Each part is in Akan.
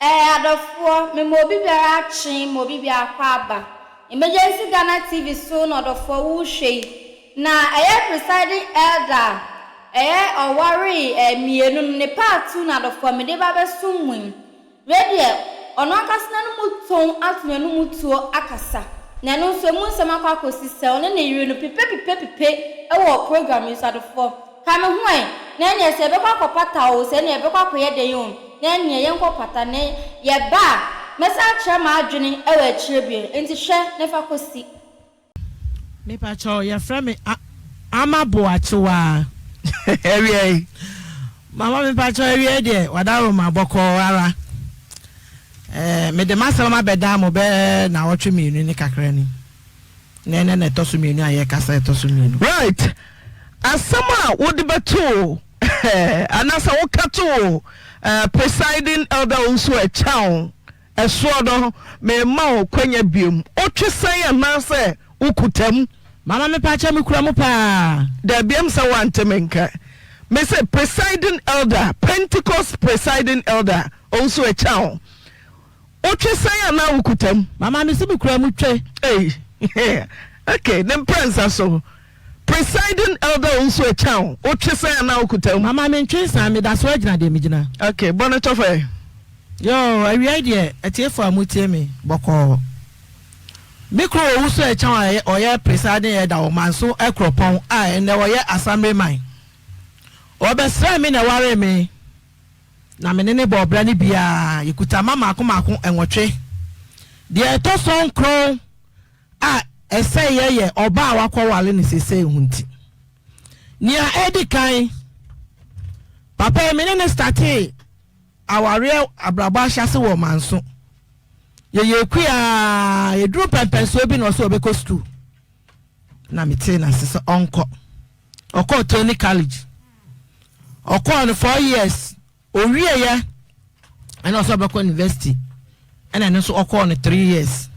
Ɛɛ adɔfoɔ, mema obi biara akye, ma obi biara akɔ aba. Emergency Ghana TV so na ɔdɔfoɔ worehwɛ yi. Na ɛyɛ presiding elder a ɛyɛ ɔwaree ɛɛ mmienu no, ne part two na adɔfoɔ mede ba abɛsom mo yi. Wei deɛ, ɔno ankasa n'anomu tɔn ato n'anomu tuo akasa, na ɛno nso emu nsɛm akɔ akɔsi sɛ ɔne ne yere no pipepipepipe wɔ program yi so. Adofoɔ, ka me ho ɛ, na ɛneɛ sɛ yɛbɛkɔ akɔpata oo, sɛ ɛneɛ yɛbɛkɔ akɔyɛ dɛn oo, na ɛneɛ yɛnkɔ pata, na yɛba a, mɛsan akyerɛ m'adwene wɔ akyire bio, enti hwɛ na fa kɔsi. Mepakyɛw yɛfrɛ me Ama Boakyewaa. Awiei. Mama mepakyɛw awiei deɛ wadaroma bɔkɔɔ ara. Ɛɛ mede m'asɛm abɛdan mo bɛɛ naawɔtwe mmienu ne kakra ni. Na ɛnɛ na ɛtɔ so mmienu a yɛkasa ɛtɔ so mmienu. Right. Asɛm a wode bɛtoo anaasɛ woka too presiding elder Owusu Akyang Ɛsoɔ no, meremma wo kwanya biom. Wotwe sɛn anaasɛ wokuta mu? Mama mepakyɛ me kura mu paa. Dabi ɛm sɛ woante me nka. Mese presiding elder, Pentecost presiding elder, Owusu Akyang. Wotwe sɛn anaa wokuta mu? Mama mese me kura mu twe. Ei, okay, ne mprɛnsa so. Presiding elder Owusu Akyang, wotwe sɛn anaa wokuta mu? Mama mentwe nsan, meda so ara gyina deɛ megyina. Okay, bɔ no tɔfɛ. Yoo, awiei deɛ, atiefo a motie me, bɔkɔɔ. Me kunu Owusu Akyang a ɔyɛ presiding elder wɔ Manso Akuropɔn a ɛnnɛ ɔyɛ Assemblyman. Ɔbɛsrɛɛ me na ɛwaree me, na me ne no bɔɔ bra no bi ara, yɛkuta mma mmaako mmaako nwɔtwe. Deɛ ɛtɔ so nkron a ɛsɛeɛ yɛ ɔbaa a wakɔware no seesei ho nti. Nea edi kan, papa yi me ne no startee awareɛ abrabɔ ahyɛase wɔ Manso. Yɛyɛ kua a, yɛduru mpɛmpɛnsoɔ bi na ɔsɛ ɔbɛkɔ sukuu. Na metee n'ase sɛ ɔnkɔ. Ɔkɔɔ Tony College. Ɔkɔɔ no 4 years. Owieɛ ɛna ɔsɛ ɔbɛkɔ university, ɛna ɛno nso ɔkɔɔ no 3 years.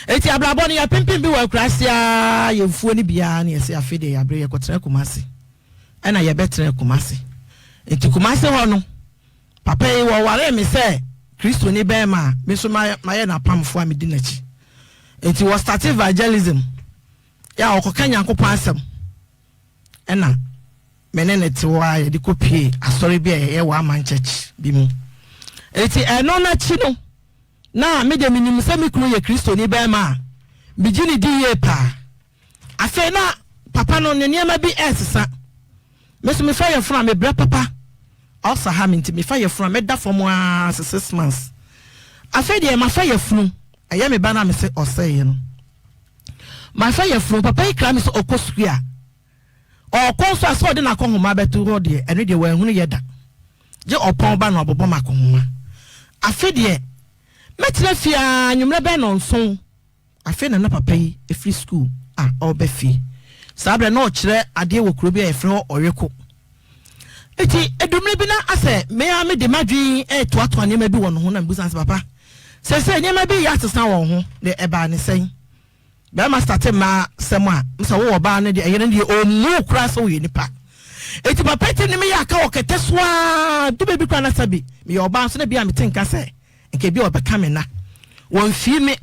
Eti abrabɔ no yɛpempem bi wɔ akuraase a yɛmfuo no biara na yɛsɛ afei deɛ yɛabrɛ, yɛkɔtena Kumase, ɛna yɛbɛtena Kumase. Nti Kumase hɔ no, papa yi wɔwaree me sɛ Kristoni bɛrima a me nso mayɛ n'apamfoɔ a medi n'akyi. Nti wɔ start evangelism yɛ a ɔkɔka Nyankopɔn asɛm, ɛna me ne ne te hɔ a yɛde kɔpie asɔre bi a yɛyɛ wɔ Aman Church bi mu. Eti ɛno n'akyi no, na me de menim sɛ me kunu yɛ Kristoni bɛrima a megye ne di yie paa. Afei na papa no ne nneɛma bi ɛresesa. Me so mefa yɛfunu a mebrɛ papa, ɔsa ha me, nti mefa yɛfunu a mɛda fam aa sɛ 6 months. Afei deɛ mafa yɛfunu, ɛyɛ me ba no a mese ɔsɛeɛ no, mafa yɛfunu. Papa yi kra me sɛ ɔkɔ sukuu a ɔkɔ nso a sɛ ɔde n'akɔnhoma bɛto hɔ deɛ, ɛno deɛ wɔahunu yɛ da gye ɔpɔn ba na ɔbobɔ m'akɔnhoma. Afei deɛ mɛtena fie a nwummerɛ bɛn nɔnson. Afei na papa yi efiri sukuu a ɔreba fie. Saa berɛ na ɔkyerɛ adeɛ wɔ kuro bi a yɛfrɛ hɔ Ɔweko. Eti edumire bi na asɛ mmea me de m'adwene ɛretoatoa nneɛma bi wɔ ne ho, na mebusa sɛ, "Papa, sɛsɛ nneɛma bi yɛ asesa wɔn ho de, ɛbaa ne sɛn?" Bɛrima start mmaa sɛm a sɛ wowɔ ɔbaa no deɛ, ɛyɛ no deɛ ɔmmu koraa sɛ woyɛ nipa. Eti papa ti ne me yɛ aka wɔ kɛtɛ so a du baabi koraa na sɛ bi meyɛ ɔbaa nso na bi a mete nka sɛ nka bi a ɔbɛka me na wɔmfii me.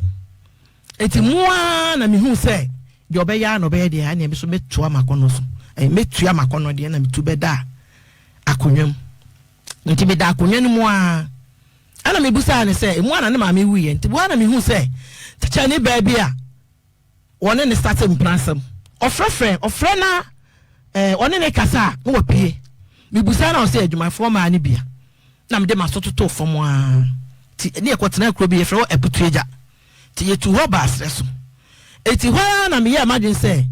Eti mu ara na mehu sɛ deɛ ɔbɛyɛ a na ɔbɛyɛ deɛ, ɛnea me so mɛtua m'akɔnnɔ so, ɛɛ mɛtua m'akɔnnɔ deɛ, na metu bɛda akonnwa mu. Nti meda akonnwa no mu ara ɛna mebusaa ne sɛ emu ana ne maame wuyɛ. Nti bu ara na mehu sɛ tikya ne baa bi a wɔne ne start mprasɛm, ɔfrɛfrɛ ɔfrɛ na ɔne ne kasa a na wapue. Mebusaa na ɔsɛ adwumafoɔ maa ne bia, na mede m'aso totoo fam ara. Nti ne yɛkɔtena kuro bi yɛfrɛ hɔ Abutuagya, nti yɛtu hɔ baa serɛ so. Eti hɔ ara na meyɛɛ m'adwene sɛ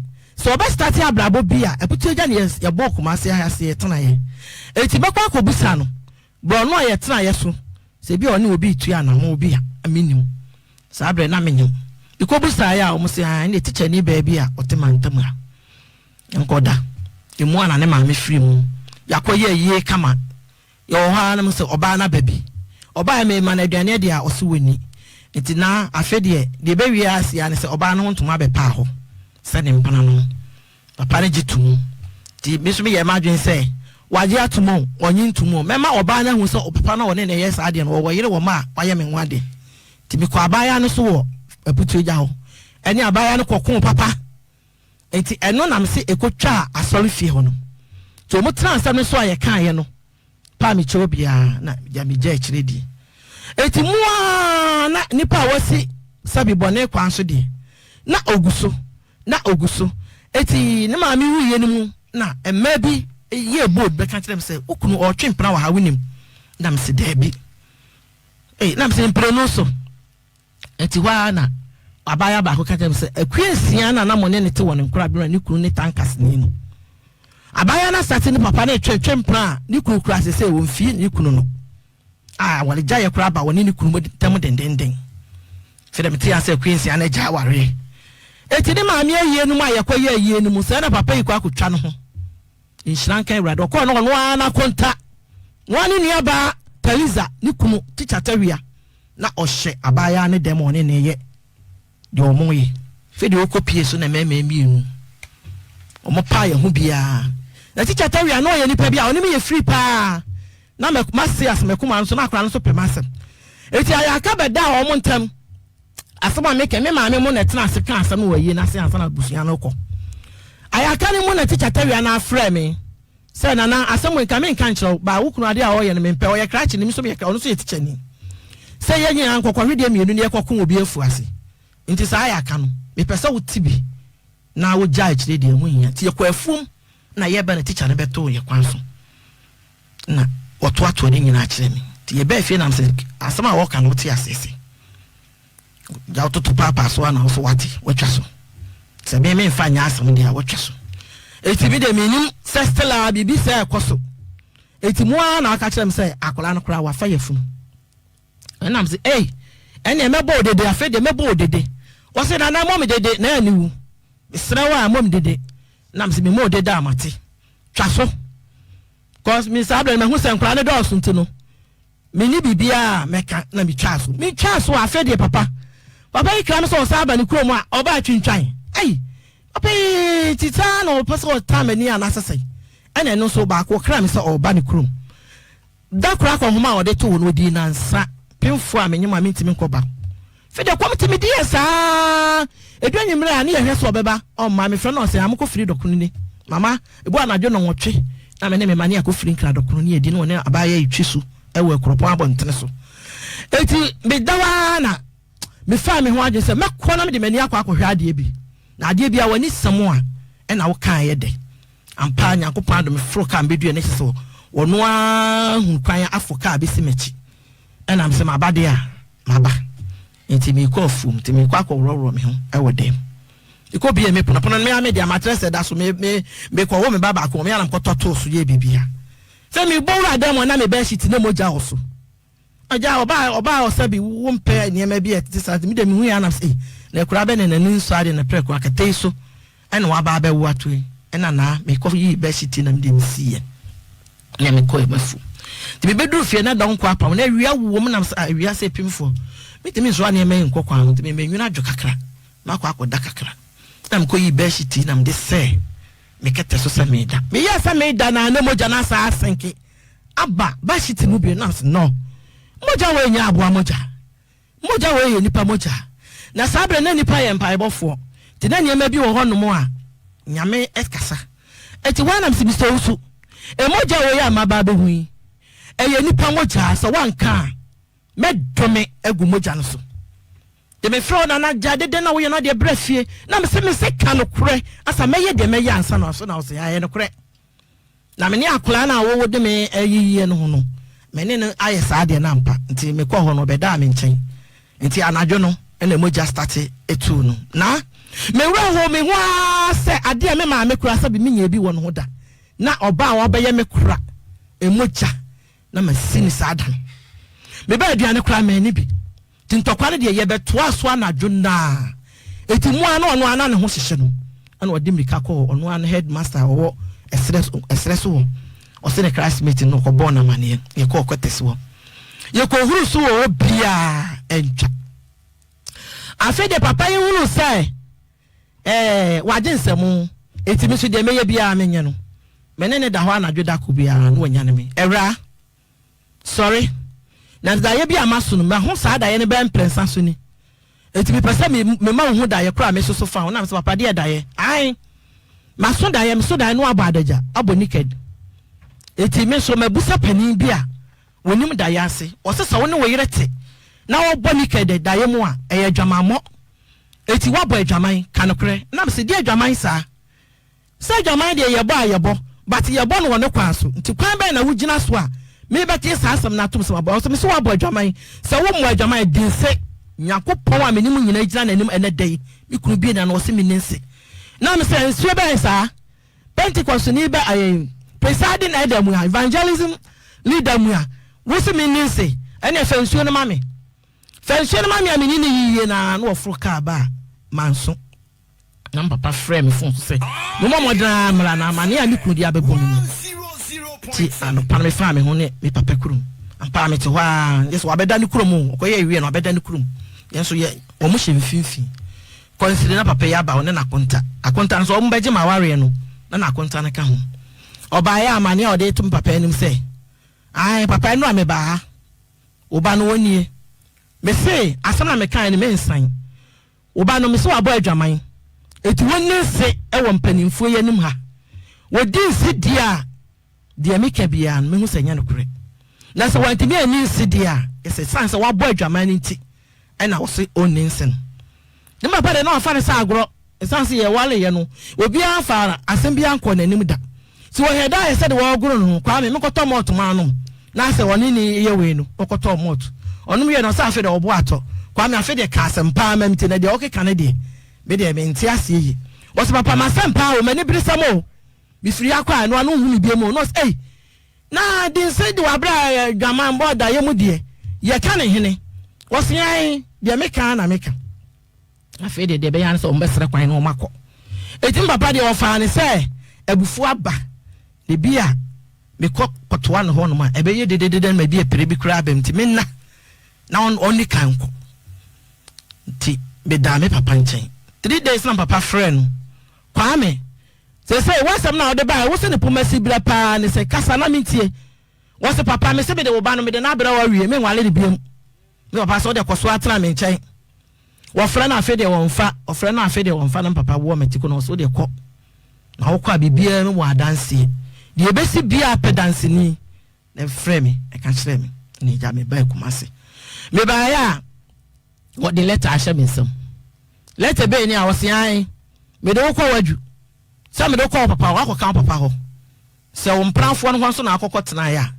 ɔbɛ start abrabɔ bi a Abutuagya ne yɛbɔɔ Kumase ase yɛtenaeɛ. Eti bɛkɔ akɔbusa no borɔno a yɛtenaeɛ so sɛ bi a ɔne obi retua anammɔn bi a menim. Saa berɛ na menyim. Mekɔbusaeɛ a wɔn sɛ ɛne tikyani baa bi a ɔte mantam a nkɔda emu a na ne maame firi mu. Yɛakɔyɛ ayie kama, yɛwɔ hɔ ara nom sɛ ɔbaa no aba bi. Ɔbaa mema no aduane adi a ɔse wɔnni. Nti na afe deɛ ɛbɛwie ase a ne sɛ ɔbaa no ho ntoma bɛpaa hɔ sɛ ne mpena no. Papa no gye to mu. Nti me nso meyɛ m'adwene sɛ Wagye atom o, ɔnnye ntom o, mɛma ɔbaa no ahu sɛ ɔpapa no a ɔne no reyɛ saa adeɛ no, ɔwɔ yere wɔ mma a wayɛ me ho adeɛ. Nti mekɔɔ abaayewa no so wɔ Aputuagya hɔ, ɛne abaayewa no kɔkoo papa. Nti ɛno na mese ɛkɔtwaa asɔrefie hɔ no. Nti wɔtenaa asɛm no so a yɛkaeɛ no, paa mekyɛ obiara na gya megya akyire die. Enti mo ara na nnipa a wɔasi sɛbi bɔne kwan so deɛ, na ɔgu so. Na ogu so. Enti ne maame wuiɛ no mu na mmaa bi yɛɛ bold bɛka kyerɛɛ me sɛ, wo kunu ɔretwe mpena wɔ ha, wonim? Na mese, daabi. Ei, na mese, mprenu so. Enti hɔ ara na abaayewa baako ka kyerɛɛ me sɛ, akua nsia na na mo ne no te wɔ ne nkorabere a ne kunu ne tankaseni no. Abaayewa no asate ne papa no retwetwe mpena a ne kunu kura sesei ɔmfii ne kunu no. a awaregyaeɛ koraa ba ɔne ne kunu mu ntam dendenden. Sɛdeɛ mete ase sɛ Quincy ana agya awareɛ. Enti ne maame ayie no mu a yɛkɔyɛ ayie no mu sɛɛ na papa yi kɔ akɔtwa no ho. Nhyira nka Awurade. Ɔkɔɔ no ɔno ara n'akonta. Ɔno ara ne nuabaa Theresa ne kunu Tikya Tawia na ɔhyɛ abaayewa no dɛm a ɔne no yɛ deɛ wɔn yɛ. Afei deɛ ɔkɔ pie so na mmarima mmienu wɔn paa yɛn ho biara. Na Tikya Tawia na ɔyɛ nipa bi a ɔne me yɛ free paa. Na mɛ mase ase mɛkoma nso na akwadaa no nso pɛ m'asɛm. Eti ayaka bɛdaa wɔn ntam. Asɛm a meka me maame mo na ɛtena ase ka asɛm no wɔ ayie no ase ansa na abusua no kɔ. Ayaka no mu na Tikya Tawia no afrɛ me sɛ nana asɛm wei nka menka nkyerɛ wo ba wo kunu adeɛ a ɔyɛ no mempɛ ɔyɛ krakye ni me nso meyɛ ɔno nso yɛ tikyani sɛ yɛn nyinaa nkɔkɔhwedeɛ mmienu ne yɛkɔko obi afu ase nti saa ayaka no mepɛ sɛ wote bi na wogya akyire deɛ ɛho hia nti yɛkɔ afuom na yɛba na tikya no bɛtoo yɛ kwan so na wɔtoatoa ne nyinaa kyerɛ me nti yɛbaa fie nam sɛ asɛm a wɔka no wote aseɛ sɛ gya wototo paapaa so a na wo so wate watwa so sɛ me memfa nyɛ asɛm deɛ a watwa so ɛti bi deɛ menim sɛ still a biribi sɛ ɛkɔ so ɛti mu ara na aka kyerɛ me sɛ akwadaa no koraa wafa yafunu ɛnam sɛ ei ɛneɛ mɛbɔ wo dede afei deɛ mɛbɔ wo dede wɔse nana mmɔ me dede na aniwu mesrɛ wo a mmɔ me dede nam sɛ memmɔ wo dede a mate twa so cause me saa berɛ no mahu sɛ nkwadaa no dɔɔso nti no Menni biribiara a mɛka na metwaa so. Metwaa so a, afei deɛ papa, papa yi kra me sɛ ɔsan aba ne kurom a, ɔba atwintwan. Ei, papa yi ti saa na ɔpɛ sɛ ɔtan m'ani anaasɛ sɛn? Ɛna ɛno nso baako ɔkra me sɛ ɔreba ne kurom. Da koro akɔnhoma a ɔde too hɔ no, ɔdii nnansa. Pemfoɔ a menyem a mentumi nkɔ ba. Afei deɛ kɔm te me diiɛ saa. Ɛdu anwummerɛ a, ne yɛhwɛ sɛ ɔbɛba, ɔmma. Mefrɛ no ɔsɛ, ah mokɔfiri dɔkono ni. Mama, ɛbu anadwo nnɔnwɔtwe na me ne me mma ne yɛakɔfiri Nkran dɔkono ne yɛdi ne ɔne abaayewa yi twi so wɔ Akuropɔn abɔntene so. Enti meda hɔ ara na mefaa me ho adwene sɛ mɛkɔ na mede m'ani akɔ akɔhwɛ adeɛ bi. Na adeɛ bi a w'ani sɛ mo a ɛna woka ɛyɛ dɛ. Ampa ara Nyankopɔn adom meforo kaa mebɛduɛ no kyerɛ sɛ ɔno ara hunu kwan afo kaa bɛsi m'akyi. Ɛna mesɛ maba deɛ a maba nti merekɔ afuom nti merekɔ akɔworɔworɔ me ho wɔ dɛm. Mekɔ bie me pono pono no me ara me deɛ makyerɛ sɛ da so me me mekɔwo me ba baako me ara na mekɔtɔ too so yɛ biribiara. Sɛ mebɔ wura dɛm hɔ na me bed sheet na mogya wɔ so. Agya ɔbaa ɔbaa ɔsɛ bi wo mpɛ nneɛma bi a ɛtete saa nti me deɛ mehu yɛ anam sɛ ei na akura bɛ ne n'ani nsɔ adeɛ na prɛko akɛtɛ yi so ɛna waba abɛwo ato yi ɛna naa mekɔ yii bed sheet na me deɛ mesiiɛ. Na mekɔɛ m'afuom. Nti mebɛduru fie na dɔnkɔ apam na awia wom nam sɛ ah awia sɛ pemfoɔ mentumi nsoa nneɛma yi nkɔ kwan ho nti mebɛnwunu adwo kakra makɔ akɔda kakra na mekɔyii bɛɛhyit yi na mede sɛɛ me kɛtɛ so sɛ meda. Meyɛɛ sɛ meda na na mogya no asan asenke aba bɛɛhyit mu bio na sɛ no mogya wei nyɛ aboa mogya. Mogya wei yɛ nnipa mogya. Na saa berɛ na nnipa yɛ mpaebɔfoɔ, nti na nneɛma bi wɔ hɔ nom a Nyame kasa. Nti hɔ ara na mese, Mister Owusu, mogya wei a maba abɛhu yi, ɛyɛ nnipa mogya, sɛ woanka a, mɛdome agu mogya no so. Nti mefrɛ wo Nana, gyae dede na woyɛ no adeɛ bra fie. Na mese, mese ka nokorɛ, ansa mɛyɛ deɛ mɛyɛ ansa na so na ɔse, ɛyɛ nokorɛ. Na me ne akwadaa no a wɔwɔ de me ayiyie no ho no, me ne no ayɛ saa adeɛ no ampa. Nti mekɔɔ hɔ no, ɔbɛdaa me nkyɛn. Nti anadwo no na mogya starte tuu no. Na me werɛ hoo me ho ara sɛ adeɛ a me maame koraa sɛbe menyɛɛ bi wɔ ne ho da. Na ɔbaa a wabɛyɛ me kora mogya na masi no saa da no. Mebaa aduane koraa manni bi. Nti ntɔkwa no deɛ yɛbɛtoaa so anadwo no ara. Enti mu ara na ɔno ara na ne ho hyehye no, ɛna ɔde mmirika kɔɔ ɔno ara ne headmaster a ɔwɔ ɛserɛ so ɛserɛ so hɔ. Ɔse ne classmate no ɔkɔbɔɔ no amaneɛ. Yɛkɔɔ quarters hɔ. Yɛkɔhuruu so wɔ hɔ biara antwa. Afei deɛ papa yi hunuu sɛ ɛɛ wagye nsɛmo, enti me nso deɛ mɛyɛ biara menyɛ no. Me ne no da hɔ anadwo da koro biara na wanyane me. Awuraa, sɔre. Na daeɛ bi a maso no, maho saa daeɛ no bɛyɛ mprɛnsa so ni. Enti mepɛ sɛ me, mema wo hu daeɛ koro a mesoso fa ho. Na mesɛ, papa, deɛ daeɛ? Ae, maso daeɛ, meso daeɛ na wabɔ adagya, abɔ naked. Enti me nso mabusa panin bi a wɔnim daeɛ ase. Ɔse sɛ wo ne wo yere te na wɔbɔ naked daeɛ mu a, ɛyɛ adwamammɔ. Enti woabɔ adwaman, ka nokorɛ. Na mese, deɛ adwaman saa? Sɛ adwaman deɛ yɛbɔ a yɛbɔ but yɛbɔ no wɔ ne kwan so nti kwan bɛn na wogyina so a mebɛgye saa asɛm no atom sɛ mabɔ? Ɔse mese woabɔ adwaman sɛ wommɔ adwaman a di nse Nyankopɔn a mene mo nyinaa gyina n'anim ɛnɛ da yi me kunu bue n'ano ɔse menni nse na mese nsuo bɛn saa Pentecost ni bɛ ayɛ presiding elder mu a evangelism leader mu a wose menni nse ɛneɛ fa nsuo no ma me fa nsuo no ma me a menni ne yiyie na na wɔforo kaa ba a manso Na me papa frɛɛ me fon so sɛ memmɔ mmɔden ara mmra na amanneɛ a me kunu de abɛbɔ me no nti, anɔpa no mefaa me ho ne me papa kurom. Ampa ara mete hɔ ara, gye sɛ wabɛda ne kurom o, ɔkɔyɛɛ wie no wabɛda ne kurom. Yɛn nso yɛ, wɔn hyɛ mfimfini. Kɔnsiri na papa yi aba, ɔne n'akonta. Akonta no nso wɔbɛgye m'awareɛ no, na n'akonta no ka ho. Ɔbaeɛ a amanneɛ a ɔde reto me papa anim sɛ, Ae, papa ɛno a mebaa ha, wo ba no ɔnie. Mese asɛm na mekaeɛ no mensan. Wo ba no, mese wabɔ adwaman, enti wonni nse wɔ mpanimfoɔ yi anim ha. Wɔdi nse deɛ a, deɛ meka biara no, mɛhu sɛ ɛnyɛ nokorɛ. Na sɛ wantumi anni nse deɛ a, ɛsɛ ɛsiane sɛ wabɔ adwaman no nti na wɔse ɔnni nse no. Ne papa deɛ na wafa no sɛ agorɔ. Ɛsiane sɛ yɛwareeɛ no, obiara mfaa asɛm biara nkɔɔ n'anim da. Nti wɔhwɛɛ da ayɛ sɛdeɛ wɔregoro ne ho, Kwame, menkɔtɔ malt ma anom. Na sɛ ɔne ne yɛ wei no, ɔkɔtɔɔ malt. Ɔnom wieeɛ no, ɔsɛ afei deɛ ɔbo atɔ. Kwame, afei deɛ ka asɛm paa ma mentie, na deɛ wokeka no deɛ, me deɛ mente aseɛ yie. Ɔse, papa, m'asɛm paa o, m'ani bere sɛm o. Mefiri ha kɔ a, ɛno ano wonhu me biom o. Na ɔse, ei, na Dinse de wabrɛ a dwamanbɔ daeɛ mu deɛ, yɛka ne hene? Ɔse, ae, deɛ meka ara na meka. Afei deɛ, deɛ ɛbɛyɛ ara ne sɛ wɔbɛsrɛ kwan na wɔakɔ. Enti me papa deɛ, ɔfaa no sɛ abufuo aba, na ebi a mekɔ kɔtoa no hɔnom a, ɛbɛyɛ dededede ma ebi apire bi koraa aba mu, nti menna na ɔnni kan nkɔ. Nti medaa me papa nkyɛn. 3 days na papa frɛɛ no, Kwame, seesei w'asɛm no a wode baeɛ, wo se ne poma si berɛ paa ne sɛ, kasa na mentie. Wɔse, papa, mese mede wo ba no, mede no abrɛ wo awie, menwale no biom. Me papa sɛ wode kɔ so ara tena me nkyɛn. Wɔfrɛ no afe deɛ wɔmfa, wɔfrɛ no afe deɛ wɔmfa na me papa woɔ me tiko na ɔsɛ wodeɛ kɔ. Na wokɔ a biribiara mu wɔ adanseɛ. Deɛ ɛbɛsi biara pɛ danseni na ɛfrɛ me ɛka kyerɛ me na agya me baa Kumasi. Mebaeɛ a wɔde lɛta ahyɛ me nsam. Lɛta bɛyi ni a wɔse ae mede wo kɔ wadwu sɛ mede wo kɔ wo papa hɔ wakɔka wo papa hɔ sɛ wo mprafoɔ no hɔ nso na akɔkɔ tenaeɛ a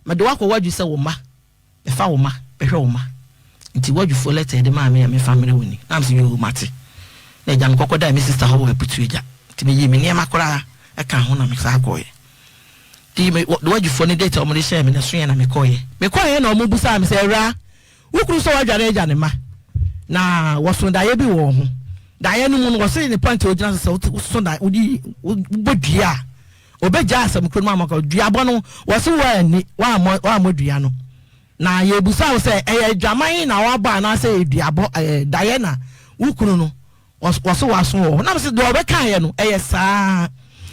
mede wo akɔ wadwu sɛ wo mma Bɛfa wo mma, bɛhwɛ wo mma. Nti Wadwufoɔ lɛta a yɛde maa me a memfa mmerɛ wo ni. Na mese yoo mate. Na agya mekɔkɔ daa me sister hɔ wɔ Aputu agya. Nti meyii me nneɛma koraa ɛkaa ho na mesan kɔeɛ. Nti me Wadwufoɔ no date a wɔde hyɛɛ me no ɛsoeɛ na mekɔeɛ. Mekɔeɛ na wɔbisaa me sɛ awuraa, wo kunu sɛ wadware agya ne mma na wɔso daeɛ bi wɔ wo ho. Daeɛ no mu no wɔse ne point a ɔgyina so sɛ woso daeɛ wode wobɔ dua a Obegyaa asɛm koro no ama kɔ. Duabɔ no, wɔse woanni, woammɔ, woammɔ dua no. Na yɛrebisa wo sɛ, ɛyɛ adwaman na woabɔ anaasɛ ɛyɛ duabɔ, ɛyɛ daeɛ na wo kunu no, wɔse waso wɔ hɔ. Na mese deɛ ɔbɛkaeɛ no, ɛyɛ saa.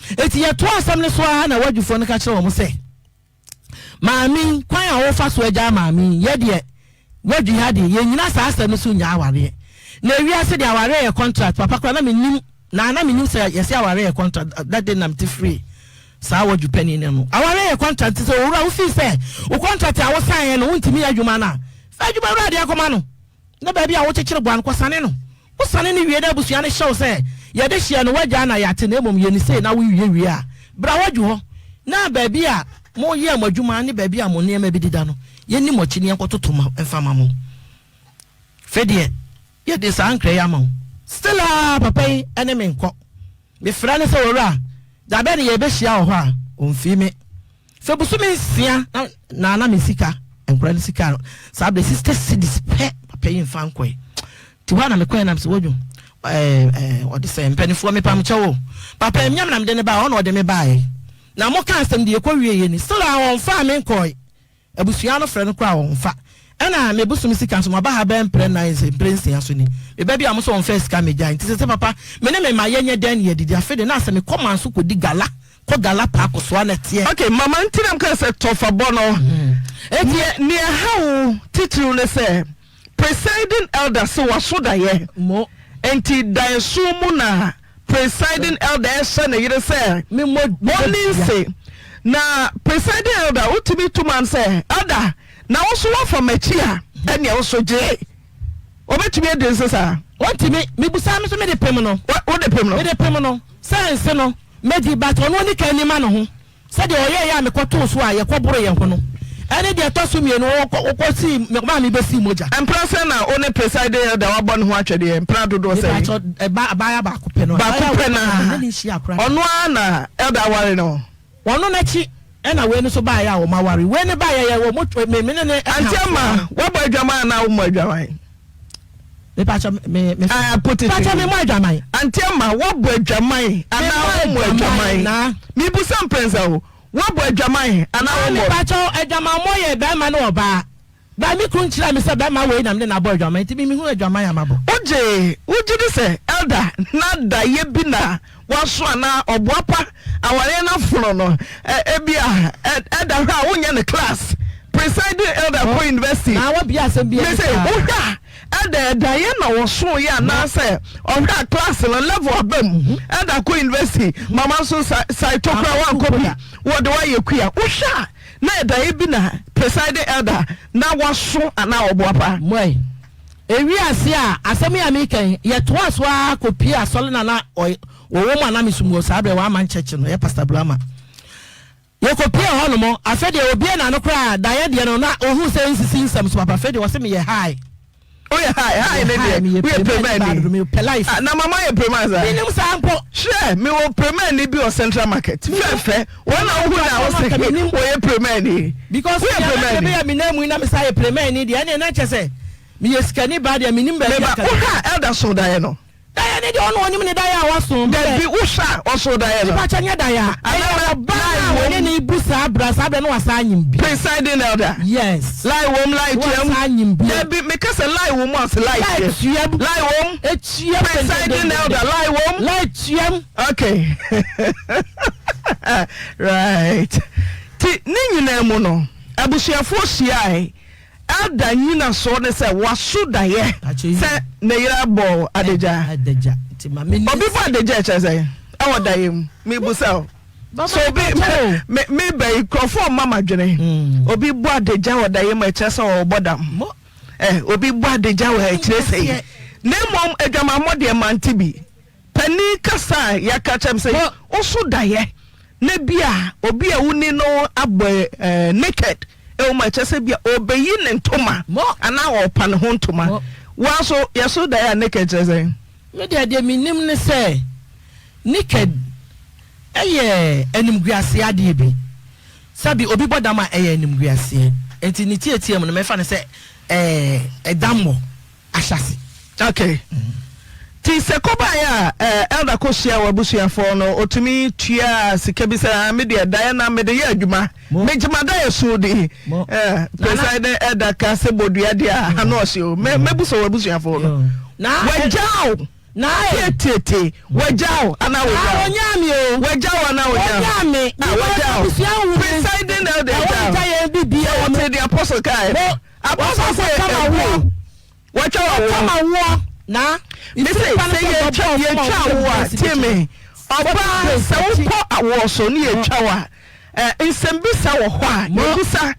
Enti yɛtoa asɛm no so ara na wadwufoɔ no ka kyerɛ wɔn sɛ, Maame yi, kwan a wofa so agyaa maame yi, yɛ deɛ wadwi ha deɛ, yɛnnyina saa asɛm no so nnyaa awareɛ. Na ewiase deɛ awareɛ yɛ contract, papa koraa na mennim, na na mennim sɛ yɛse awareɛ yɛ contract, that day na mete firii saa wadwu panin no ano. Awareɛ yɛ contract, nti sɛ owura wofii sɛ wo contract a wosaeɛ no wontumi yɛ adwuma no a, fa adwuma wura deɛ kɔma no. Na baabi a wokyekyere boa no, kɔsane no. Wosane no wie na abusua no hyɛ wo sɛ yɛde hyeɛ no w'agya na yɛate na mmom yɛ no sei na wowie wie a, bra w'adwu hɔ na baabi a moyɛɛ mo adwuma ne baabi a mo nneɛma bi deda no, yɛnni mo akyi na yɛnkɔtoto ma mfa ma mo. Afei deɛ, yɛde saa nkra yi ama wo. Still ara papa yi ne me nkɔ. Mefrɛ no sɛ, Owura, da bɛn na yɛbɛhyia wɔ hɔ a? Ɔmfii me. Sɛ bosome nsia na na na me sika, nkwadaa no sika saa berɛ 60 cedis pɛ papa yi mfa nkɔe. Nti hɔ a na mekɔɛ na mesɛ wadwo ɛɛ ɛɛ ɔde sɛ mpanimfoɔ mepam kyɛw o. Papa yi nyam na mede ne baeɛ, ɔna ɔde me baeɛ. Na moka asɛm deɛ ɛkɔ wie yɛ ni. Still a ɔmfaa me nkɔe. Abusua no frɛ no koraa a ɔmfa. Ɛna me bosome sika nso maba ha bɛyɛ mprɛ nnan sɛ mprɛ nsia so ni. Me ba bi a mo sɛ ɔmfaa sika mmɛgyae nti sese papa me ne me mma yɛnyɛ dɛn na yɛadidi. Afe de na sɛ mekɔ manso kɔdi gala. kɔ Galapagos so na ɛteɛ. Ok, mama nti na meka sɛ tɔfabɔ no. Enti Nea ɛha wo titiriw ne sɛ presiding elder se waso daeɛ. Mo. Enti daeɛso mu na presiding elder ɛhyɛ ne yere sɛ Memmɔ ɔnni nse. Na presiding elder wotumi tu ma no sɛ elder na wo nso woafa m'akyi a ɛnneɛ wo nso gye. Obetumi adi nse saa? Ontumi. Mebusaa me nso mede pem no. Wode pem no? Mede pem no sɛ nse no medi but ɔno ɔni kan ni ma ne ho sɛdeɛ ɔyɛeɛ a mekɔtoo so a yɛkɔboro yɛn ho no ɛne deɛ ɛtɔ so mmienu ɔkɔsii maa mebɛsii mogya. Mpra sɛn na wo ne presiding elder wabɔ ne ho atwɛdeɛ? Mpra dodoɔ sɛn? Mepakyɛ ɛba abaayewa baako pɛ no. Baako pɛ na Ne ne nhyia koraa. ɔno ara na elder aware no? Ɔno n'akyi ɛna wei no nso baeɛ a wɔn aware. Wei no baeɛ yɛ wɔn me me ne ne ɛka Auntie Ama, woabɔ adwaman anaa wommɔ adwaman? Mepakyɛ me me. Ah, put it Mepakyɛ me mmɔ adwaman. Auntie Ama, woabɔ adwaman anaa wommɔ adwaman? Na. Mebusa mprɛnsa o, woabɔ adwaman anaa wommɔ? Mepakyɛ adwamanmmɔ yɛ bɛrima ne ɔbaa. Ba me kunu nkyerɛ me sɛ bɛrima wei na me ne no abɔ adwaman nti me mehu adwaman a mabɔ. Wogye wogye di sɛ elder na dayɛ bi na waso anaa ɔboapa awareɛ no afono no ebia elder hwɛ a wonyɛ no class presiding elder kɔ university Na wabia asɛm bi mese wohwɛ a elder ɛdayɛ na ɔso yɛ anaasɛ ɔhwɛ a class no level aba mu elder kɔ university mama nso saito koraa wankɔ bi wɔde wayɛ kua wohwɛ a Na ɛdaeɛ bi na presiding elder na waso anaa ɔboa paa. Moe. Ewiee ase a, asɛm yi a mereka yi, yɛtoaa so ara kɔpuee asɔre no a na wɔwɔ mu a na mesom wɔ saa berɛ, One Man Church no, ɛyɛ Pastor Bulama. Yɛkɔpuee hɔnom, afei deɛ obue n'ano koraa a, daeɛ deɛ no, na ɔhuu sɛ ɛnsisi nsɛm so papa, afei deɛ ɔse meyɛ high. Woyɛ high, high ne deɛ, woyɛ premani. Mepɛ life. Ah, na mama yɛ prema saa. Menim saa mpo. Hwɛ, mewɔ premani bi wɔ Central Market. Fɛfɛ, wɔn na wohu na wose wɔyɛ premani. Because Woyɛ premani. premani. Me nan mu na me sa yɛ premani deɛ, ɛne na kyɛ sɛ meyɛ sikani baa deɛ menim baabi Meba, aka. wohwɛ a elder so daeɛ no. Daeɛ ne deɛ ɔno ɔnim ne daeɛ a waso. Dabi, wohwɛ a ɔso daeɛ no. Nipa kyɛ nyɛ daeɛ a. Ɛyɛ ɔbaa no a wɔne ne bu saa bra saa berɛ no wasan anyim bio. Presiding elder. Yes. Lie wom, lie tuam. Wasan anyim bio. Dabi, meka sɛ lie wom a ɔse lie tuam. Lie tuam. Lie wom. Etuam. Presiding elder, lie wom. Lie tuam. Okay. Right. Ti ne nyinaa mu no, abusuafoɔ hyiae. Elder nnyinasoɔ ne sɛ waso daeɛ sɛ ne yere abɔ adagya. Obi bɔ adagya ɛkyerɛ sɛn ɛwɔ daeɛ mu? Mebusa o. So obi me me ba yi nkurɔfoɔ mma ma dwene. Hmm. Obi bɔ adagya wɔ daeɛ mu ɛkyerɛ sɛ ɔbɔ dam. Eh, obi bɔ adagya wɔ ɛkyerɛ sɛ yi. Na mmom adwamammɔ deɛ mante bi. Panin kasa a yɛaka kyerɛ me sɛ woso daeɛ na bi a obi a woni no abɔ eh, naked ɛwɔ mu a ɛkyerɛ sɛ bi a ɔbɛyi ne ntoma anaa ɔpa ne ho ntoma. Woa nso yɛso daeɛ a naked kyerɛ sɛn? Me deɛ deɛ menim ne sɛ naked ɛyɛ animguaseɛ adeɛ bi. Sɛbi obi bɔ dam a ɛyɛ animguaseɛ. Nti ne tiatia mu no mɛfa no sɛ ɛɛ ɛdammɔ. ahyɛase. Okay. Nti sɛ kɔbaeɛ a eh, elder kɔhyia w'abusuafoɔ no, ɔtumi tua sika bi sɛ ah, me deɛ daeɛ na mede yɛ adwuma, megye m'adaeɛ so di. Eh, presiding elder ka sɛ bɔdua deɛ a, ano ɔhye o. Mɛbu sɛ w'abusuafoɔ no. Wagya wo. Tietietie. Wagya wo anaa wagya wo? Ɔnyaa me o. Wagya wo anaa wagya wo? Ɔnyaa me. Ah, wagya wo. Presiding elder agya wo. Sɛ wɔte deɛ apostle kaeɛ. Apostle sɛ ɛwuo. Wɔatwa wo awoɔ. Na. Mese sɛ yɛtwa yɛtwa awoɔ a tie me ɔbaa sɛ wokɔ awoɔ so ne yɛtwa wo a ɛ nsɛmbisa wɔ hɔ a yɛbisa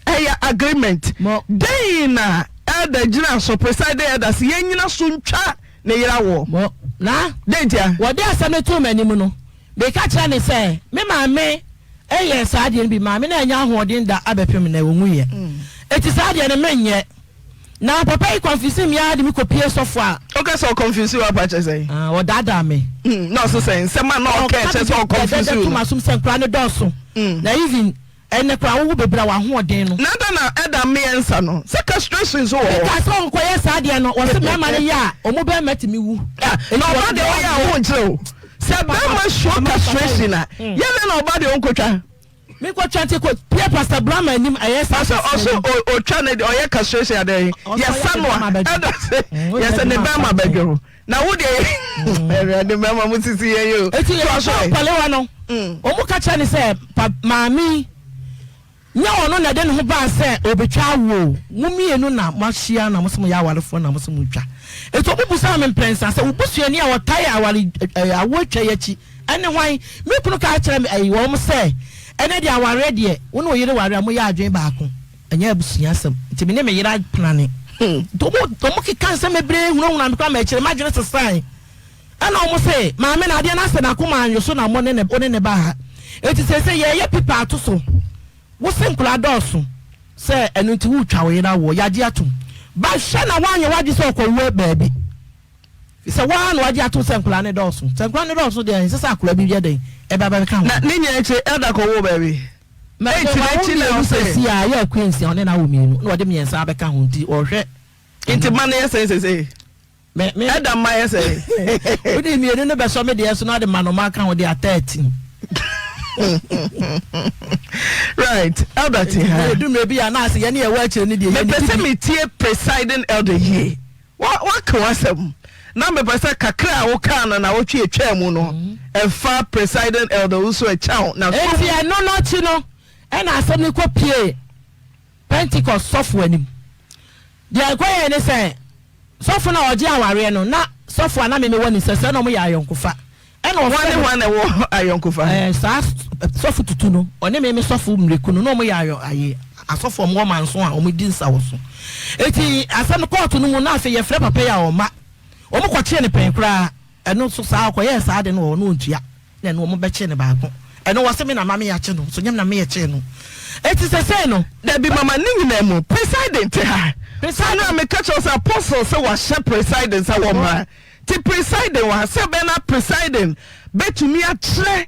ɛyɛ agreement dɛn na elder gyina so presiding elder sɛ yɛnyina so ntwa ne yere awoɔ Na. Dɛn ntia? Wɔde asɛm no too m'anim no, meka kyerɛɛ no sɛ me maame yɛɛ saa adeɛ no bi maa me na annya ahoɔden da abɛpem nnɛ, ɔnwuiɛ. Enti saa adeɛ no menyɛ. Na papa yi kɔnfusii me ara de me kɔpie sɔfo a. Woka sɛ ɔkɔnfusii wo apa kyerɛ sɛn? Ah, ɔdaadaa me. Mm, na ɔse sɛn? Nsɛm a na ɔka ɛkyerɛ sɛ ɔkɔnfusii wo no. M'asom sɛ nkora no dɔɔso. Na even ɛnɛ koraa wowo bebree a w'ahoɔden no. Na ada na ɛda mmea nsa no sɛ castration nso wɔ hɔ. Meka sɛ ɔnkɔyɛ saa adeɛ no, wɔse mmarima no yɛ a, wɔn bɛrima tumi wu. Ah, na ɔba deɛ ɔyɛ a wonkyerɛ o. Sɛ bɛrima show castration a, yɛ dɛn na ɔba deɛ ɔnkɔtwa? Me kɔ twa nti kɔ pie Pastor Brahma anim ɛyɛ saa. Pastor ɔso otwa ne deɛ ɔyɛ castration adɛn yɛsa no a ɛda sɛ yɛsɛ ne bɛrima bɛdwo na wo deɛ awurade mmarima mo sisi yɛn yi o. Eti yɛ kɔ palewa no wɔn ka kyerɛ ne sɛ pa maame nyɛ ɔno na ɛde ne ho baa sɛ ɔbɛtwa awoɔ o mo mmienu na mo ahyia na mo sɛ mo yɛ awarefoɔ na mo sɛ mo twa eti wɔn busaa me mprɛnsa sɛ wo busuani a ɔtae aware ɛɛ awoɔ atwa yi akyi Ɛne hwan? Me kunu ka kyerɛ me ɛyi wɔn sɛ, ɛnɛ deɛ awareɛ deɛ, wo ne wo yere ware a moyɛ adwene baako, ɛnyɛ abusua asɛm. Nti me ne me yere aprane. Nti wɔn wɔn keka nsɛm bebree hunahuna me koraa ma akyire m'adwene sesae. Ɛna wɔn se, maame no adeɛ no asɛ n'akoma anwe so na mo ne ne wo ne ne ba ha. Enti seesei yɛreyɛ pipa ato so. Wo se nkwadaa dɔɔso sɛ ɛno nti woretwa wo yere awoɔ, yɛagye atom. But hwɛ na woanyɛ w'adwene sɛ ɔkɔwoɔ baabi. Sɛ wo ara na wagye atom sɛ nkwadaa no dɔɔso. Sɛ nkwadaa no dɔɔso deɛ, ɛnsɛ sɛ akwadaa bi yɛ dɛn ɛba bɛka ho. Na ne nyinaa akyi, Elder kɔwoo baabi. Mɛde Enti wawo n'akyi na mmienu ɔse. seesei a, ɛyɛ akua nsia, ɔne no awo mmienu, na ɔde mmiɛnsa abɛka ho, nti ɔhwɛ. Nti mma no yɛ sɛn seesei? Me, me. Elder mma yɛ sɛn? Wode mmienu no bɛsɔ me deɛ so na ɔde mmanoma aka ho deɛ a, 13. Right, Elder te ha. Ɛdu mmerɛ bi a, na ase yɛne yɛwɔ akyire no deɛ, yɛnni Mepɛ sɛ bi. metie presiding elder yie. Wa waka w'asɛm na mepɛ sɛ kakra a wokaa no nawɔtwe atwaa mu no ɛfa presiding elder Owusu Akyang na so. Enti ɛno no akyi no ɛna asɛm no kɔ piee Pentecost sɔfo anim. Deɛ ɛkɔyɛɛ ne sɛ sɔfo no a ɔgye awareɛ no na sɔfo a na me mewɔ ne sɛ sɛ na wɔyɛ ayɔnkofa. Ɛna Hwan ɔfrɛ ne me. hwan na ɛwɔ ayɔnkofa? Ɛɛ saa sɔfo tutu no, ɔne me me sɔfo mmireku no, na wɔyɛ ayɔ ayi asɔfo a wɔwɔ manso a wɔdi nsawɔso. Eti asɛm no kɔɔto no mu na afei yɛfrɛ papa yi a ɔmma. Wɔkɔkyee no pɛn koraa. Ɛno nso saa ɔkɔyɛɛ saa ade no wɔ hɔ na ɔntua. Na ɛno wɔbɛkyee no baako. Ɛno wɔse me na ma me akye no, nso nyɛ me na meyɛ kyee no. Eti sesei no. Dabi mama ne nyinaa mu presiding te ha. Presiding. Ɛna meka kyerɛ wo sɛ apostle sɛ wahyɛ presiding sɛ wɔmmra. Nti presiding wɔ ha sɛ bɛn na presiding bɛtumi akyerɛ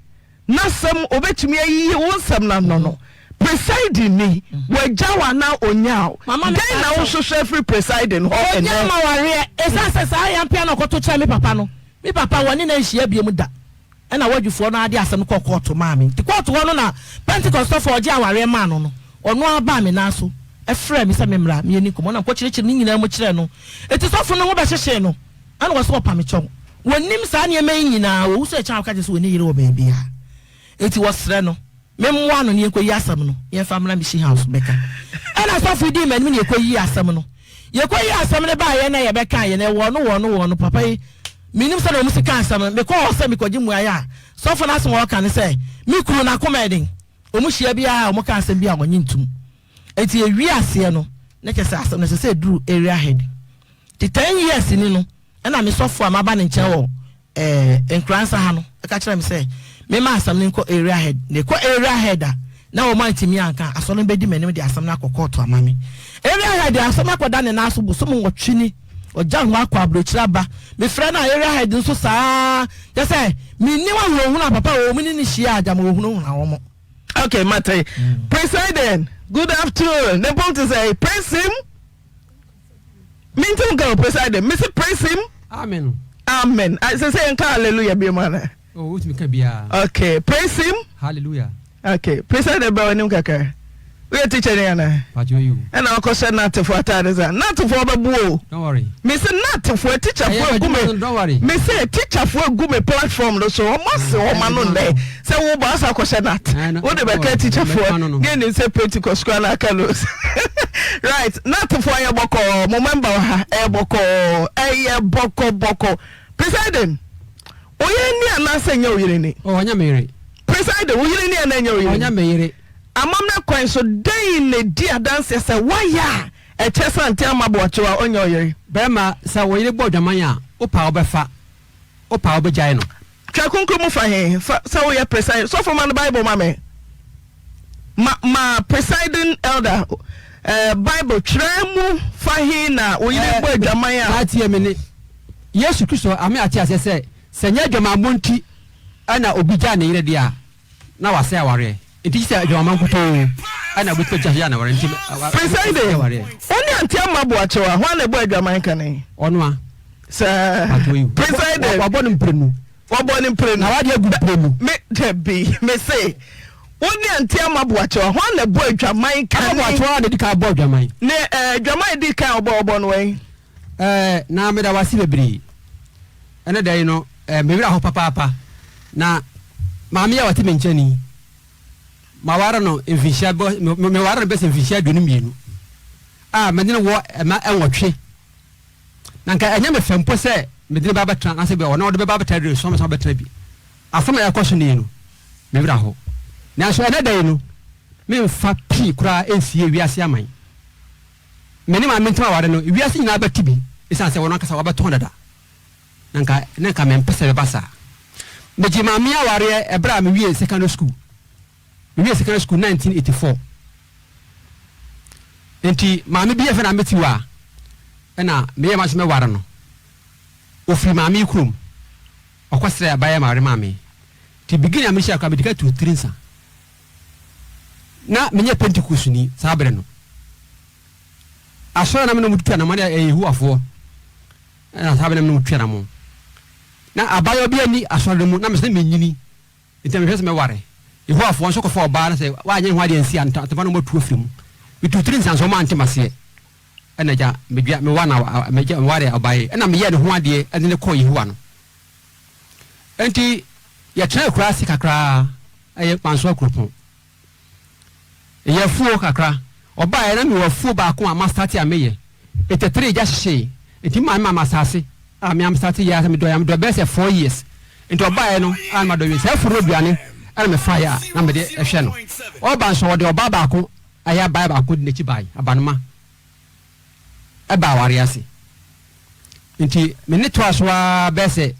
n'asɛm ɔbɛtumi ayiyi wo nsɛm no ano no presiding ni wagya wo anaa ɔnyaa wo Mama me dɛn na ka kyerɛ wo. wohwehwɛ afiri presiding hɔ Ɔnyaa ɛnɛ? m'awareɛ ɛsiane sɛ saa ayampea no a ɔkɔto kyerɛɛ me papa no, me papa wɔne no anhyia biom da. Ɛna wadwifoɔ no ara de asɛm no kɔɔ kɔɔto maa me. Nti kɔɔto hɔ no na Pentecost sɔfoɔ a ɔgyee awareɛ maa no no, ɔno ara baa me nan so frɛɛ me sɛ memmra na yɛnni nkɔmmɔ. Na mekɔkyerɛkyerɛɛ ne nyinaa mu kyerɛɛ no. Enti sɔfo no ho bɛhyehyee no, ɛna ɔse ɔpa me kyɛw. Wɔnnim saa nneɛma yi nyinaa, wɔwu so ɛkyɛn a wɔka kyerɛ sɛ wɔnni yere wɔ baabiara. Enti wɔsrɛ no. Memmoa no na yɛnkɔyi asɛm no na yɛmfa mmra Mission House mmɛka. Ɛna sɔfo yi dii m'anim na yɛkɔyii asɛm no. Yɛkɔyii asɛm no baeɛ na yɛbɛkaeɛ no, ɛwɔɔ no wɔɔ no wɔɔ no. Papa yi, mennim sɛdeɛ wɔn si kaa asɛm no. Mekɔɔ hɔ sɛ mekɔgye mmuaeɛ a, sɔfo no asɛm a ɔka ne sɛ, me kunu n'akoma yɛ den. Wɔn hyia biara a wɔka asɛm bi a ɔnnye ntom. Enti yɛwie aseɛ no, na kyerɛ sɛ asɛm no ɛsɛ sɛ ɛduru area head. Nti ten years ni no, ɛna me sɔfo a maba ne nkyɛn wɔ eh, Nkoransa ha no ka kyerɛɛ me sɛ memma asɛm no nkɔ area head. Na ɛkɔ area head a, na wɔn antumi anka a, asɔre no bɛdi m'anim de asɛm no akɔ kɔɔto ama me. Area head de asɛm no akɔda ne nan so bosom nwɔtwe ni. Ɔgya ho akɔ aburokyire aba. Mefrɛ no a, area head nso saa ara. Kyerɛ sɛ, mennim ahunahuna papa a wɔn ne no hyia a, gyama wɔhunahuna wɔn. Okay, mate. President, good afternoon. Ne mpom te sɛ, praise him. Mente nka o president. Mese praise him. Amen. Amen. Ah, sɛ sɛ yɛnka hallelujah bi mu ana? Oh, wotumi ka biara. Okay, praise him. Hallelujah. Okay, president bɛ w'anim kakra. Woyɛ teacher ni ana? Pacho yi o. Ɛna wakɔhyɛ natefo ataade sa. Natefo ɔbɛbu o. Don't worry. Mese natefo teacherfo egu me. Don't worry. Mese teacherfo egu me platform no so. Ɔmo ase ɔmo ano nnɛ. Sɛ wo bɔ asa akɔhyɛ nat. Wo de bɛka teacherfoɔ. Ne nim sɛ Pentecost kura na aka no. Right. Natfoɔ ɛyɛ bɔkɔɔ. Mo member wɔ ha. Ɛyɛ bɔkɔɔ. Ɛyɛ bɔkɔ bɔkɔ. Presiding. Wo yere ni anaasɛ nyɛ wo yere ni? Oh, ɔnyɛ me yere. Presiding, wo yere ni anaa nyɛ wo yere ni? Ɔnyɛ me yere. Amammerɛ kwan so, dɛn na ɛdi adanseɛ sɛ woayɛ a ɛkyerɛ sɛ ante ama Boakyew a ɔnyɛ wo yere? Barima, sɛ wo yere bɔ adwaman a, wopɛ a wobɛfa, wopɛ a wobɛgyae no. Twerɛ Kronkron mu fa he? Fa sɛ woyɛ presiding sɔfo ma no Bible ma me. Ma ma presiding elder eh, Bible twerɛ mu fa he na wo yere bɔ adwaman a. Saa tie me ne. Yesu Kristo ame ate aseɛ sɛ, sɛ nyɛ adwamammɔ nti na obi gyae ne yere deɛ a, na wasɛe awareɛ. Enti gye sɛ adwamamma nkutoo na wobɛtumi agyina so agyae no awareɛ. Enti Presiding, wasɛe awareɛ. Wo ne Auntie Amma Boakyew a, hwan na ɛbɔ adwaman kane? Ɔno a. Saa. Pato yi. Presiding. Wabɔ no mprenu. Wabɔ no mprenu. Na wade agu mprenu. Me, dabi, me se. Wo ne Auntie Ama Boakyewa, hwan na ɛbɔ adwaman kane? Ama Boakyewa na ɛdi kan bɔ adwaman. Ne eh, adwaman ɛdi kan ɔbɔ ɔbɔ no wɛn? Eh, na meda wase bebree. Ɛnɛ da yi no, eh, me werɛ aho papaapa. Na maame yi a ɔte me nkyɛn yi, maware no mfinhyia bɔ, meware no bɛsɛ mfinhyia 22 a mene no wɔ ɛma ɛnwɔtwe. Na nka ɛnyɛ me fɛ mpo sɛ mede no ba bɛtena, anaasɛ bi ɔno ɔde bɛba bɛtena de soma me sɛ ɔbɛtena bi. Asɛm a ɛrekɔ so nnɛ yi no, me werɛ ahow. Nanso ɛnnɛ da yi no, memfa pii koraa nsie wiase aman. Me ne maame ntam aware no, wiase nyinaa bɛte bi esiane sɛ wɔn ankasa wɔabɛtɔn dada. Na anka na anka mempɛ sɛ ɛbɛba saa. Megyee maame awareɛ ɛberɛ a mewiee secondary school. Mewiee secondary school 1984. Enti maame bi a yɛfrɛ no Ametiwa ɛna meyɛɛ m'adwene sɛ mɛware no. Ɔfiri maame yi kurom. Ɔkɔsrɛɛ abayewa ma ɔde maa me. Nti beginning a mehyia koraa medi ka tuu tiri nsa. Na menyɛ Pentekostni saa berɛ no. Asɔre a na me ne wɔn tutu anamɔ no yɛ Yehowafoɔ. Ɛna saa berɛ na me ne wɔn tutu anamɔ. Na abayewa bi ani asɔre no mu na mesɛ menyini. Nti na mehwɛ sɛ mɛware. Yehowafoɔ nso kɔfa ɔbaa no sɛ wanyɛ ne ho adeɛ ansi a ntampa no wɔatu afiri mu. Metuu tiri nsa nso wɔante m'aseɛ. Ɛna agya medua mewa na megya meware ɔbaa yi ɛna meyɛɛ ne ho adeɛ ɛde ne kɔɔ Yehowa no. Enti yɛtenaa akuraase kakraa ɛyɛ Mansoa kuropɔn. Yɛyɛ afuo kakra. Ɔbaeɛ na mewɔ afuo baako a mastate a meyɛ. Etetere gya hyehyee. Enti me maame maa me asase a me a mestate yɛ a medɔeɛ a medɔe bɛyɛ sɛ 4 years. Enti ɔbaeɛ no a na madɔ wie. Saa afuo no aduane ɛna mefaeɛ a na mede hwɛ no. Ɔreba nso ɔde ɔbaa baako ɛyɛ abaayewa baako di n'akyi bae, abanoma ɛbaa awareɛ ase. Nti me ne toa so ara bɛyɛ sɛ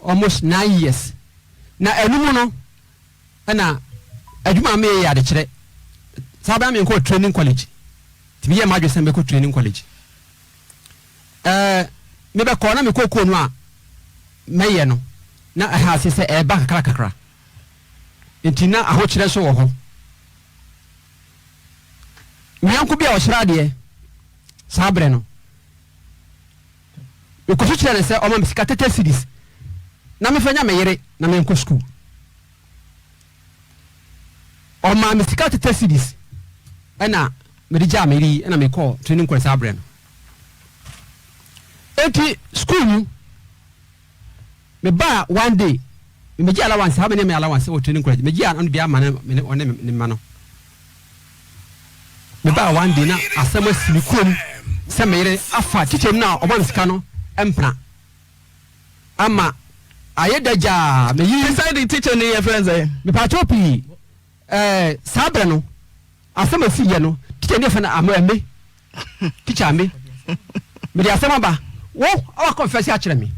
almost 9 years. Na ɛno mu no ɛna adwuma a meyɛ yɛ adekyerɛ. Saa bɛn na menkɔɔ training college. Nti meyɛɛ m'adwene sɛ mɛkɔ training college. Ɛɛ mebɛkɔ na mekɔ kuo no a mɛyɛ no na ɛha ase sɛ ɛreba kakra kakra. Nti na ahokyerɛ nso wɔ hɔ. Me yɔnko bi a ɔkyerɛ adeɛ saa berɛ no, mekɔsu kyerɛ no sɛ ɔma me sika 30 cedis na mefa nya me yere na menkɔ sukuu. Ɔmaa me sika 30 cedis ɛna mede gyaa me yere yi ɛna mekɔɔ training college saa berɛ no. Enti sukuu mu Mebaa one day, me megye allowance, how many me allowance wɔ training college, megye a ɔno bi ama ne ne ɔne ne mma no. Mebaa one day na asɛm asi me kurom sɛ me yere afa teacher mu na ɔma me sika no mpena ama ayɛ da gyaa me yiri. Presiding teacher ni yɛ fɛn sɛ. Mepaakyɛw pii ɛɛ saa berɛ no asɛm asi yɛ no teacher ni yɛ fɛn no ame. Teacher me, mede asɛm aba. Wo a wakɔnfɛse akyerɛ me.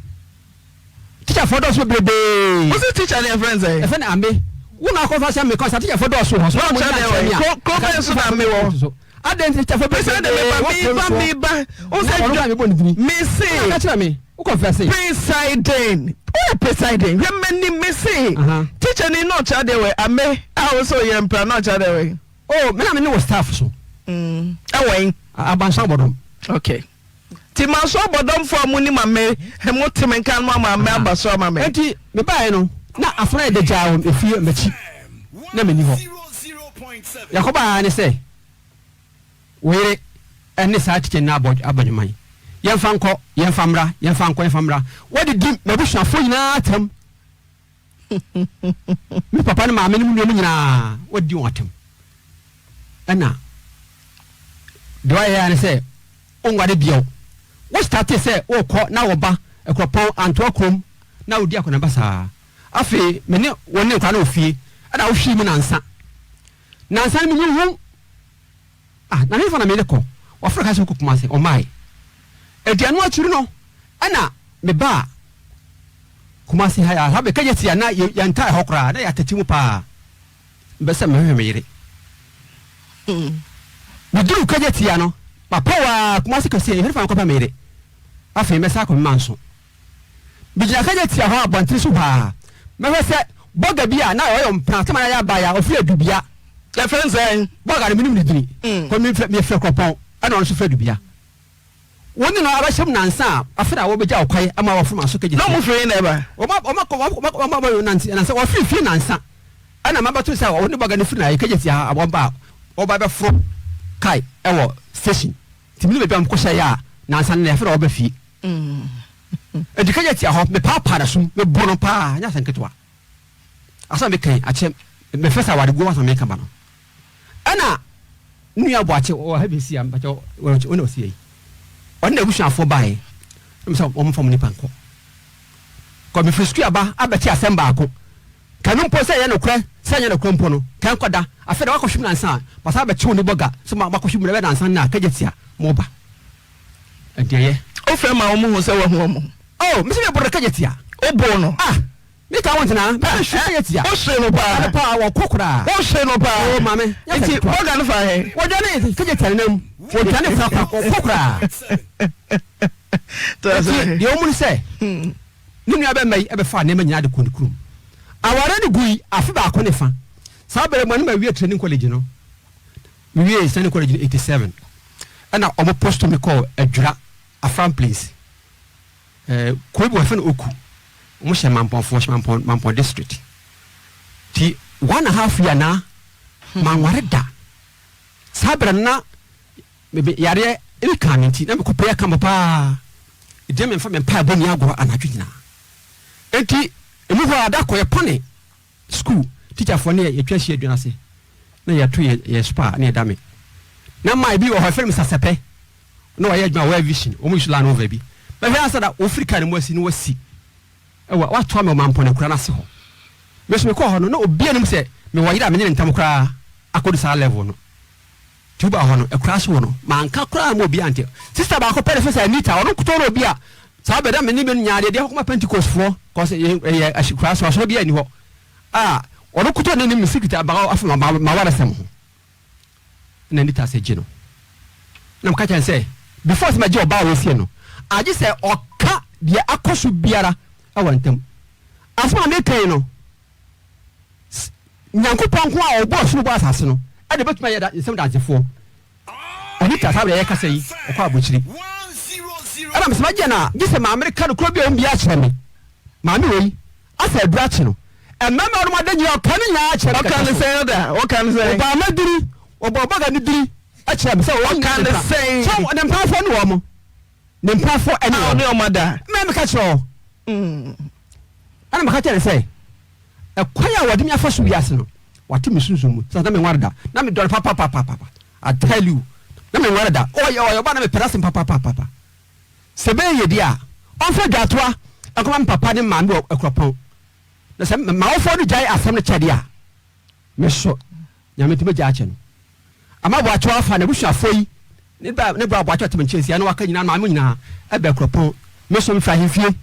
Teacher fo dɔɔso bebrebee. Wo se teacher ne yɛfrɛ no sɛn? Yɛfrɛ no Ame. Wo na akɔnfɛse ame kɔ sa teacher fo dɔɔso hɔ. So wɔn nyinaa kyerɛ me a. Kuro bɛn so na ame wɔ? Adɛn nti teacher fo bebrebee wɔ kuro no soɔ? Meba meba. Wo sɛ dwa. Ɔno mebɔ ne dini. Me se. Wo na ka kyerɛ me. Wo kɔnfɛse. Presiding. Woyɛ presiding. Hwɛ m'anim me se. Teacher ni na ɔkyerɛ adeɛ wɔ ame a wo sɛ ɔyɛ mpra na ɔkyerɛ adeɛ wɔ. Oh, me na me ne wɔ staff so. Mm, ɛwɔ yi. Abanso abɔdɔm. Okay. Ti ma so abɔdɔmfo a mo ni ma me, mo te me nka no ama me aba so ama me. Enti me baeɛ no, na afena yɛ dagyaa wɔ efie m'akyi, na menni hɔ. Yɛkɔbaeɛ ne sɛ, wo yere ne saa tikya no abɔ abɔdwoman. Yɛmfa nkɔ, yɛmfa mmra, yɛmfa nkɔ, yɛmfa mmra. Wɔdidi m'abusuafoɔ nyinaa atam. Me papa ne maame ne me nuanom nyinaa wɔadi wɔn atɛm. Ɛna deɛ wayɛ ara ne sɛ wonware bio. Wo starte sɛ wokɔ na wo ba Akuropɔn Antoa kurom na wodi akɔneaba saa. Afei me ne wo ne nkwadaa no wɔ fie ɛna wohwee mu nansa. Nansa no menyi hu. Ah, na hefa na merekɔ? Wɔfrɛ ka sɛ wokɔ Kumase, ɔmmae. Enti ɛno akyiri no, ɛna mebaa Kumase ha yi a, ha bɛka yɛsi a na yɛntaa hɔ koraa, na yɛatete mu paa. Mepɛ sɛ mehwehwɛ me yere. Meduruu Kagyetia no, mapɔw ara Kumase kɛseɛ, hefa na mekɔpɛ me yere? Afei mɛsan akɔ me manso. Migyina kagya tia hɔ abɔnten so hɔ ara. Mɛhwɛ sɛ bɔga bi a na ɔyɛ ɔmpena sɛ ma yɛayɛ abaayewa a ɔfiri Adubea. Yɛfrɛ no sɛn? Bɔga no, menim ne dini. Kɔ mefrɛ mefrɛ Kuropɔn ɛna ɔno nso frɛ Adubea. Wo ne no abɛhyɛ mu nansa a, afei na wɔbɛgya wo kwan ama wɔaforo m'aso kagya Na tia. wɔfiri he na ɛba? Wɔn wɔn wɔn wɔn wɔn wɔn nansa, wɔfiri fie nansa. Ɛna mabɛto sɛ ɔne bɔga no firi na yɛkɛgye tia ha wɔn ba wɔba bɛforo kae ɛwɔ station nti mene baabi a mekɔhyɛ yɛ a nansa no na yɛfrɛ wɔba fie nti kɛgye tia hɔ mepaapaa n'asom mebɔ no paa nyɛ asɛm ketewa asɛm a meka yi akyɛ mefɛ sɛ awareguo asɛm meka ba no ɛna nua aboakye wɔ ha bi si a mpakyɛ wɔn na ɔsi yi ɔne n'abusuafoɔ baeɛ ɛm sɛ wɔn mfa mu nipa nkɔ kɔ mefiri sukuu aba abɛte asɛm baako Ka no mpo sɛ ɛyɛ nokorɛ, sɛ ɛnyɛ nokorɛ mpo no, ka nkɔ da. Afei deɛ woakɔhwe mu nansa a, masan abɛkye wo ne bɔga sɛ moakɔhwe mu na ɛbɛyɛ nansa nnɛ a, kagya tia, moreba. Ɛnti ɛyɛ. Wofrɛ ma wɔn hu sɛ woahu wɔn. Oh, mese meboro no kagya tia. Woboo no? Ah, me ka wo ntena, mese mehwe kagya tia. Wohwee no paa? Ade paa, wɔkɔ koraa. Wohwee no paa? Oh, maame, nyɛ sɛ Nti ketewa. bɔga no faa he? Wɔdwane kagya tia nenam, wɔdwane korakora, wɔkɔ koraa. Enti deɛ wɔn ne sɛ, ne nua bɛmma yi bɛfaa nneɛma nyinaa de kɔɔ ne kurom. Aware no gui afe baako ne fa. Saa bere mu a na mawie training college no. Mewiee training college no 87. Ɛna wɔn posto me kɔɔ Adwira, Afram Plains. Eh, kuro bi wɔ hɔ yɛfrɛ no Oku. Wɔn hyɛ Mampɔnfoɔ, hyɛ Mampɔn, Mampɔn district. Ti one and a half year na manware da. Saa bere no na Me me yareɛ bi kaa me nti na mekɔ prayer camp paa. Ɛgyina me mfa me mpaebɔ nni agorɔ anadwo nyinaa. Enti ɛmu hɔ a da kɔ yɛpɔne school teacherfoɔ ne yɛtwa ahyia adwa no ase na yɛto yɛ yɛ spa ne yɛda me. Na maa bi wɔ hɔ yɛfrɛ no Mr. Sɛpɛ na wɔyɛ adwuma wɔ vision wɔn yi so land rover bi. Bɛhwɛ ansa da wɔfiri kaa no mu asi na wɔasi ɛwɔ watoa me wɔ mampɔne akura no ase hɔ. Me nso mekɔɔ hɔ no na obiara nim sɛ mewɔ yere a menye ne ntam koraa akɔdu saa level no. Tuba hɔ no, akuraa so hɔ no, manka koraa amma obiara ante. Sista baako pɛ na ɛfrɛ sɛ Anita, ɔno nkutoo ne obi a saa bere na me ne no nyaa adeɛ de akɔma Pentecostefoɔ, kɔs ɛyɛ akuraa so asɔre biara nni hɔ a ɔno nkutoo na nim me secret about afa m'awaresɛm ho. Na Anita sɛ gye no. Na meka kyerɛ no sɛ before sɛ mɛgye ɔbaa wei sie no, agye sɛ ɔka deɛ akɔ so biara wɔ ntam. Asɛm a meka yi no, Nyankopɔn nko a ɔbɔɔ soro bɔɔ asase no na obetumi ayɛ nsɛm dansefoɔ. Anita, saa berɛ yɛkasa yi, ɔkɔ abokyiri. Ɛna mesɛ magye no a, gye sɛ maame no ka nokorɛ bi a ɔwɔ mu biara kyerɛ me. Maame wei, asɛ aduru akye no. Mmarima a wɔnom ada nyinaa, ɔka ne nyinaa kyerɛ me Ɔka kɛtɛ ne so. sɛn da? Ɔka ne sɛn? Ɔbɔ ama diri, ɔbɔ ɔbɔga ne diri kyerɛ me sɛ wɔn Ɔka nyinaa ne mepra. sɛn? Sɛ ne mpafoɔ ne wɔn. Ne mpafoɔ ne A wɔn. ɔne wɔn ada. Mɛ meka kyerɛ wo. Ɛna meka kyerɛ no sɛ, ɛkwan a wɔde me afa so wiase no, wate me sunsum mu. Sɛ na menware da. Na medɔ no papapapapa. I tell you. Na menware da. Ɔyɛ ɔyɛ ɔba na mepɛ n'asɛm papapapapa. Sɛ ɛbɛyɛ yie deɛ a, ɔmfa dwatoa nkɔma me papa ne me maame wɔ Akuropɔn. Na sɛ m'awofoɔ no gyae asɛm no kyɛ deɛ a, Me so, Nyame nti mɛgya akyɛ no. Ama Boakyew afa n'abusuafoɔ yi ne bra ne bra Boakyew atem nkyɛnsia na waka nyinaa maame mo nyinaa ɛbɛ Kuropɔn. Me so mefiri ahemfie.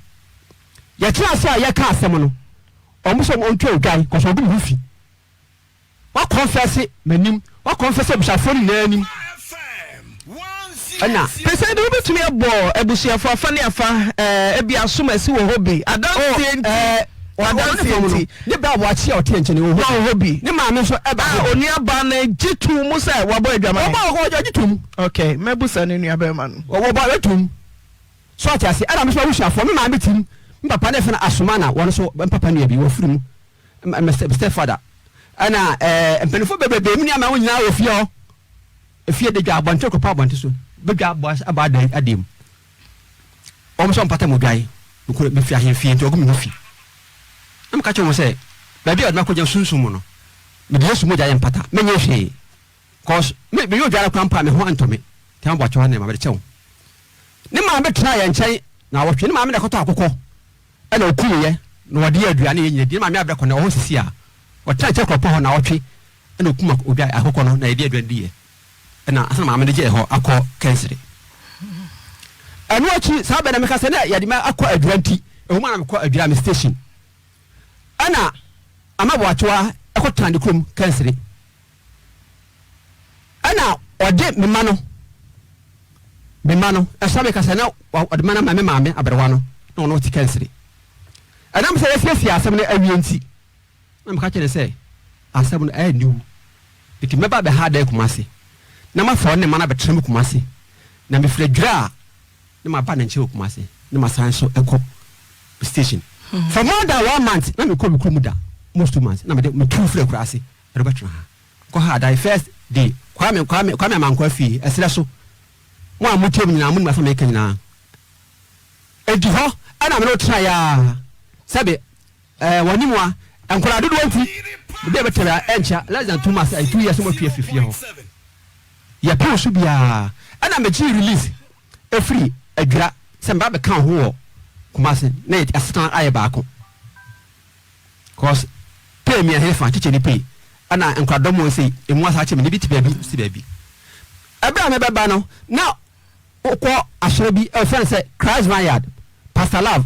Yɛtena ase a yɛka asɛm no, ɔmo sɛ ɔmo ntwa odwan kɔsɛ ɔgu me ho fi. Wa kɔnfɛse m'anim, wa kɔnfɛse abusuafoɔ no nyinaa anim. Ɛna. Pɛsɛ de wobɛtumi abɔ abusuafo afa ne afa eh, ebi asom asi wɔ hɔ bi adanseɛ nti Oh, eh, adanseɛ nti. Ne bra aboakye a ɔte nkyɛn wɔ hɔ wɔ hɔ bi. Ne maame nso ɛba hɔ bi. A onuabaa no gye too mu sɛ wabɔ adwaman. Ɔbɔ ɔgye ɔgye tom. Okay, mɛbusa ne nuabɛrima no. Wɔbɔ ɔgye tom. So ate ase ɛna me nso abusuafoɔ me maame tim me papa ne fɛn asoma na wɔn nso me papa nua bi wɔfiri mu me step father ɛna ɛɛ mpanimfoɔ bebrebe mu nua ma wɔn nyinaa wɔ fie hɔ. Efie de dwa abɔnten kɔpɔ abɔnten so bɛdwa abɔ aba adan adeɛ mu. Wɔn sɛ ɔmpata mu dwae. Mekɔ mefiri ahemfie nti ɔgu me ho fi. Na meka kyerɛ wɔn sɛ baabi a ɔde me akɔgyina sunsum mu no, mede Yesu mogya yɛ mpata. Menyɛ hwee. Cause me meyɛ odware koraa mpo a me ho antɔ me. Nti ama bɔakyɛ hɔ ne ma mede kyɛ wo. Ne maame tenaa yɛn nkyɛn naawɔtwe. Ne maame na ɛkɔtɔ akokɔ ɛna ɔkumyɛ na wɔde yɛ aduane yɛ nyina di. Ne maame abrɛ kɔ na ɔhɔ sisi a ɔtena nkyɛn korɔpɔ hɔ naawɔtwe. Ɛna okum odwan akokɔ no na yɛde aduan diiɛ. Ɛna ansa na maame no gyee hɔ akɔ kɛnsere. Ɛno akyi saa bɛ na meka sɛ na yɛde me akɔ adwira nti ɛwɔ mu a na mekɔ adwira me station. Ɛna ama Boakyewa ɛkɔ tena ne kurom kɛnsere. Ɛna ɔde me ma no me ma no ɛsa meka sɛ na ɔde ma no ama me maame aberewa no na ɔno ɔte kɛnsere. Ɛnam sɛ yɛasiesie asɛm no awie nti Na meka kyerɛɛ no sɛ, Asɛm no, ɛyɛ aniwu. Enti mɛba abɛha adan Kumasi, na mafa ɔne ne mma no abɛtena mu Kumasi. Na mefiri Adwira a, na maba ne nkyɛn wɔ Kumasi, na masan nso kɔ station. For more than one month, na menkɔɔ me kurom da. Almost 2 months na mede metu firi akuraase ɛde bɛtena ha. Kɔ ha adan first day, Kwame Amankwa fie ɛserɛ so. Mo a motie mu nyinaa, monim asɛm a meka nyinaa. Enti hɔ ɛna mene wo tena yaa sɛbe ɛɛ wɔne mu a nkwadaa dodoɔ nti baabi a bɛtena a ɛnkyɛ less than 2 months ɛyɛ 2 years na moatwi afiri fie hɔ. Yɛpɛ so biara ɛna megyee release ɛfiri Adwira sɛ meba bɛka wo ho wɔ Kumase na yɛ asetena ayɛ baako. Cause pay me ahefa kyekyɛ ni pay ɛna nkwadaa dɔm wɔ sei emu asa akyɛ me ne bi te baabi si baabi. Ɛberɛ a mebɛba no na wokɔ asɔre bi ɛfrɛ no sɛ Christ Vineyard, Pastor Love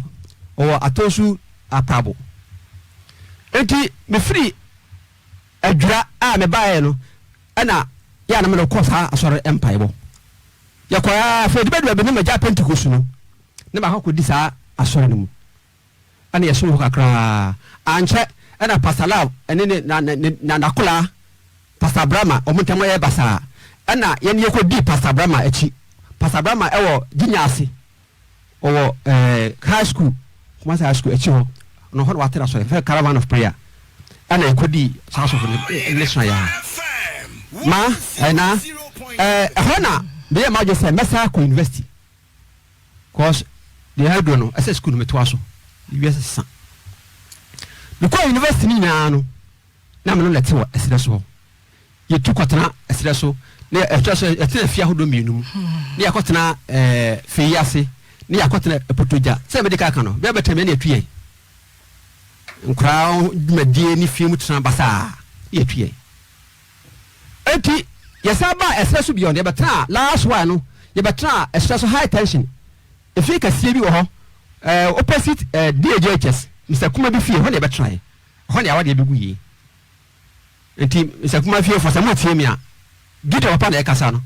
ɔwɔ Atonsu Aprabo. Enti mefiri Adwira a mebaeɛ no ɛna yɛ a na mede kɔ saa asɔre mpaebɔ. Yɛkɔɛ ara afei de bɛdu baabi ne magya Pentecost no ne baakɔ akɔdi saa asɔre no mu. Ɛna yɛsom hɔ kakraa. Ankyɛ ɛna Pastor Love ɛne ne na ne na n'akolaa Pastor Brahma wɔn ntam yɛ basaa. Ɛna yɛn yɛkɔdii Pastor Brahma akyi. Pastor Brahma ɛwɔ Ginya ase. Ɔwɔ ɛɛ high school, Kumasi High School akyi hɔ. Na hɔ na wate n'asɔre, fɛ Caravan of Prayer. Ɛna yɛkɔdii saa asɔfo no ne sua yɛ Ma ɛna ɛɛ ɛhɔ na meyɛ m'adwene sɛ mɛsan akɔ university. Cause deɛ aduro no ɛsɛ school no metoa so. Wiase sesa. Mekɔɔ university no nyinaa no, na me no na ɛte wɔ ɛserɛ so hɔ. Yɛtu kɔtena ɛserɛ so na ɛtwa so yɛtena fie ahodoɔ mmienu mu na yɛakɔtena ɛɛ fei ase na yɛakɔtena ɛpotogya sɛ mede ka ka no bɛɛ bɛtɛm yɛne yɛtu yɛn nkoraa dwumadie ne fie mu tena basaa na yɛtu yɛn. Enti yɛsan baa ɛserɛ so bio no, yɛbɛtenaa last while no, yɛbɛtenaa ɛserɛ so high tension. Efie kɛseɛ bi wɔ hɔ, eh, opposite eh, DAJHS, Mr. Kuma bi fie, hɔ na yɛbɛtenaeɛ. Ɛhɔ na yɛawadeɛ bɛgu yie. Nti Mr. Kuma fiefoɔ, sɛ motie me a, Gideon papa na ɛkasa no.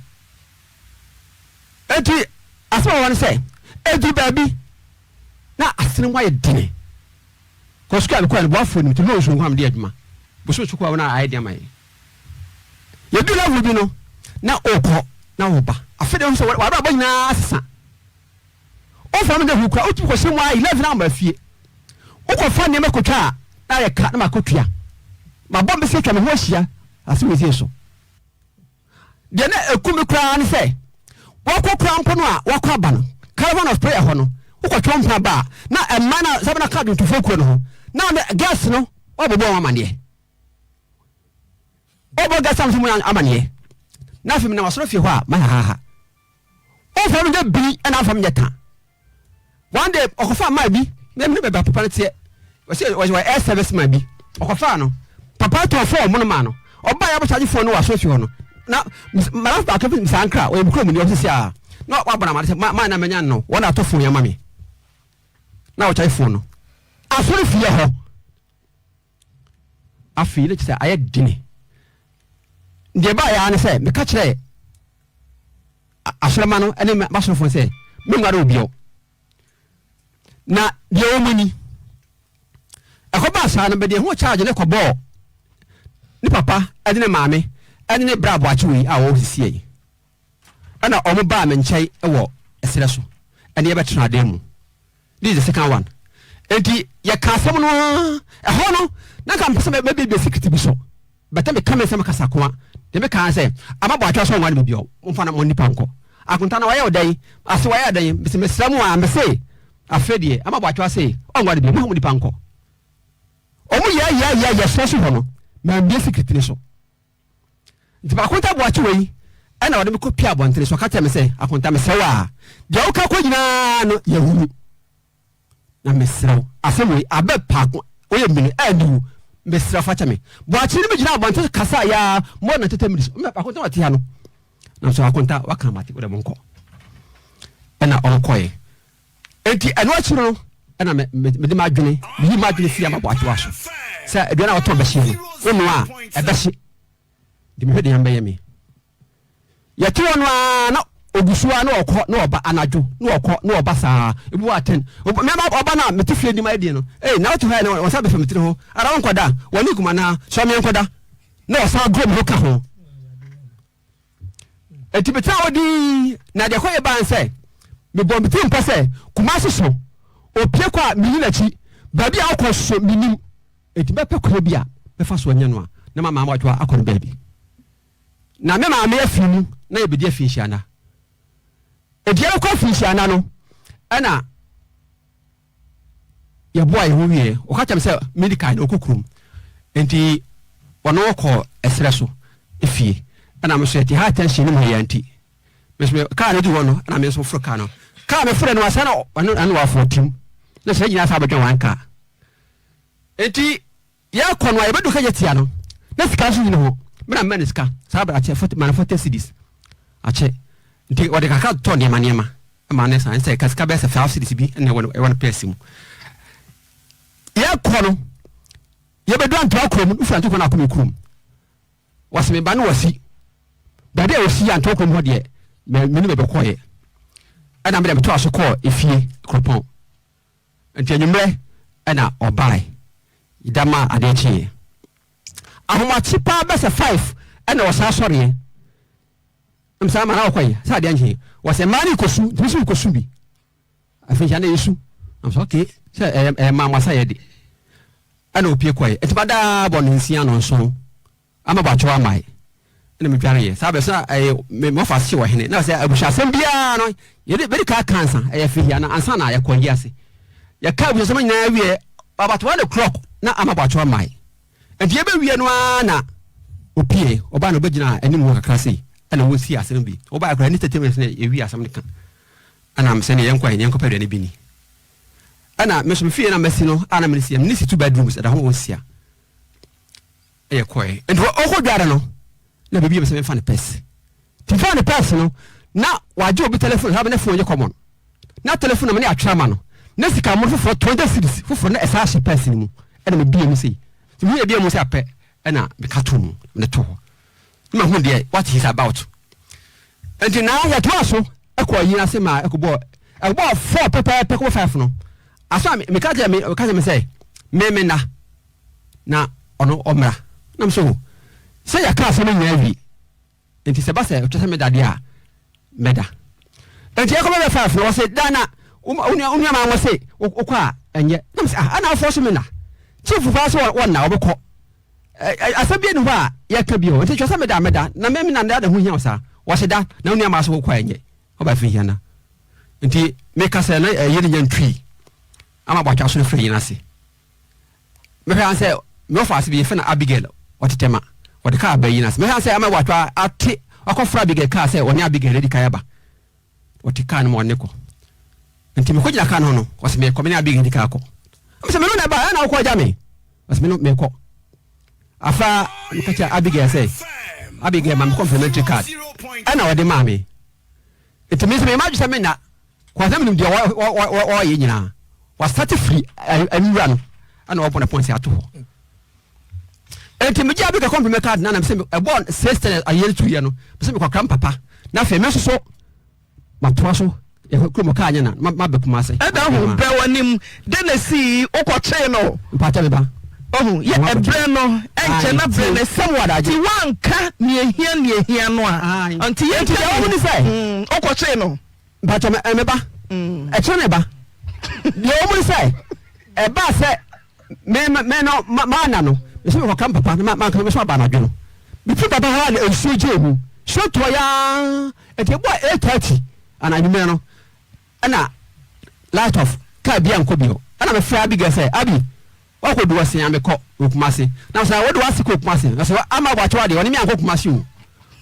Enti asɛm a wɔwɔ ne sɛ, ɛduru baabi na asene mu ayɛ dene. Kɔ sukuu a mekɔɛ no boafoɔ nim nti loan so nko a mede yɛ adwuma. Bosome so kɔ a na ayɛ den ama yɛn. Yɛdu level bi no na ɔkɔ na ɔba. Afei deɛ wohu sɛ w'abrabɔ nyinaa asesa. Womfa me nyɛ hwee koraa, wotumi kɔhyɛ mu ara 11 ama fie. Wokɔfa nneɛma kɔtwa a na ayɛ ka na makɔtua. Mabɔ me se atwa me ho ahyia ase wɔ so. Deɛ na ɛku me koraa ne sɛ, wɔkɔ koraa mpo no a wɔakɔ aba no, Caravan of Prayer hɔ no, wokɔtwe wo mpena ba a, na mmaa no a sɛ na ka adwontofoɔ kuo no ho, na wɔde girls no wɔabobɔ wɔn amaneɛ. Wɔbɔ girls no mu amaneɛ. Na afei menam asɔre fie hɔ a, mahahaha. Womfa me nyɛ bini ɛna amfa me nyɛ ta. One day ɔkɔfaa man bi na mene baabi a papa no teɛ. Wɔsɛ wɔyɛ air service man bi. Ɔkɔfaa no. Papa tɔn phone mono maa no. Ɔbaa yɛ abɔkyagye phone no wɔ asɔre fie hɔ no. Na madamfo baako fi saa nkra ɔyɛ me kurom ni ɔsisi a na wabɔ no amane sɛ man na manya no wɔn na atɔ phone yi ama me. Na ɔkyagye phone no. Asɔre fie hɔ. Afei na kyerɛ sɛ ayɛ dene. Deɛ ɛbaeɛ ara ne sɛ meka kyerɛɛ asɔremma no ne m'asɔfoɔ sɛ menware obiara. Na deɛ ɛwɔ mu ni, ɛkɔbaa saa no mede ho charge no kɔbɔɔ ne papa ne ne maame ne ne bra aboakye wei a wɔwɔ sisiɛ yi. Ɛna wɔn baa me nkyɛn wɔ ɛserɛ so ɛne yɛbɛtena dan mu. This is the second one. Enti yɛka asɛm no ara ɛhɔ no na nka mpɛ sɛ mɛbiebie secret bi so. Bɛtɛ meka me nsɛm kasa koa. Deɛ meka ara sɛ ama bɔ atwa sɛ ɔnware me bio. Momfa no mo nipa nkɔ. Akonta na wayɛ wo dɛn? Ase wayɛ dɛn? Mese mesrɛ mo a mese afei deɛ ama bɔ atwa se ɔnware bio. Momfa mo nipa nkɔ. Ɔmo yɛ yɛ yɛ yɛ sɛ so hɔ no mambie secret no so. Nti Akonta Boakye wei ɛna ɔde me kɔ pie abɔntene so ɔka kyerɛ me sɛ Akonta mesrɛ wo a deɛ woka kɔ nyinaa no yɛhunu na mesrɛ wo asɛm wei abɛ paako woyɛ mmiri ɛni wo mesrɛ fa kyɛ me. Boakye no me gyina abɔntene so kasa ya more than 30 minutes. Akonta wate ha no na nso Akonta waka mate wode mo nkɔ ɛna ɔnkɔɛ. Enti ɛno akyi no ɛna mede m'adwene meyi m'adwene firi ama Boakyewa so sɛ aduane a wɔtɔn bɛhye no wonoa a ɛbɛhye de mehwɛ deɛ bɛyɛ me. Yɛte hɔ no ara na ogu so ara na ɔkɔ na ɔba anadwo na ɔkɔ na ɔba saa ebi wɔ aten mɛma ɔba no a mete fie nim ayɛ deɛ no ee na wote hɔ yɛ na wɔn nsa bɛfa me tiri ho ara wɔnkɔda wɔne kuma naa sɔ meɛ nkɔda na ɔsan goro me ho ka ho. Enti metenaa hɔ dinn, na deɛ ɛkɔyɛ baa ne sɛ, mebɔɔ me tirim pɔ sɛ, Kumasi so, opie kɔ a, menni n'akyi, baabi a ɔkɔ nso, mennim. Enti mɛpɛ kwan bi a mɛfa so anya no a na mama Amoatwoa akɔ no baabi. Na me maame afiri mu na yɛbɛdi afinhyia nna. Enti yɛrekɔ afinhyia nna no, ɛna yɛboa yɛn ho wieɛ. Ɔka kyerɛ me sɛ medi kan na ɔkɔ kurom. Enti ɔno ɔkɔ ɛserɛ so efie. Ɛna me nso yɛte high tension no mu yɛ nti. Me nso me kaa no du hɔ no ɛna me nso foro kaa no. Kaa me foro no asa na ɔno ɛna waforo tim. Na sɛ nyinaa sa abɛdwa wɔn kaa. Enti yɛkɔ no a yɛbɛdu Kejetia no na sika nso nni hɔ. Me na mema no sika saa berɛ akyɛ ma no 40 cedis akyɛ. Nti ɔde kakra totɔ nneɛma nneɛma ma no san sɛ ka sika bɛyɛ sɛ 5 cedis bi na ɛwɔ no pɛɛse mu. Yɛkɔ no yɛbɛdu Antoa kurom no wofiri Antoa kurom na akɔ me kurom. Wɔse me ba no wasi. Baabi a wɔsi Antoa kurom hɔ deɛ me ne bɛbɛkɔeɛ. Ɛna me deɛ metoa so kɔɔ efie kuropɔn. Nti anwummerɛ na ɔbae da maa adeɛ kyeeɛ. Ahomakye paa bɛsɛ five na ɔsan sɔreɛ. Ɛm saa ma na ɔkɔe sɛ adeɛ nkye. Wɔsɛ mmaa no rekɔsu nti me nso mekɔsu bi. Afei nhyɛ na yɛsu. Nam sɛ okay sɛ ɛyɛ ɛyɛ mmaa mo asayɛ de. Ɛna opie kɔe. Nti madaa bɔ no nsia nɔnson. Ama bɔakyɛw amae na medwareeɛ. Saa berɛ so na ɛyɛ me wɔfa ase wɔ hene. Na sɛ abusuasɛm biara no, yɛde bɛdi ka aka ansa, ɛyɛ fihia na ansa na yɛkɔ ayi ase. Yɛka abusuasɛm nyinaa wie about 1 o'clock na ama bɔakyɛw amae. Nti yɛbɛwie no ara na opie, ɔbaa na ɔbɛgyina anim hɔ kakra sei, ɛna wɔsi asɛm bi. Ɔbaa koraa ne 30 minutes na yɛwie asɛm no ka. Ɛna mesɛ ne yɛnkɔ ɛ, yɛnkɔpɛ aduane bi ni. Ɛna me nso me fie na masi no a na mene si, mene si two bedrooms ɛda ho wɔ nsia. Ɛyɛ kɔɛ. Nti ɔkɔ dware no, na biribi yɛ me sɛ memfa ne pɛs. Nti mefaa ne pɛs no, na wagye obi telefon, saa bɛ na fon yɛ common. Na telefon na mene atwerɛ ama no. Na sika mono foforɔ, 20 cedis foforɔ na ɛsan hyɛ pɛs no mu. Ɛna mebie mu sei. Nti mehu ebie mu sɛ apɛ, ɛna meka too mu, mede too hɔ. Na mahu deɛ what he's about. Nti na yɛtoa so ɛkɔ ayi ase ma ɛkɔbɔɔ, ɛkɔbɔɔ 4 pɛpɛɛpɛ kɔbɔ 5 no. Aso a meka kyerɛ me, meka kyerɛ me sɛ, me me nna. na ɔno ɔmmra. Na mesɛ o, sɛ yɛaka asɛm no nyinaa awie, nti sɛ ɛba sɛ ɔkyerɛ sɛ meda deɛ a, mɛda. Nti yɛkɔ bɛbɛ five no, wɔse da na wo nua maa wɔse wokɔ a ɛnyɛ. Na mesɛ ah, ɛna wofɔ so me na. Chief koraa sɛ wɔnna wɔbɛkɔ. Asɛm bi ani hɔ a yɛka bio, nti kyerɛ sɛ meda a mɛda, na me na da na ho hia wo saa. Wɔse da na wo nua maa sɛ wokɔ a ɛnyɛ. Ɔba fi hia na. Nti meka sɛ na ɛyɛ ne nya ntui ama bɔatwa so no firi yɛn ase. Mehwɛ ara sɛ me wɔfaase bi yɛfrɛ no Abigail ɔte Tema ɔde kaa ba yi no ase. Mehwɛ ara sɛ ama watwa ate wakɔfra Abigail kaa sɛ ɔne Abigail adi kan aba. Ɔte kaa no mu ɔne kɔ. Nti mekɔgyina kaa no ho no ɔsɛ mekɔ me ne Abigail di kan akɔ. Mesɛ me no na ɛba ɛna wokɔ agya me. Ɔsɛ me no mekɔ. Afa meka kyerɛ Abigail sɛ Abigail ma me complimentary card ɛna ɔde maa me. Nti me nso meyɛ m'adwene sɛ menna kɔ na menim deɛ ɔyɛ nyinaa. Wasate firi nwura no ɛna ɔbɔ ne pɔnse ato hɔ. Nti megye Abigail compliment card na na mesɛ ɛbɔ 6:10 ayɛ no tuyɛ no mesɛ mekɔkra me papa na afei me nso so matoa so yɛkɔ kurom kaa nyɛ na mabɛ Kumase. Ɛda ho brɛ w'anim dɛn na esii wokɔkyee no. Mpakyɛ me ba. Ɔho yɛ ɛbrɛ no ɛnkyɛ na brɛ no sɛm ti wanka nea ehia nea ehia no a nti yɛn nti deɛ ɔho ne sɛ wokɔkyee no. Mpakyɛ me me ba ɛkyerɛ ne ba deɛ ɔmo ne sɛ ɛbaa sɛ me me no maa na no mesɛ mekɔka me papa na ma nka mesɛ aba anadwo no mefiri papa hɔ a na nsuo gyee mu nsuo tɔ yaa nti ɛbɔ 8:30 ana anwummerɛ no ɛna light off kaa bi ankɔ bio ɛna mefrɛ Abigail sɛ Abi wakɔ du ɔsen a mekɔ wɔ Kumase na sɛ wode wase kɔ Kumase na sɛ ama wakye wadeɛ ɔne me ankɔ Kumase o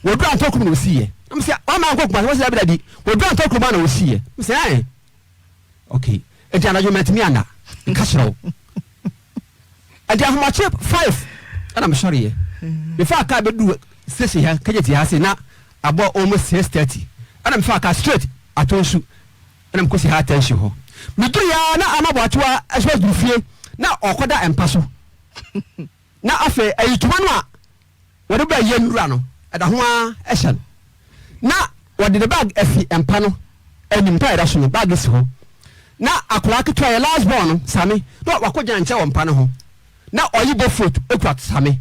wɔduru antɔ kurom na ɔsiiɛ na mesɛ wama ankɔ Kumase wɔsɛ dabi dabi wɔduru antɔ kurom a na ɔsiiɛ mesɛ ɛn ok nti anadwo mantumi anna nka kyerɛ wo nti ahomakye 5 ɛna mesɔreɛ mefaa kaa bɛdu station ha kɛgyɛ ha se na abɔ almost 6:30 ɛna mefaa kaa straight atɔ nsu ɛna mekɔsi ha attention hɔ meduru ya na ama boakyewa ɛso aduru fie na ɔkɔda mpa so na afei ayitoma no a wɔde bɛ yɛ nwura no ɛda ho ara ɛhyɛ no na wɔde ne bag afi mpa no anim mpa a ɛda so no bag si hɔ na akwadaa ketewa yɛ last born no same na wakɔ gyina nkyɛn wɔ mpa no ho na ɔyi bɔ fruit ekura same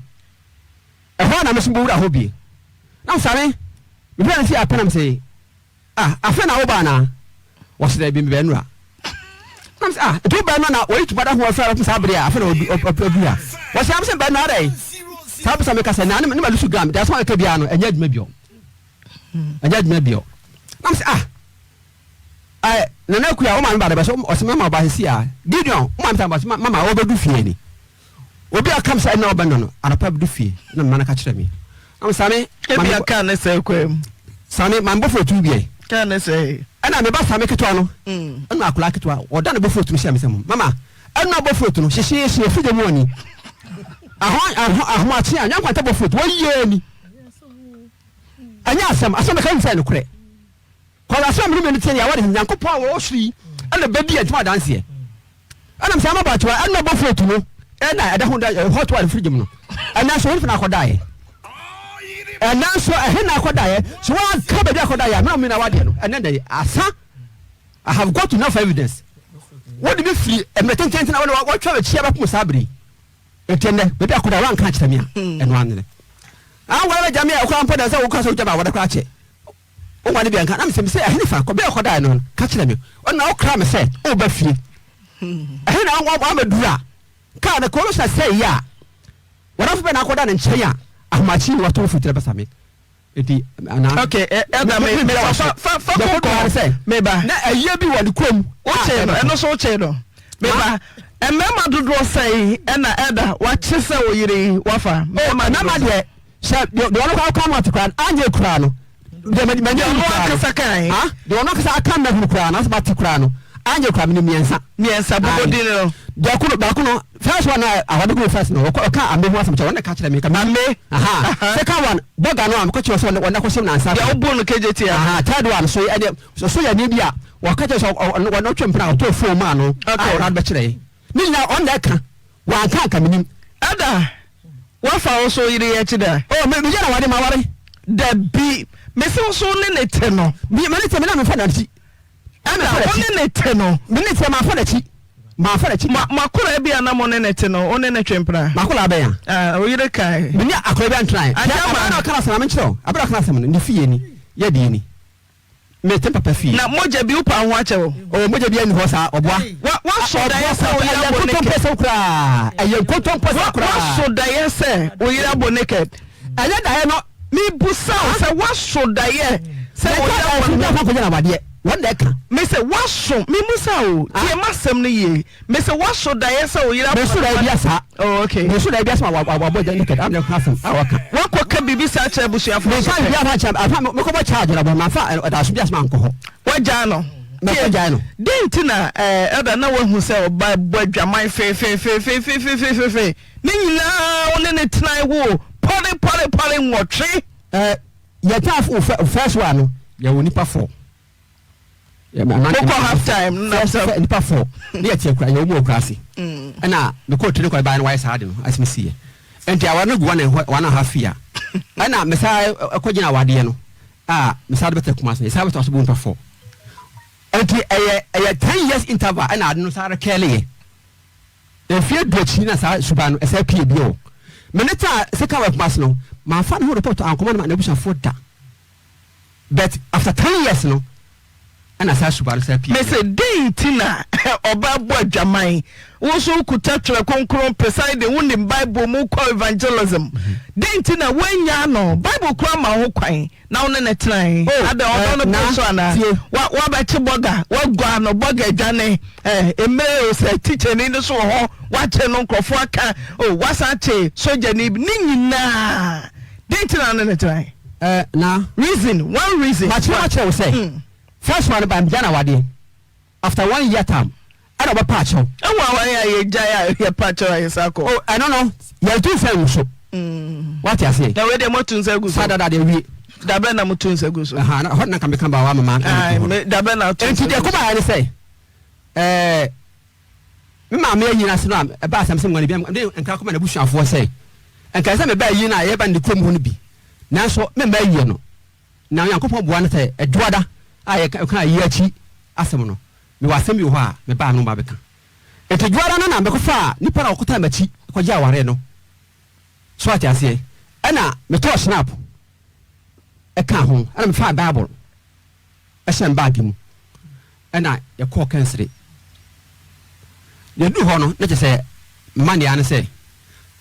ɛhɔ a na meso bɔwura hɔ bie na same mehwɛ no si apɛ nam sɛ ah afei na woba anaa wɔsɛ dɛ bi mebɛ nura na. Nam sɛ ah nti wo bɛn no na wɔyi tupa da ho afira bɛpem saa bere a afei na ɔdu ha. Wɔsɛ am sɛ bɛn no adɛn? Saa bere sɛ meka sɛ na ne ma lusu gram deɛ asɛm a meka biara no ɛnyɛ adwuma bio. Ɛnyɛ adwuma bio. Nam sɛ ah Ɛ Nana Akua wo maame ba de bɛ so ɔsɛ mama ɔba sisi a Gideon wo maame ta ba mama ɔbɛdu fie ni. Obi a ɔka me sɛ ɛnna ɔbɛnɔ no, anɔpa bɛdu fie na mma no ka kyerɛ me. Na me Same, Ebi a kaa ne sɛe kwaa mu. Same, ma me bofrot no bi ɛ. Kaa ne sɛe. Ɛna me ba Same ketewa no, ɛna akwadaa ketewa, ɔda ne bofrot no hyɛ me sɛ mu. Mama, ɛna bofrot no, hyehyeehye, efi gya mu ani. Aho, aho, ahomakye a, nyankwanta bofrot, wɔyɛ ni. Ɛnyɛ asɛm, asɛm bɛka nsɛ nokorɛ. Kɔ na sɛ mene mene teɛ yɛaware Nyankopɔn a wɔwɔ soro yi ɛna bɛdi adwuma adanseɛ. Ɛnam saa ma baakyewa ɛna bɔfoɔ tu no ɛna ɛda ho da hot wire fridge mu no ɛna nso wɔn na akɔdaeɛ ɛna nso ɛhe na akɔdaeɛ so wɔanka baabi akɔdaeɛ a mena mena wadeɛ no ɛnɛ dɛ asa. I have got enough evidence. Wode me firi mmerɛ tententen na wɔtwa m'akyi abɛpem saa bere yi. Enti ɛnnɛ, baabi a akɔda, woanka ankyerɛ me a, ɛno ara ne. Anware bɛgya me a, wokora mpo dɛ sɛ woka sɛ wogya me aware koraa kyɛ. Wonware bi anka na mesɛ mesɛ ɛhe ne fa kɔ bɛ ɔkɔdaeɛ no ka kyerɛ me ɔna wokra me sɛ woba fie ɛhe na wamaduru a kaa no kɔɔ sɛ sɛ yɛ a wɔdafo bɛ na akɔda ne nkyɛn a ahomakye ne wato mfutire bɛsa me nti ana okay ɛda me me fa fa fa kɔkɔ sɛ meba na ɛyɛ bi wɔ ne kurom wokyee no ɛno so wokyee no meba mmarima dodoɔ sɛn ɛna ɛda wakye sɛ wo yere yi wafa mmarima deɛ Sɛ deɛ deɛ ɔno koraa ɔka no ate koraa no anyɛ koraa no deɛ mɛ mɛ Deɛ ɔno koraa no ankasa kae. ha deɛ ɔno ankasa aka mɛ hunu koraa no asɛ mate koraa no anyɛ koraa mene mmiɛnsa. Mmiɛnsa bobɔ Ae. din no. Deɛ ko no baako no first one a awade gu first no ɔkɔ ɔka ame ho asɛm kyerɛ wɔn na ɛka kyerɛ me ka Ame. aha Aha. second one bɔga no a mekɔ kyerɛ sɛ ɔne ɔne akɔhyɛm nansa Deɛ wobɔ no KJT ano. aha third one so ɛdeɛ so so yɛ ne bi a wɔka kyerɛ sɛ ɔ ɔ ɔne ɔtwe mpena a ɔtɔɔ phone maa no a Okay. ɔno abɛkyerɛ ne nyinaa ɔno na ɛka wanka anka menim. Ɛda Woafa wo so yere yi akyi da? Oh, me, meyɛ na wade maware. Dabi, mese wo so wo ne ne te no. Me, me ne te, me na mefa n'akyi. Ɛna wo ne ne te no. Me ne te, mafa n'akyi. Mafa n'akyi. Ma, makora bi a na mo ne ne te no, wo ne ne twe mpena. Makora bɛn a? Ah, wo yere kae. Me ne akora bi antenae. Agya ma. Abena na ɔka n'asɛm, ame nkyerɛ wo. Abena ɔka n'asɛm no, ne fie ni, yɛ deɛ ni. Me te papa fie. Na mogya bi wo paa ho akyɛ wo. Oh mogya bi ani hɔ saa ɔboa. Wa waso daeɛ sɛ wo yere abɔ naked. Ɛyɛ nkontompɔsɛm koraa. Ɛyɛ nkontompɔsɛm koraa. Waso daeɛ sɛ wo yere abɔ naked. Ɛnyɛ daeɛ no. Me busa wo sɛ waso daeɛ sɛ wo yere abɔ naked. Ɛnyɛ daeɛ no. Awadeɛ wɔn na ɛka. Me sɛ waso me musa o tie m'asɛm no yie. Mese woaso daeɛ sɛ wo yere abɔ. Meso daeɛ bia saa. Oh okay. Meso daeɛ bia sɛ wabɔ gya naked. Am na asɛm a waka. Wakɔ ka biribi saa kyerɛ abusuafoɔ so pɛ. Menka biribi afa kyerɛ afa mekɔbɔ charge na bɔ mafa ɛdaso bi asɛm ankɔ hɔ. Wagyaa no. Mɛkɔ gyae no. Dɛn nti na elder na wahu sɛ ɔba bɔ adwaman feefeefeefeefeefeefe ne nyinaa wo ne ne tenae woo pɔre pɔre pɔre nwɔtwe. Eh, yɛtaa first one no yɛwɔ nipa four. Mokɔ half time na sɛ nipa fɔ ne yɛ teɛ kura yɛ wɔn wɔ ase mm. ɛna mekɔ tiri kɔ ɛbaa no wayɛ saa de no asɛm si yɛ nti aware no gu one and one and half year ɛna mesa ɛkɔ gyina awadeɛ no a mesa de bɛtɛ kuma ase yɛ saa bɛtɛ ɔso bu nipa fɔ nti ɛyɛ ɛyɛ 10 years interval ɛna ade no saa rekɛle yɛ mfie du akyi na saa suban no ɛsɛ pie bio mene ta sɛ ka wɔ kuma ase no manfa ne ho report ankɔma no ma n'abusuafoɔ da. But after 10 years no ɛna saa suba no saa pie. Mese dɛn nti na ɔbaa bɔ adwaman? Wo nso wokuta Twerɛ Kronkron presiding, wonim Bible mu kɔ evangelism. Dɛn nti na woannyaa no? Bible koraa ma wo ho kwan na wo ne no tenae. Oh, Adɛn, ɔdɔ eh, no na, boro so anaa? tie. Wa, woabɛkye bɔga, woagua no, bɔga adwane. Eh, mmerɛ o, sɛ tikyani no so wɔ hɔ, woakye no, nkurɔfoɔ aka, oh, woasan akye sogyani bi, ne nyinaa. Dɛn nti na wo ne no tenae? Eh, na. Reason, one reason. Makyerɛ makyerɛ wo sɛ, Mm. first one ba megya no awadeɛ after one year time ɛna ɔbɛpa akyɛw. Ɛwɔ awadeɛ a yɛgyae a yɛpa akyɛw a yɛsan kɔ. Oh, ɛno no, yɛntu nsa ngu so. Wate aseɛ? Na wei deɛ moatu nsa agu so. Saa dada deɛ wie. Da bɛn na motu nsa gu so? Aha, na hɔ na nka meka ba wa mama. Ae, me, da bɛn na wotu Enti nsa deɛ gu so? ɛkɔbaeɛ ne sɛ, eh, Me maame ayi no ase no a, ɛbaa sɛ mesɛ menguane bi a, mede nkra kɔma n'abusuafoɔ sɛ, Nka ɛsɛ sɛ meba ayie no a yɛreba no ne kurom hɔ no bi, nanso memma ayie no. Na Onyankopɔn boa no sɛ Ɛdwoada a yɛka ayie akyi asɛm no, mewɔ asɛm bi wɔ hɔ a mebaa no meba bɛka. Enti Dwoada no na mekɔfaa nnipa no a wɔkɔtaa m'akyi kɔgyee awareɛ no. So ate aseɛ? Ɛna metɔɔ Schnapp kaa ho, ɛna mefaa Bible hyɛ me baage mu, ɛna yɛkɔɔ Kɛnsere. Yɛduu hɔ no, na kyerɛ sɛ mma nea ne sɛ,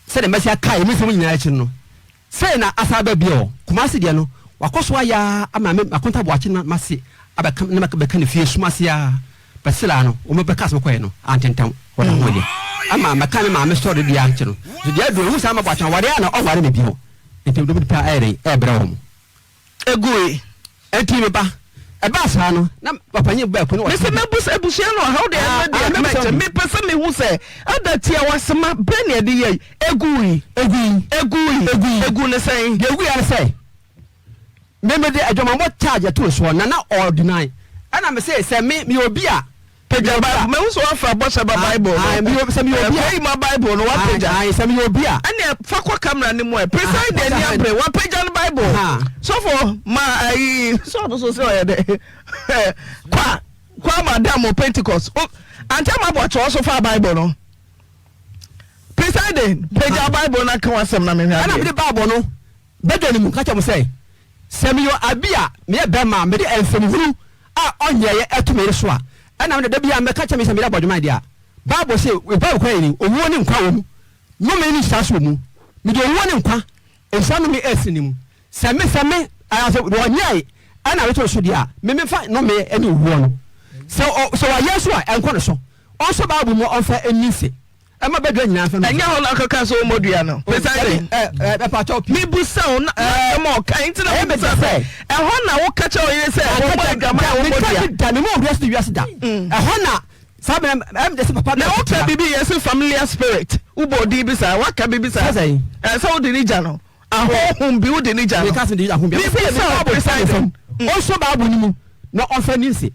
sɛdeɛ mɛsi akae emu nsɛm nyinaa akyi no, sei na asan aba bio. Kumasi deɛ no, wakɔ so ayɛ ara ama me Akonta Boakye no m'ase abɛka na mɛka ne fie sum ase ara. Bɛselaa no, wɔn bɛka asɛm kɔeɛ no, antentɛm, wɔda ho yɛ. Ama mɛka me maame sɔre dua akyi no, nso deɛ aduru, ɛhu saa ama Boakye no, aware a na ɔnware me bio. Nti mede paa ɛyɛ dɛn ɛrebrɛ wɔn. Egui. Enti me ba, ɛbaa saa no, na ɔpanyin baako ne Mese ɔte bi. mɛbu abusua no ɔhaw deɛ Ah, ɛno deɛ ah, mɛbisa mɛkyɛ bi. mepɛ sɛ mehu sɛ ada tiawasema bɛn na ɛde yɛi egui Egui. egui Egui. egu ne sɛn. Deɛ egui ara ne sɛ, me mede adwamammɔ charge ɛtoo soɔ, na na ɔdeny. Ɛna mese sɛ me, meyɛ obi a Pagya Bible. Mahu sɛ woafa bɔhyɛ ba Bible no. Sɛ meyɛ obi a. Ɛkɔ yi ma Bible no woapagya. Sɛ meyɛ obi a. Ɛnneɛ fa kɔ camera no mu ɛ. Preside ani abere wapagya no Bible. Sɔfo ma ayi sɔfo so sɛ ɔyɛ dɛ. Kwa kwa madam o Pentecost. Ante ama bɔkyɛ ɔso fa Bible no. Presiding pagya Bible no aka wasɛm na mehwɛ adeɛ. Ɛna mede Bible no Badwa no mu ka kyerɛ mo sɛ, sɛ meyɛ abi a meyɛ bɛrima a mede nsɛmhunu a ɔnyɛeɛ to me yere so a, ɛnna me de da biara mɛka kyerɛ me sɛ meyere abɔdweman deɛ a, Bible se, Bible kwan yɛ ni, owuo ne nkwa wɔ mu, nnome ne nhyira nso wɔ mu. Mede owuo ne nkwa, nhyira nnome asi ne mu. Sɛ me, sɛ me, anaasɛ deɛ ɔnyɛe ɛna meto ne so deɛ a, me memfa nnome ne owuo no. Sɛ ɔ, sɛ wayɛ nso a, ɛnkɔ ne so. Ɔnsɔ Bible mu ɔmfa nni nse. Ɛma badwa nyinaa mfa Ɛnyɛ hɔ na ɔkɔka sɛ ɔmmɔ dua no. Presiding. Mebusa wo na asɛm a ɔka nti na mebusa sɛ ɛhɔ na woka kyerɛ wo yere sɛ wɔbɔ adwaman a wɔmmɔ dua. Da me mu wiase de wiase da. Ɛhɔ na saa bɛn ɛm de sɛ papa na woka biribi yɛ sɛ familiar spirit wobɔ odin bi saa waka biribi saa sɛ sɛ wode ne gya no ahonhom bi wode ne gya no. Meka sɛ de ahonhom bi. Mebusa wo presiding. Ɔnsɔ Bible no mu na ɔmfa ni nse.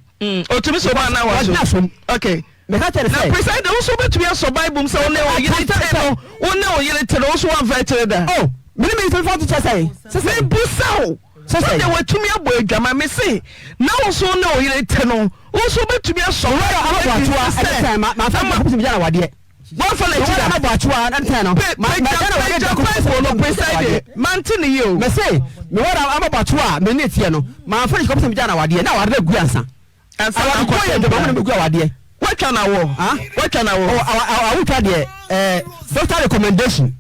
Otumi sɔ mu anaa wasɔ? Okay. Meka kyerɛ no sɛ. Na President, wo nso wobɛtumi asɔ Bible mu sɛ wo ne wo yere te no, wo ne wo yere te no, wo nso woamfa akyire da. Oh, me ne me yere fa to kyerɛ sɛn? Sɛ sɛn? Mebusa wo, Sɛ sɛn? sɛdeɛ watumi abɔ adwaman, mese, na wo nso wo ne wo yere te no, wo nso wobɛtumi asɔ Owura Bible Amabɔ adi Atwoa sɛ ɛne sɛn? Ma, mamfa ama kɔpem sɛ megya no awadeɛ. Woamfa n'akyi Owura da. Amabɔ Atwoa ɛne sɛn no? Pe, Ma, pagya, magya no awadeɛ pagya da kɔpem sɛ Bible no, megya no President, awadeɛ. mante ne yie o. Mese, mewɔ Amabɔ Atwoa a me ne teɛ no, mamfa n'akyi kɔpem sɛ megya no awadeɛ, na awadeɛ no agu ansa. Ansa na Awadeɛ akɔhyɛ yɛ dwuma mo na megu awadeɛ. Watwa na wɔ. Watwa na wɔ. Oh, awotwa deɛ ɛɛ doctor recommendation.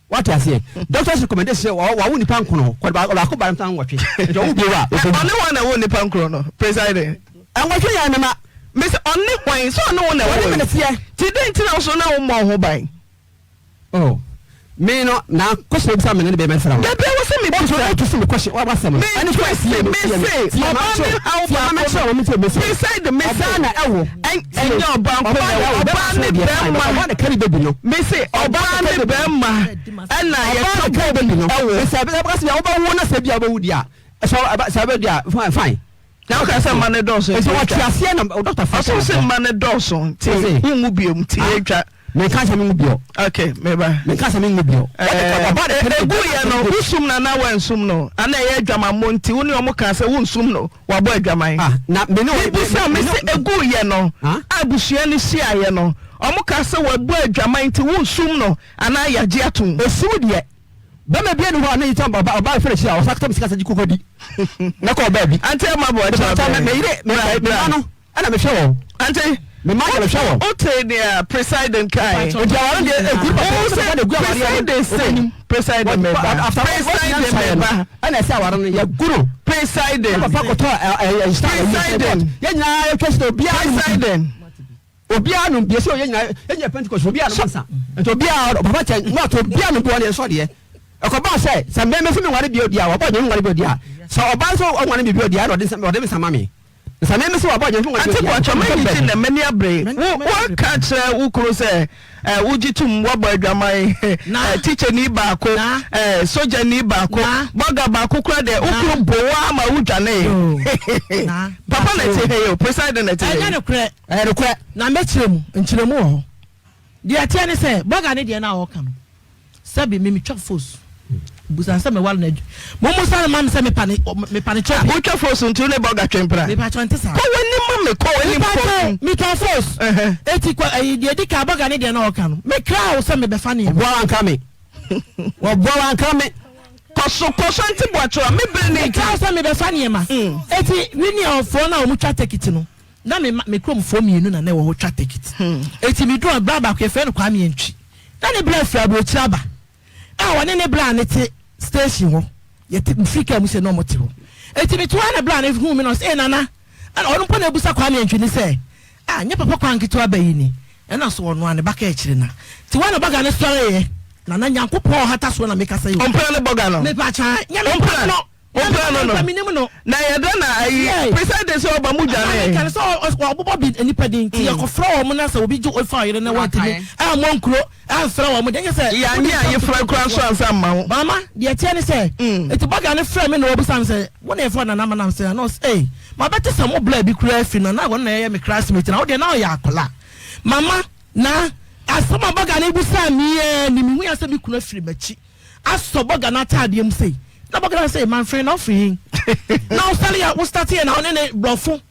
Wate aseɛ? Doctor's recommendation sɛ wawo nipa nkono kɔ ɔbaako ba nta nwɔtwe. Nti ɔwo bio a. Ɔne wɔn na ɛwɔ nipa nkron no presiding. Nwɔtwe yɛ ne ma. Mese ɔne hwan sɛ ɔne wo na ɛwɔ. Ɔne me na teɛ. Ti den ti na wo so na wo mmɔ ho ban. Oh me no na question bisa me no ne bɛyɛ mɛsra wo. Dabi ɛwɔ sɛ me bisa. O tu si me question wa wasɛm no. Me twist me se ɔbaa ne haw baako no. Me side me se. Ɔbaa na ɛwo. Ɛnyɛ ɔbaa nko na ɛwo ɔbaa ne bɛrima. Ɔbaa na carry baby no. Me se ɔbaa ne bɛrima ɛna yɛ ka carry baby no. Ɛwo. Sɛ ɛbɛ sɛ ɔbɛwo na sɛ bi a ɔbɛwo di a sɛ ɛbɛ sɛ ɛbɛ di a fine fine. Na woka sɛ mma no dɔɔso nti atwa. Nti ɔte aseɛ na dɔkta fɛ. Ɔso sɛ mma no dɔɔso nti wonwu biom nti atwa. Menka sɛ menwu bio. Ok, meba. Menka sɛ menwu bio. Ɛɛ, egu yɛ no, wosum no anaa wansum no? Ana ɛyɛ adwamammɔ nti wo ne wɔn kaa sɛ wonsum no, wabɔ adwaman? Ah, na me ne wɔn. Mebisa, mese egu yɛ no, a abusua no hyiaeɛ no, wɔn kaa sɛ wabɔ adwaman nti wonsum no anaa yɛagye atom? Esum deɛ, bɛrima biara nni hɔ a ne yere ɔba ɔba fɛ n'akyi a ɔsan kɔtɔ me sika sɛ gye koko di na kɔ ɔbaa bi. Ante ama bɔ akyerɛ bɛn. Me yere, me mma no. Ɛna mehwɛ wɔn. Ante. Me mma deɛ mehwɛ wɔn. Wote nea presiding kae. Nti aware deɛ ekuru papa Wo sɛ sɛ na egu awareɛ no. presiding se presiding me ba. Presiding me ba. Ɛna ɛsɛ aware no yɛ guru. Presiding. Papa kɔtɔ ɛ ɛ Presiding. Yɛn nyinaa yɛ twɛ sɛ obiara. Presiding. Obiara nom bi ɛsɛ yɛn nyinaa yɛn nyinaa Pentecost obiara nom nsa. Nti obiara papa kyɛ mu ato obiara nom bi wɔn yɛn sɔ deɛ. Ɛkɔbaa sɛ sɛ mmɛmɛ sɛ mi nware bi odi a wɔbɔ nyɛ nware bi odi a sɛ ɔbaa nso ɔnware bi odi a ɛna ɔde nsa ma mi. Ante Boakye, m'ani gye nnɛ, m'ani abere. Wo, woaka akyerɛ wo kunu sɛ eh, wogye tom, woabɔ adwaman, eh, tikyani baako, eh, sogyani baako, bɔga baako kora deɛ, wo kunu bo wo ara ma wodwanee. Papa na ɛte ha yi o, presiding na ɛte ha yi. Ɛnyɛ nokorɛ. Ɛyɛ nokorɛ. Na mɛkyerɛ mu, nkyerɛmu wɔ hɔ. Deɛ ɛteɛ ne sɛ, bɔga ne deɛ no a ɔreka no, sɛbi me metwa fos. Busa sɛ meware no adwu. Mommusa no ma me sɛ mepa ne mepa ne kyɛw bi. Wotwa fos nti wo ne bɔga twe mpena? Mepa kyɛw nte saa. Kɔ w'anim ma me, kɔ w'anim Mepa kɔ. kyɛw, metwa fos. Eti kɔ ɛyi deɛ edi kan bɔga ne deɛ no a ɔreka no, mekra wo sɛ mebɛfa nneɛma. Wɔboa wanka me. Wɔboa wanka me. Kɔ so, kɔ so nte Boakyewa, me bere no nti. Mekra wo sɛ mebɛfa nneɛma. Eti Winielfoɔ no a wɔtwa tekiti no. Na me ma me kuromfoɔ mmienu na na ɛwɔ hɔ twa tekit. Enti meduru hɔ, bra baako yɛfrɛ no Kwame Antwi. Na ne bra firi aburokyire aba a ɔne ne bra no te station hɔ. Yɛte mefiri kaa mu sɛ na wɔte hɔ. Enti mete hɔ ara na bra no huu me na ɔse, Ee Nana. Ɛna ɔno mpo na abusa Kwame Antwi no sɛ, Ah, nyɛ papa kwan ketewa ba yi ni? Ɛna so ɔno ara ne ba ka akyire na. Nti hɔ na bɔga no sɔreeɛ. Nana Nyankopɔn a ɔhata soɔ na mekasa yi o. Ɔmpena ne bɔga no. Mepa kyɛw, nyɛ me mpena no. Wopira no no, na ɛyɛ dɛn na ayi presiding sɛ ɔba mu dwane? Ɛna sɛ ɔbobɔ bi nipa din nti yɛkɔfrɛ wɔn na sɛ obi gye ofa ɔyere na wɔntumi ammɔ nkuro amfrɛ wɔn deɛ nyɛ sɛ. Yɛanye ayefra kura nso ansa mma wo. Mama deɛ ɛteɛ ne sɛ eti bɔga no frɛ me na ɔbisa me sɛ wo na yɛfrɛ Nana Manam sɛ na ɔsɛ ee mabɛte sɛ mo bla bi kura afi no na wɔn na ɛyɛ me classmate na wo deɛ na ɔyɛ akwadaa mama na asɛm a bɔga no bisa me yɛ ni mehu yɛ sɛ me kunu afiri m'akyi. Asɔ bɔga no ataadeɛ mu sei na bɔga no sɛ manfrɛ na wofiri he na wosane yɛ wo starte yɛ na wo ne ne brɔfo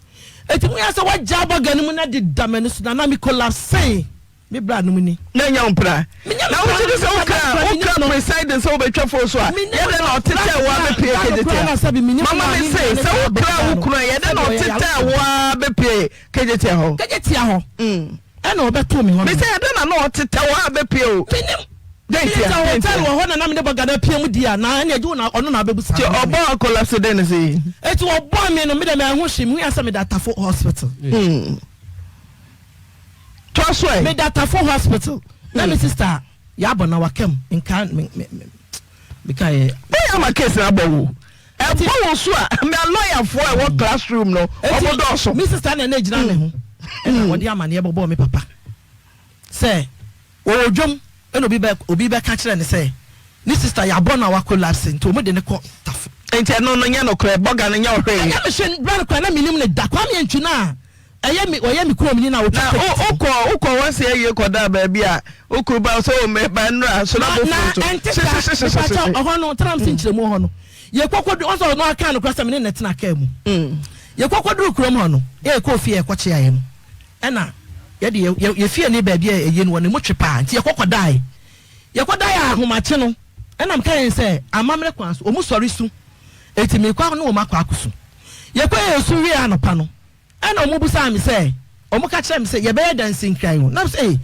eti mu yɛ sɛ wagya bɔga no mu na de da m'ani so na na me collapse me bra no mu ni. Na nya wo mpra na wogye di sɛ wokra wokra presiding sɛ wobɛtwa fon so a yɛ dɛn na ɔtetɛɛ wo a bɛpie kegyetia mama me se sɛ wokra wo kunu a yɛ dɛn na ɔtetɛɛ wo a bɛpie kegyetia hɔ. Kegyetia hɔ. Ɛna ɔbɛtoo me hɔ no. Mese ɛdɛn na na ɔtetɛ wo a bɛpue o. Menim. Dɛn ntia? Sɛ hotel wɔ hɔ na na mene bɔga no apue mu di a, na ɛne agye wo na ɔno na abɛbu saa. Nti ɔbɔɔ collapse dɛn ne sei? Eti ɔbɔɔ me no, me deɛ manhu hwee, mehu yɛ sɛ meda Tafo hospital. Toa so ɛ. Meda Tafo hospital, na me sister yɛabɔ na waka mu, nka me me me meka yɛ. Woyɛ ama case no abɔ wo. Ɛbɔ wo so a, me alɔyafoɔ a ɛwɔ classroom no, wɔn dɔɔso. Me sista na na egyina me ho, ɛna wɔde amaneɛ bɔbɔɔ me papa sɛ wɔwɔ dwam, ɛna obi bɛ obi bɛka kyerɛ no sɛ ne sista yɛabɔ no a wakolapse nti wɔn de no kɔ Tafo. Nti ɛno no nyɛ nokorɛ, bɔga no nyɛ wo hwee. Ɛnyɛ me hwee, berɛ no koraa na mennim no da, Kwame Antwi no a Ɛyɛ me ɔyɛ me kurom ni na otwa Na ticket. wokɔ wokɔ wasi ayie kɔdaa baabi a wo kuru ba sɛ o me ba nnura so na Na bo na furu to ɛnte saa hyehyehyehyehyehye. mepakyɛw ɔhɔ no tena mse nkyerɛmu hɔ no yɛkɔ kɔdu ɔsɛ ɔno aka no kora sɛ me ne no tena kaa mu yɛkɔ kɔduru kurom hɔ no yɛkɔ ofie a yɛkɔkyeaeɛ no ɛna yɛde yɛ yɛ yɛ fie ne baabi a ɛyɛ no wɔ ne mu twe paa nti yɛkɔ kɔdae yɛkɔdae a ahomakye no ɛna meka yɛn sɛ amammerɛ kwan so ɔmu sɔre su eti mekɔ ne wɔn akɔ akɔsu yɛkɔ yɛ su wie anɔpa no Ɛnna wɔbisaa me sɛ, wɔka kyerɛɛ me sɛ, yɛbɛyɛ dansinkran o. Na mese, Ei,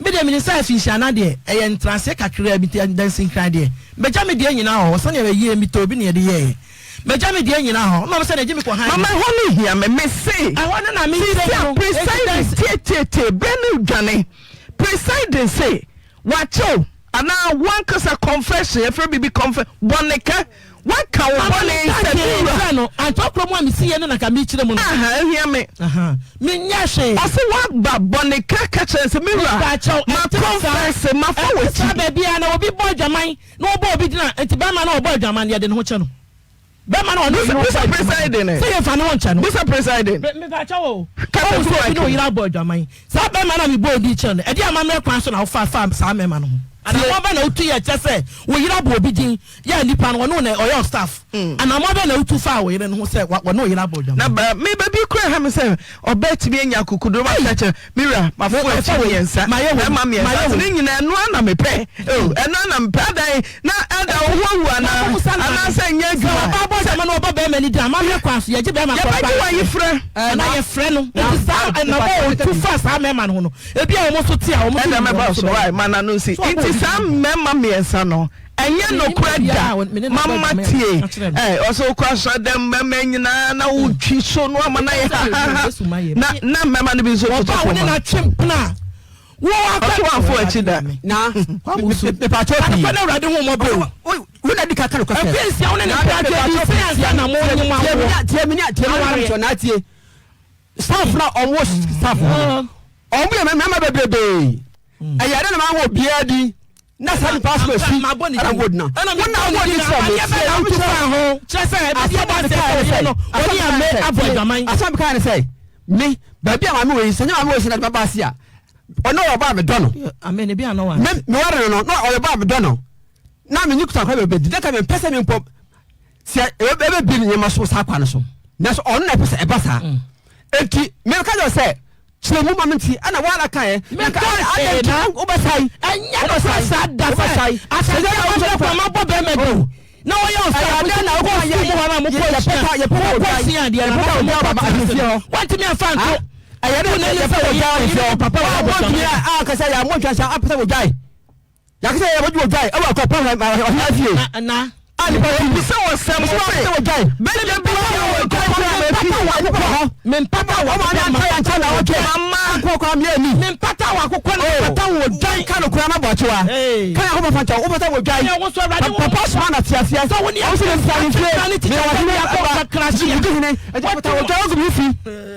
me deɛ menim sɛ afinhyiana deɛ, ɛyɛ ntenaseɛ kakraa bi nti dansinkran deɛ, magya me deɛ nyinaa wɔ hɔ, sɛdeɛ ɛyɛ metɔɔ bi na yɛde yɛeɛ. Magya me deɛ nyinaa hɔ. Ɛnna wɔn sɛ, na gye me kɔ hann Mama mu. ɛhɔ no hia me, mese, Ɛhɔ no na mekyerɛ seesei mu a no, enti presiding, dansi. tie tie tie, berɛ no redwane, presiding se, Wakyɛ wo anaa wo ankasa confession yɛfrɛ biribi conf bɔneka woaka wo Mama bɔne menka sɛ me hwee wura. nkyerɛ no, antɔ kurom a mesiiɛ no na nka mekyerɛ mu no. Aha ehia me. Aha, menyɛ hwee. Ɔse woaba bɔneka ka kyerɛ no sɛ me wura Mepakyɛw, ma ɛnte saa. confess mafa Ɛnte saa w'akyi. baabiara na obi bɔ adwaman na wɔbɔ obi din a, nti bɛrima no a ɔbɔ adwaman no yɛde ne ho kyɛ no. Bɛma no ɔne Busa ɔyere busa bɔ adwaman. presiding Sɛ yɛmfa ne ho nkyɛ no. Busa presiding. Me mepakyɛw o. Kasa Wohu gu sɛ obi mic ne mu. ɔyere abɔ adwaman. Saa bɛrima no a mebɔɔ din kyerɛ no, ɛdeɛn amammerɛ kwan so na wofaa faa saa mmarima no ho? Anammɔn bɛn na wotu yɛ kyerɛ sɛ wo yere abɔ obi din yɛ a nipa no ɔne wo na ɔyɛ wo staff? Anammɔn bɛn na wotu faa wo yere no ho sɛ wa wɔne wo yere abɔ Na adwaman? ba me ba bi kura ha me sɛ ɔbaa tumi anya akokoduro ma ka kyerɛ me wura mafo Wo akyi ɛfa wei, mmiɛnsa mayɛ wei, bɛrima mmiɛnsa mayɛ ase wei. ne nyinaa ɛno ara na mepɛ oh ɛno ara na mepɛ adan na ɛda wo ho awu Na anaa ɔbɛbusa no maame anaasɛ nyɛ sɛ adwuma ɔbaa bɔ sɛ adwaman na ɔbɔ bɛrima no din a, amammerɛ kwan so yɛgye bɛrima korɔ yɛbɛgye koraa w'ayefrɛ. Anaa yɛfrɛ no. Nti saa anammɔn a ɔtu faa saa mmarima no ho no, ebia wɔn nso te a, wɔn nso Ɛda nim mɛba wɔn wo nso so bɛyɛ. wai ma n'ano nsi So ɔbɔ nti obi saa din. mmarima mmiɛnsa no ɛnyɛ Mennim nokorɛ obiara da a me ne no abɔ mama adwaman a tie ɔka kyerɛɛ me. ɛ ɔsɛ wokɔ asɔre dɛm mmarima nyinaa na wotwi so no ama no Meka ayɛ sɛ hahaha Yesu ma yɛ. na na mmarima no bi nso Ɔbaa totɔ a wo fam ne no a atwe mpena a, wo ɔso akɔ. wamfo akyi da. Na Kwame Osu. mepatwɔ pii. Anokwa na Awurade hu mmɔbɔ o. Wo na di ka ka nokwa sɛ. Mfe nsia wo ne ne mpena atwe adi sɛ ansa na mo nye mo awoɔ. Tie mi ni tie mi ni na na tie. Staff na ɔmo staff hɔ. Ɔmo yɛ mmarima bebrebe. Ɛyɛ dɛ na maa wɔ obiara di. Na saa nipa asoma esi ɛna wo dina. Ɛna Wo na wo di sɛ mo adeɛ bɛ na wotu fa ho. Kyerɛ sɛ ɛbɛdi adanseɛ sɛ ɔyere no ɔne ame abɔ adwaman. Asɛm kaa ne sɛ me baabi a maame wɔ yi sɛ nyɛ maame wɔ yi sɛ na de ba ase a ɔno ɔyɛ ɔbaa medɔ no. Amen ebi anɔ wa. Me meware no no na ɔyɛ ɔbaa medɔ no na menye kuta kora bɛbɛdi na ka mempɛ sɛ mempɔ sɛ ɛbɛbi ne nneɛma so saa kwa no so nanso ɔno na ɛpɛ sɛ ɛba saa mm. enti meka kyerɛ sɛ kyerɛ mu ma me nti ɛna woara kaeɛ meka adɛn nti wobɛsae ɛnyɛ no sɛ saa da sɛ asɛdeɛ wobɛkɔ mabɔ bɛrima di oh. Na wɔyɛ wo sɛ Ɛyɛ dɛn na wokɔ wokɔ sukuu mu hɔ no a mokɔ yɛ sua yɛpata yɛpata mokɔ ogyae sua adeɛ no yɛpata na ogyae mokɔ aba tena ase ahemfie no hɔ. woantumi amfa Ah, anto ɛyɛ dɛn wo na na ne yɛpata sɛ ogyae wɔyɛ ahemfie yere hɔ? papa wɔ Wɔantumi abɔsua ankasa yɛ amontwa sɛ apata ogyae. Yɛakasa yɛ wɔgye ogyae ɛwɔ akɔpɔ ɔhene afie. na na A nipa yɛ Bisa wɔ sɛm Bisa se wɔ ogyae. bɛgya bi wɔ ogyae kura mempata wɔ akokɔ mempata wɔ Ɔmo akokɔ anya nkyɛn nkyɛn na wɔtwe. Mama. Akɔ kɔ amia ni. mempata wɔ akokɔ na mempata wɔ odwan Ka no kura na bɔ akyewa. Hey. Ka yɛ akɔpɔ fankyɛ wopata wɔ dwae. Ɛyɛ wo so Awurade wo Papa soma na te aseɛ. Sɛ wo ne Ɔmo sɛ mfa ahemfie. akyekyere ne Meyɛ tikya ɔhene bi akɔ aba. kakra hyia. Medi hene. Ɛgya pata wɔ dwae ogu mi fi.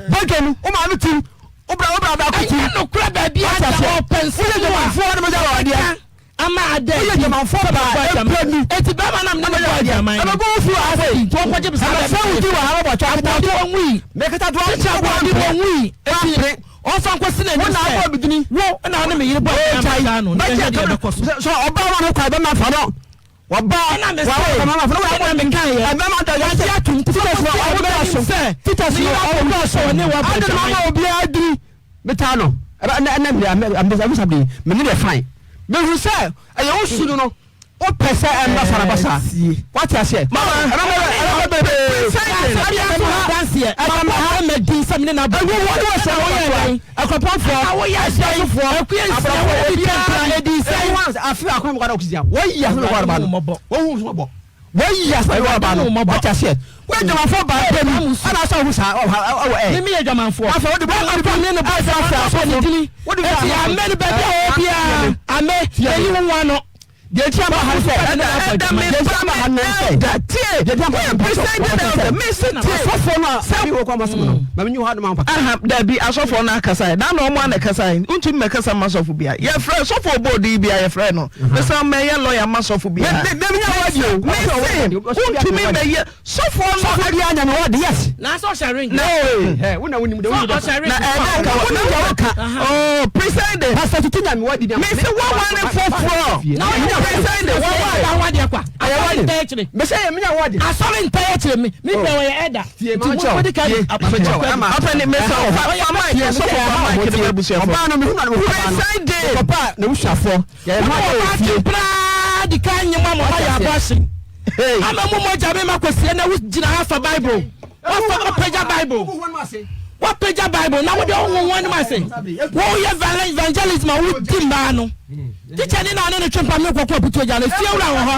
Bɔdwa mu. Wo maame tim. Wo bra wo bra baako tim. Ɛnyɛ nokorɛ baabi Wate a aseɛ. ɔpɛ nsɛm Woyɛ a dwamanfoɔ na mogya wɔ adeɛ. Ama ada Woyɛ adi dwamanfoɔ sɛ baa bɛbɔ ɛbrɛ adwaman. ni. Enti bɛrima nam ne ne bɔ adwaman no. Ɛbɛbɔ wo fi wɔ ha sei. Nti wɔnkɔgye me saa Ɛbɛsɛ wo bɛrima di wɔ ha bɛbɔ atwa. Aboɔde wɔn wui. Mekata doa. Tikya aboɔde wɔn wui. Enti Wampere. ɔmfa nkɔsi n'anim Wo na sɛ abɔ me dini. wo na wo ne me yere bɔ adwaman daa no na Bɛgye ɛhwɛ deɛ ɛka ɛbɛkɔ so. sɛ ɔbaa ma no kwan bɛma fa no. Ɔbaa Ɛna me wa se, wa ma fa no. ɛna me kaeɛ. Ɛbɛma da Wagye atom nti Teachers no ɔkɔsi ɔmo n'anim dɔɔso. sɛ Teachers ne no yere ɔmo akɔkɔ dɔɔso. sɛ ɔne wabɔ Ade na adwaman. ma obiara diri. Metaa no. Ɛbɛ ɛnɛ ɛnɛ mmerɛ amesa amesa bi me ne deɛ fine. Mehu sɛ ɛyɛ wo su no no wopɛ sɛ ɛmba saa na ba saa. Wate aseɛ? Mama, Ɛbɛma ɛbɛma bebree. Adanseɛ Ɛbɛma mama ma din sɛ mene n'abɔ. Ɛwɔ wɔn wɔ sɛ woyɛ dɛn? Ɛkɔpɔnfoɔ. Na woyɛ dɛn? Akua nsia wo ne bi tɛntɛn edi sɛn? Ɛwɔ afi akɔnɔ mɔkɔ adɔ oxygen. Wɔyi asɛm ɛkɔ araba no. Wɔn hu sɔmɔ bɔ. Wɔyi asɛm ɛkɔ araba no. Wɔte aseɛ. Wɔyɛ dwamanfoɔ baa pɛ mu. Ɛna asa ɔho saa ɔwɔ ɛ. Mimi yɛ dwamanfoɔ. Afɛ wɔde bɔ Wɔde bɔ ne ne bɔ afɛ afɛ asɔ ne dini. Wɔde bɔ Eti amɛ no baabi a ɔwɔ biara amɛ eyi wo wa no. Deɛ nti ama ha sɛ Ɛda ɛda me Deɛ nti ba ama ha me no sɛ elder tie Deɛ nti ama ha woyɛ no presiding elder me se tie Asɔfoɔ no a sɛ wɔ kɔ ama sɛm no ma menyi hɔ adoma mpa. Aha dabi asɔfoɔ no akasa ɛ na na ɔmo ana ɛkasa ɛ ntumi mɛkasa ma sɔfo bia yɛfrɛ sɔfo ɔbɔ odin bia yɛfrɛ no mesan mɛyɛ lɔya ma sɔfo bia Me me menya wɔ adi o. me se wontumi mɛyɛ sɔfoɔ no Sɔfo bia nya me wɔ adi yes. Na sɛ ɔhyɛ ring. na Ɛ wo na wonim de wonim de. Ɔhyɛ ring. na ɛdɛ nka Wonim deɛ woka. oh presiding Pastor Tutu nya me wɔ adi. me se waware foforɔ Na ɔyɛ presiding waware Asɔre adeɛ kwa. Ayɛ Asɔre wɔ ntɛ akyire. Me sɛ yɛ menya wɔ adi. Asɔre ntɛ akyire mi. Mi bɛ wɔyɛ ɛda. Tie Nti ma mo kyɛw. mo di ka Tie ma kyɛw. Ama. ɔpɛni me sɛ ɔfa fa mic sɔfo fa mic ne ma abusuafoɔ Ɔbaa no mehu na mehu ɔbaa no. presiding Papa na wusuafoɔ. Yɛyɛ Wọ́n ma wọ́n wɔ bá fie. ti praa di ká nyɛ mu ama ɔyɛ abɔ ase. Ama mu mɔgya mi ma kò sie na wogyina ha fa Bible. Wafa wapagya Bible. Wapagya Bible na wode ɔho wɔn anim ase. Wɔyɛ evangelism a wodi mmaa no. Tikya ni na ɔne ne twe mpam ne kɔkɔ aputu agya no. Efie wura wɔ hɔ.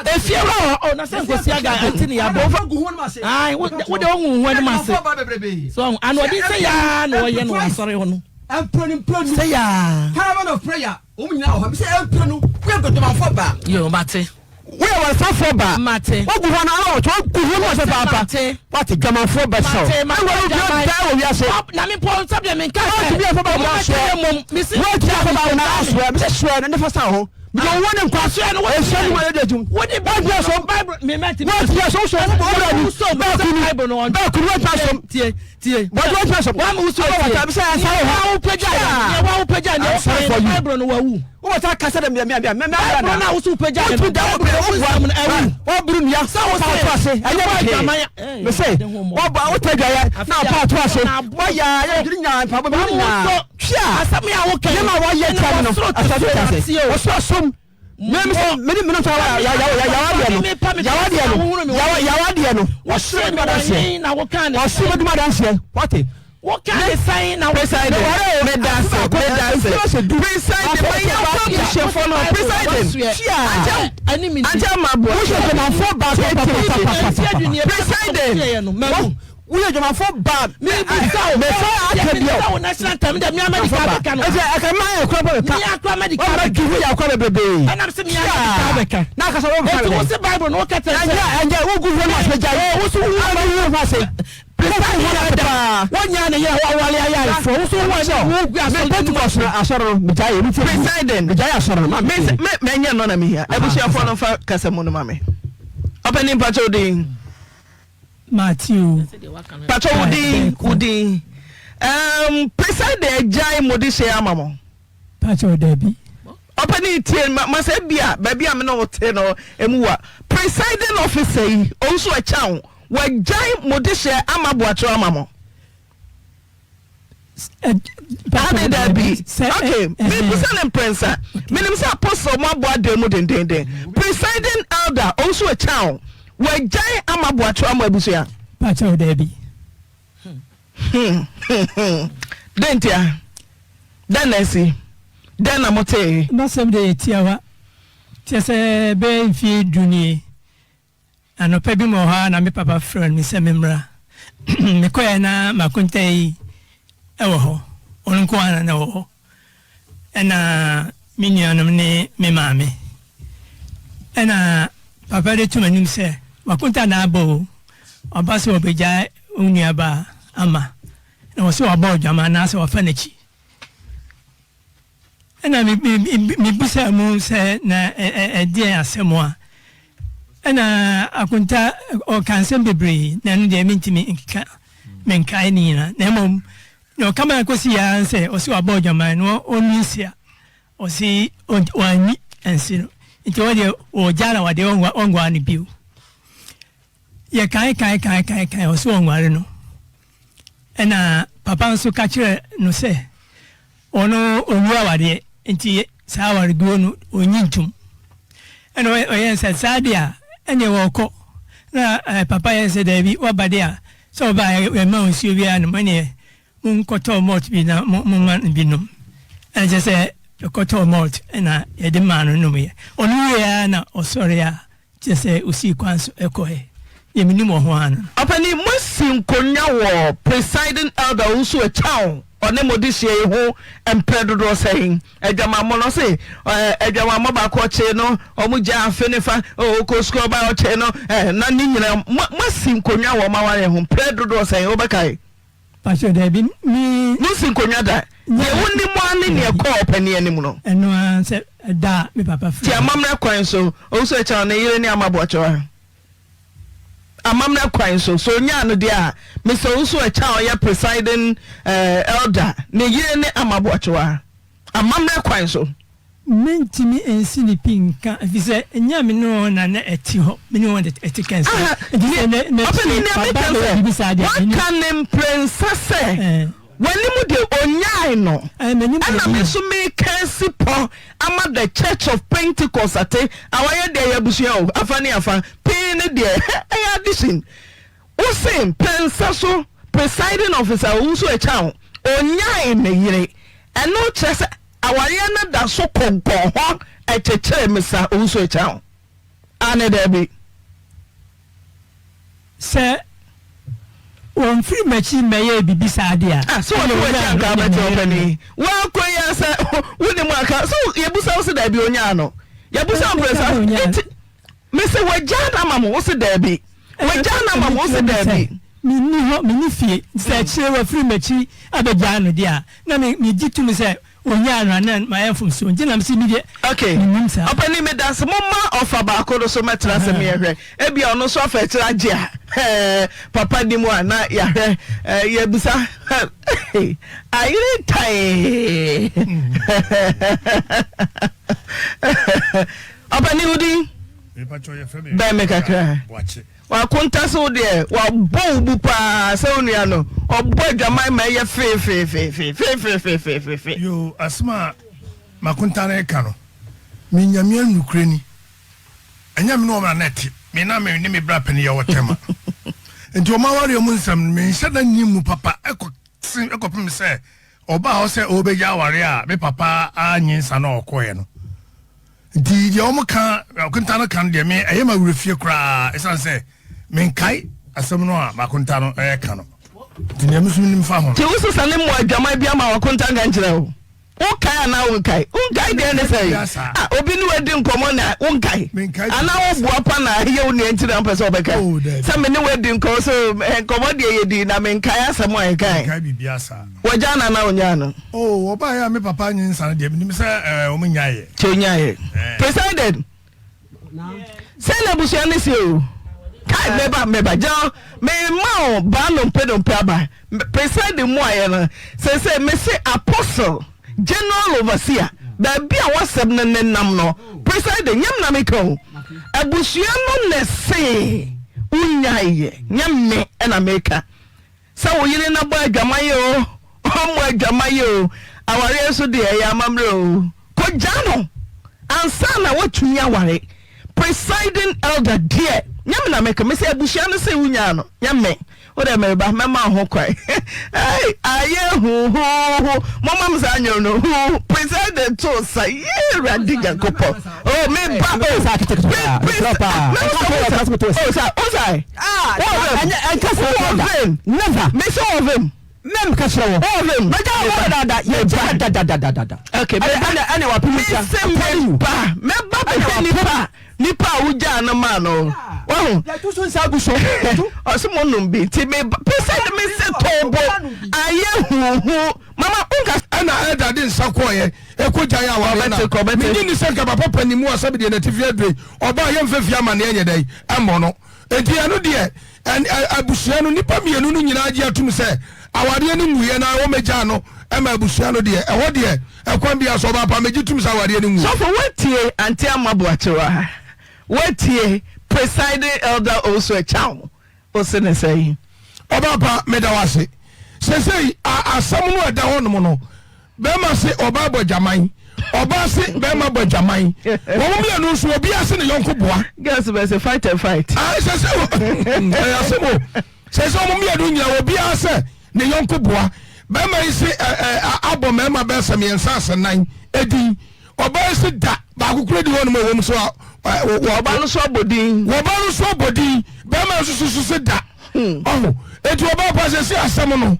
Efie wura wɔ hɔ. Oh, na sɛ nkosi aga ɛnti ne yabɔ. Ayi, wode ɔho wɔn anim ase. So ano ɔde sɛ yaa na ɔyɛ no wɔ asɔre hɔ no. Sɛ yaa. Caravan of prayer. Wɔn nyinaa wɔ hɔ. Mesɛ ɛmpere no. Woyɛ nkɔdwamanfoɔ baa. Yo, mate. Woyɛ wɔnsafoɔ baa. Mate. Wogu hɔ no ala wɔtɔ. Wogu hɔ no wɔsɛ paapa. Mate. Wate dwamanfoɔ bɛ sɛw. Mate, mate, Ɛwɔ obi dwaman. ɔdaa wɔ wiase. Na me pɔ nsɛm deɛ menka sɛ. Wɔntumi afa ba wo Ɔmo asoɛ. bɛkyerɛ mmom. Mesi Wɔntumi afa ba wo na asoɛ. Mesɛ soɛ no ne fa sa wo ho. Mede wo ne nkwa. Asoɛ no wo Ɛsua ne mu ayɛ de atum. Wode Wɔntumi asom. Bible me mɛnti. Wɔntumi asom so. Wɔwura ni. Wosɔ Bɛɛko ni. Bible no ɔn. Bɛɛko ni wɔntumi asom. Tie tie. Wɔntumi asom. Wɔn mu wosɔ Ɔbɛ tie. wɔtɔ. Mesɛ ɛnsa wo Nea ho. wopagya yɛ. Nea wopagya nea I'm sorry wokan for no you. Bible no wawu. Wobɛta kasa dɛ mea mea mea mea mea Bible no a woso wopagya yɛ no. Wotumi da wo brɛ wo Nsɛm no ɛwu. Wɔburu nnua Sɛ wo pa se, ato ase ɛnyɛ ɛwɔ hwee. adwaman a- Mese Ɛde ho mmɔ. wɔbɔ wotɔ adwaeɛ na apa ato ase. Wɔyɛ a yɛ dwiri nyaa mpaebɔ bi Wɔn nyinaa. nso Hwɛ a asɛm yi a woka yi, nneɛma a wɔyɛ ɛna tia me no wɔsoro te asase so te ase. aseɛ o. Wɔsoro asom. Me me sɛ me ne me no nso yawa deɛ no yawa deɛ no yawa yawa deɛ no wɔsoro Wɔsoro bɛdi adanseɛ. me na woka ne Wɔsoro bɛdi adanseɛ. Wate. Woka ne sɛn na presiding medase medase presiding ma yɛnkɔ abusuafoɔ no presiding ankyɛ ama aboa Woyɛ dwamanfoɔ baa papapapapapa. presiding Woyɛ dwamanfoɔ baa. Mebisa wo. Mɛfa aka bi Mebisa wo national anthem dɛ mea medical bɛka no. Ɛsɛ ɛka maa yɛ kura bɔ bɛka. Mea kura medical Wɔn bɛ bɛka. ju yɛ akɔ bebrebe. Ɛnam sɛ mea medical bɛka. N'a kasa wɔn bɛ Eti wo se Bible no woka kyerɛ sɛ. Ɛnjɛ ɛnjɛ wo gu hɔ ase gya. Wo so wo gu hɔ ase. Presiding elder wɔnya ne yɛ wɔwale ayɛ ayeforɔ wo so wo sɛ wo gu asɔre Me Pentecost no asɔre no me gya yɛ mi tie. Presiding. Me gya yɛ asɔre no ma mi tie. Me mɛnyɛ no na mehia abusuafoɔ no mfa kasa mu no ma me ɔpɛni mpakyɛ wo din Matthew. Pakyɛ wo din wo din um, presiding agyae mo de hyɛ ama mo. Pakyɛ dabi. Ɔpɛni tie ma ma sɛ bia baabi a me ne wo te no emu wa presiding officer yi ɔnso ɛkyɛn wagyae mo de hyɛ ama boakyerɛ ama mo. Ade dabi. Okay, mebusa ne mprɛnsa. Menim sɛ apostle mo aboa dan mu dendenden. Presiding elder Owusu Akyang, wagyae ama Boakyewa mo abusua? Pakyɛw dabi. Dɛn ntia? Dɛn na asi? Dɛn na motee? M'asɛm deɛ yɛ tiawa. Kyerɛ sɛ bɛyɛ mfie du nie. Anɔpa bi mewɔ hɔ ara na me papa frɛɛ me sɛ memmra. Mekɔeɛ na m'akonta yi wɔ hɔ. Ɔno nko ara na na ɔwɔ hɔ. Ɛna me nuanom ne me maame. Ɛna papa de to m'anim sɛ, w'akonta na aba o. Ɔba sɛ ɔbɛgyae wo nuabaa ama. Na ɔsɛ wabɔ odwaman anaasɛ wafa n'akyi. Ɛna mebisaa mu sɛ na ɛdeɛn asɛm a. Ɛna Akonta ɔka nsɛm bebree na ɛno deɛ mentumi nkeka menkae ne nyinaa na mmom na ɔka maa kɔsi yɛ ara sɛ ɔse wabɔ adwaman na ɔnni nse a ɔse wanni nse no nti ɔdeɛ ɔgya na wadeɛ ɔnwaa no bio. Yɛ kae kae kae kae kae ɔse ɔnware no ɛna papa nso ka kyerɛ no sɛ ɔno ɔnwu awareɛ nti saa awareguo no ɔnyi ntom ɛna ɔyɛ sɛ saa deɛ a ɛneɛ wɔkɔ na eh, papa yɛ sɛ daabi waba deɛ a sɛ ɔba ɛma nsuo biara nom ɛneɛ monkɔtɔ malt bi na momma no bi nom ɛna kyerɛ sɛ ɛkɔtɔɔ malt ɛna yɛde maa no nomyɛ ɔno wieɛ ara na ɔsɔre a kyerɛ sɛ ɔsii kwan so ɛkɔɛ deɛ menim wɔ ho ara no. Ɔpanin, moasi nkonnwa wɔ Presiding Elder Owusu Akyang ɔne mo dehyeɛ yi ho mprɛ dodoɔ sɛn? Adwamammɔ no, ɔse adwamammɔ baako ɔkyee no, ɔmo gyaa afe ne fa, ɔkɔ sukuu ɔba ɔkyee no, na ne nyinaa moasi nkonnwa wɔ mo awareɛ ho mprɛ dodoɔ sɛn? Wobɛkae? Pastor dabi me. Mo nsi nkonwa da. Deɛ wo nim ara ne neɛ ɛkɔɔ ɔpanin anim no. Ɛno ara sɛ ɛda a me papa firi. Ti amammerɛ kwan so Owusu Akyang ne yere ne Ama Boakyewa. Amammerɛ kwan so sɛ onyaa no deɛ a Mister Owusu Akyang ɔyɛ presiding elder ne yere ne Ama Boakyewa. Amammerɛ kwan so. Mentumi nsi no pi nka, efisɛ ɛnyɛ me ne wɔn na na ɛte hɔ, me ne wɔn de ɛte kɛnsɛn. Enti sɛ na na Ɔpanin, nea waba meka abɛyɛ sɛ, biribi saa deɛ, menni. Waka no mprɛnsa sɛ w'anim deɛ ɔnyae no, Ɛɛ, m'anim deɛ ɛna me ɔnyae. nso meka asi pɔ ama The Church of Pentecost ate, awareɛ deɛ ɛyɛ abusua o, afa ne afa, pee ne deɛ, ɛyɛ addition. Wo se mprɛnsa so presiding officer Owusu Akyang, ɔnyae ne yere, ɛno kyerɛ sɛ Awareɛ no da so kɔnkɔn hɔ ɛkyekyere me sa owusu ɛkyɛn wo aane daabi. Sɛ wɔnfiri m'akyi mmɛyɛɛ biribi saa deɛ a. Ah sɛ wɔde w'akyi anka wobɛte ɔpanin woakɔ yi ara sɛ wonim aka sɛ yɛbusa wo se daabi ɔnyaa no yɛbusa wo mprɛsa nti Mese wagyaa no ama mo, wose daabi. Wagyaa no ama mo, wose daabi. Menni hɔ, menni fie, nti sɛ akyire wafiri m'akyi abɛgyaa no deɛ a, na me, megye tom sɛ ɔnyaa no a, na mayɛ mfomsoɔ, nti na mese me deɛ, Ok, mennim saa. ɔpanin medase, momma ɔfa baako no so mɛtena ase meɛhwɛ, ebia ɔno nso afa akyire agye a, ɛɛ, papa nni mu a, na yɛahwɛ, ɛɛ, yɛabisa, ayere tae. Ɔpanin wo din? Bɛn me kakra. Wakonta so deɛ wabɔ wo bu paa sɛ wo nua no ɔbɔ adwaman ma ɛyɛ feefeefeefeefeefeefeefe. Yoo asɛm a makonta no reka no me Nyame nokorɛ ni ɛnyɛ me ne wɔn na na ɛte me na me ne me bra panin yɛwɔ tɛma nti wɔn awareɛ mu nsɛm no menhyɛ da nni mu papa ɛkɔ ɛkɔpem sɛ Ɔbaa hɔ sɛ ɔrebɛgya aware a me papa annye nsa na ɔkɔeɛ no. Nti deɛ wɔn ka, akonta no ka no deɛ me ɛyɛ ma werɛ fie koraa ɛsiane sɛ menkae asɛm no a m'akonta no ɛreka no. Nti deɛ me nso menim fa ho no. Nti wo sesa ne mmɔ adwaman bi ama w'akonta nka nkyerɛ wo? Wokae anaa wonkae? Wonkae deɛ ne sɛn? Ah, obi ne wo adi nkɔmmɔ na wonkae? Anaa woboa pa na ɛyɛ wo nua nti na wopɛ sɛ wobɛka? Sɛ me ne wo adi nkɔmmɔ so eh, nkɔmmɔ deɛ yɛdi na menkae asɛm a yɛkae. Menkae biribiara saa. Wɔgyaa no anaa ɔnyaa no? Oh, ɔbaeɛ a me papa nye nsa no deɛ menim sɛ eh, wɔn nyaeɛ. Kyɛ ɔnyaeɛ. Presided. Sɛ na abusua no si o. Kai meba meba gyina mema o baa ndompe dompe aba. Presiding mu ayɛ no sese mese apostle general overseer baabi a wasɛm no nenam no presiding nyɛ me na meka o. Abusua no na ɛse wonyaeɛ nyɛ me na meka. Sɛ wo yere no abɔ adwaman oo, Ɔmmɔ adwaman o, awareɛ nso deɛ ɛyɛ amammerɛ o. Kɔgyaa no ansa na woatumi aware. Presiding elder deɛ, nyɛ me na meka, mese abusua no se wonyaa no, nyɛ me. Wo deɛ mereba, mɛma wo ho kwan. Ei, ayɛ huhuuhu. Momma me saa nnwom no, hu, presiding to sa, yee, Awurade Nyankopɔn. Oh, meba o. Pre, pre, ah, mɛhu sɛ wo sa, oh, sa, wo sa, wɔ vim, wɔ vim, Never. mese wɔ vim. Mem ka kyerɛ wo. Wɔ vim. Mɛgya wo bɔne dada. Yɛgya dadadadada. Okay, Ɛne meba. ɛne ɛne wapem ntia. Mese I'm telling you. meba, mɛba Ɛne bɛhwɛ wapem. nipa, nipa a wogyaa no maa no. Wahu? Yɛtu so nsa agu so. Yɛtu. Ɔse mo nom bi nti meba. Pɛ sɛ de me se too bo ayɛ huhu. Mama wonka. Ɛna ɛda de nsa kɔɔyɛ ɛkɔ gyae awareɛ na Kɔbɛte, kɔbɛte. menye ni sɛ nka papa panin mu a sɛbi deɛ n'atifi adure ɔbaa yɛmfa fie amaneɛ nyɛ dɛn ɛmmɔ no enti ɛno deɛ Ɛn ɛ abusua no nnipa mmienu no nyinaa gye atum sɛ awadeɛ no nwuiɛ na wɔmɛgyaa no ma abusua no deɛ, ɛhɔ deɛ ɛkwan biara so ɔbaa pa mɛgye tum sɛ awadeɛ no nwuiɛ. Sɔfo woatie Auntie Ama Boakyewa? Woatie Presiding Elder Owusu Akyang? Wose ne sɛn? Ɔbaa pa meda wo ase. Sesei a asɛm no a ɛda hɔ nom no Bɛrima se ɔbaa bɔ adwaman, ɔbaa se bɛrima bɔ adwaman. Wɔn mmienu nso obiara se ne yɔnko boa. Girls bɛ se fight and fight. Ah, sɛ sɛ ɛyɛ asɛm o. Sɛ sɛ wɔn mmienu nyina obiara sɛ ne yɔnko boa. Bɛrima yi se ɛ ɛ abɔ mmarima bɛyɛ sɛ mmiɛnsa asɛ nan edin. Ɔbaa yi se da baako kura di hɔ nom a wɔn so a wɔ ɔbaa no so abɔ din. Ɔbaa no so abɔ din. Bɛrima nso so se da. Ɔho eti ɔbaa pa sɛ se asɛm no.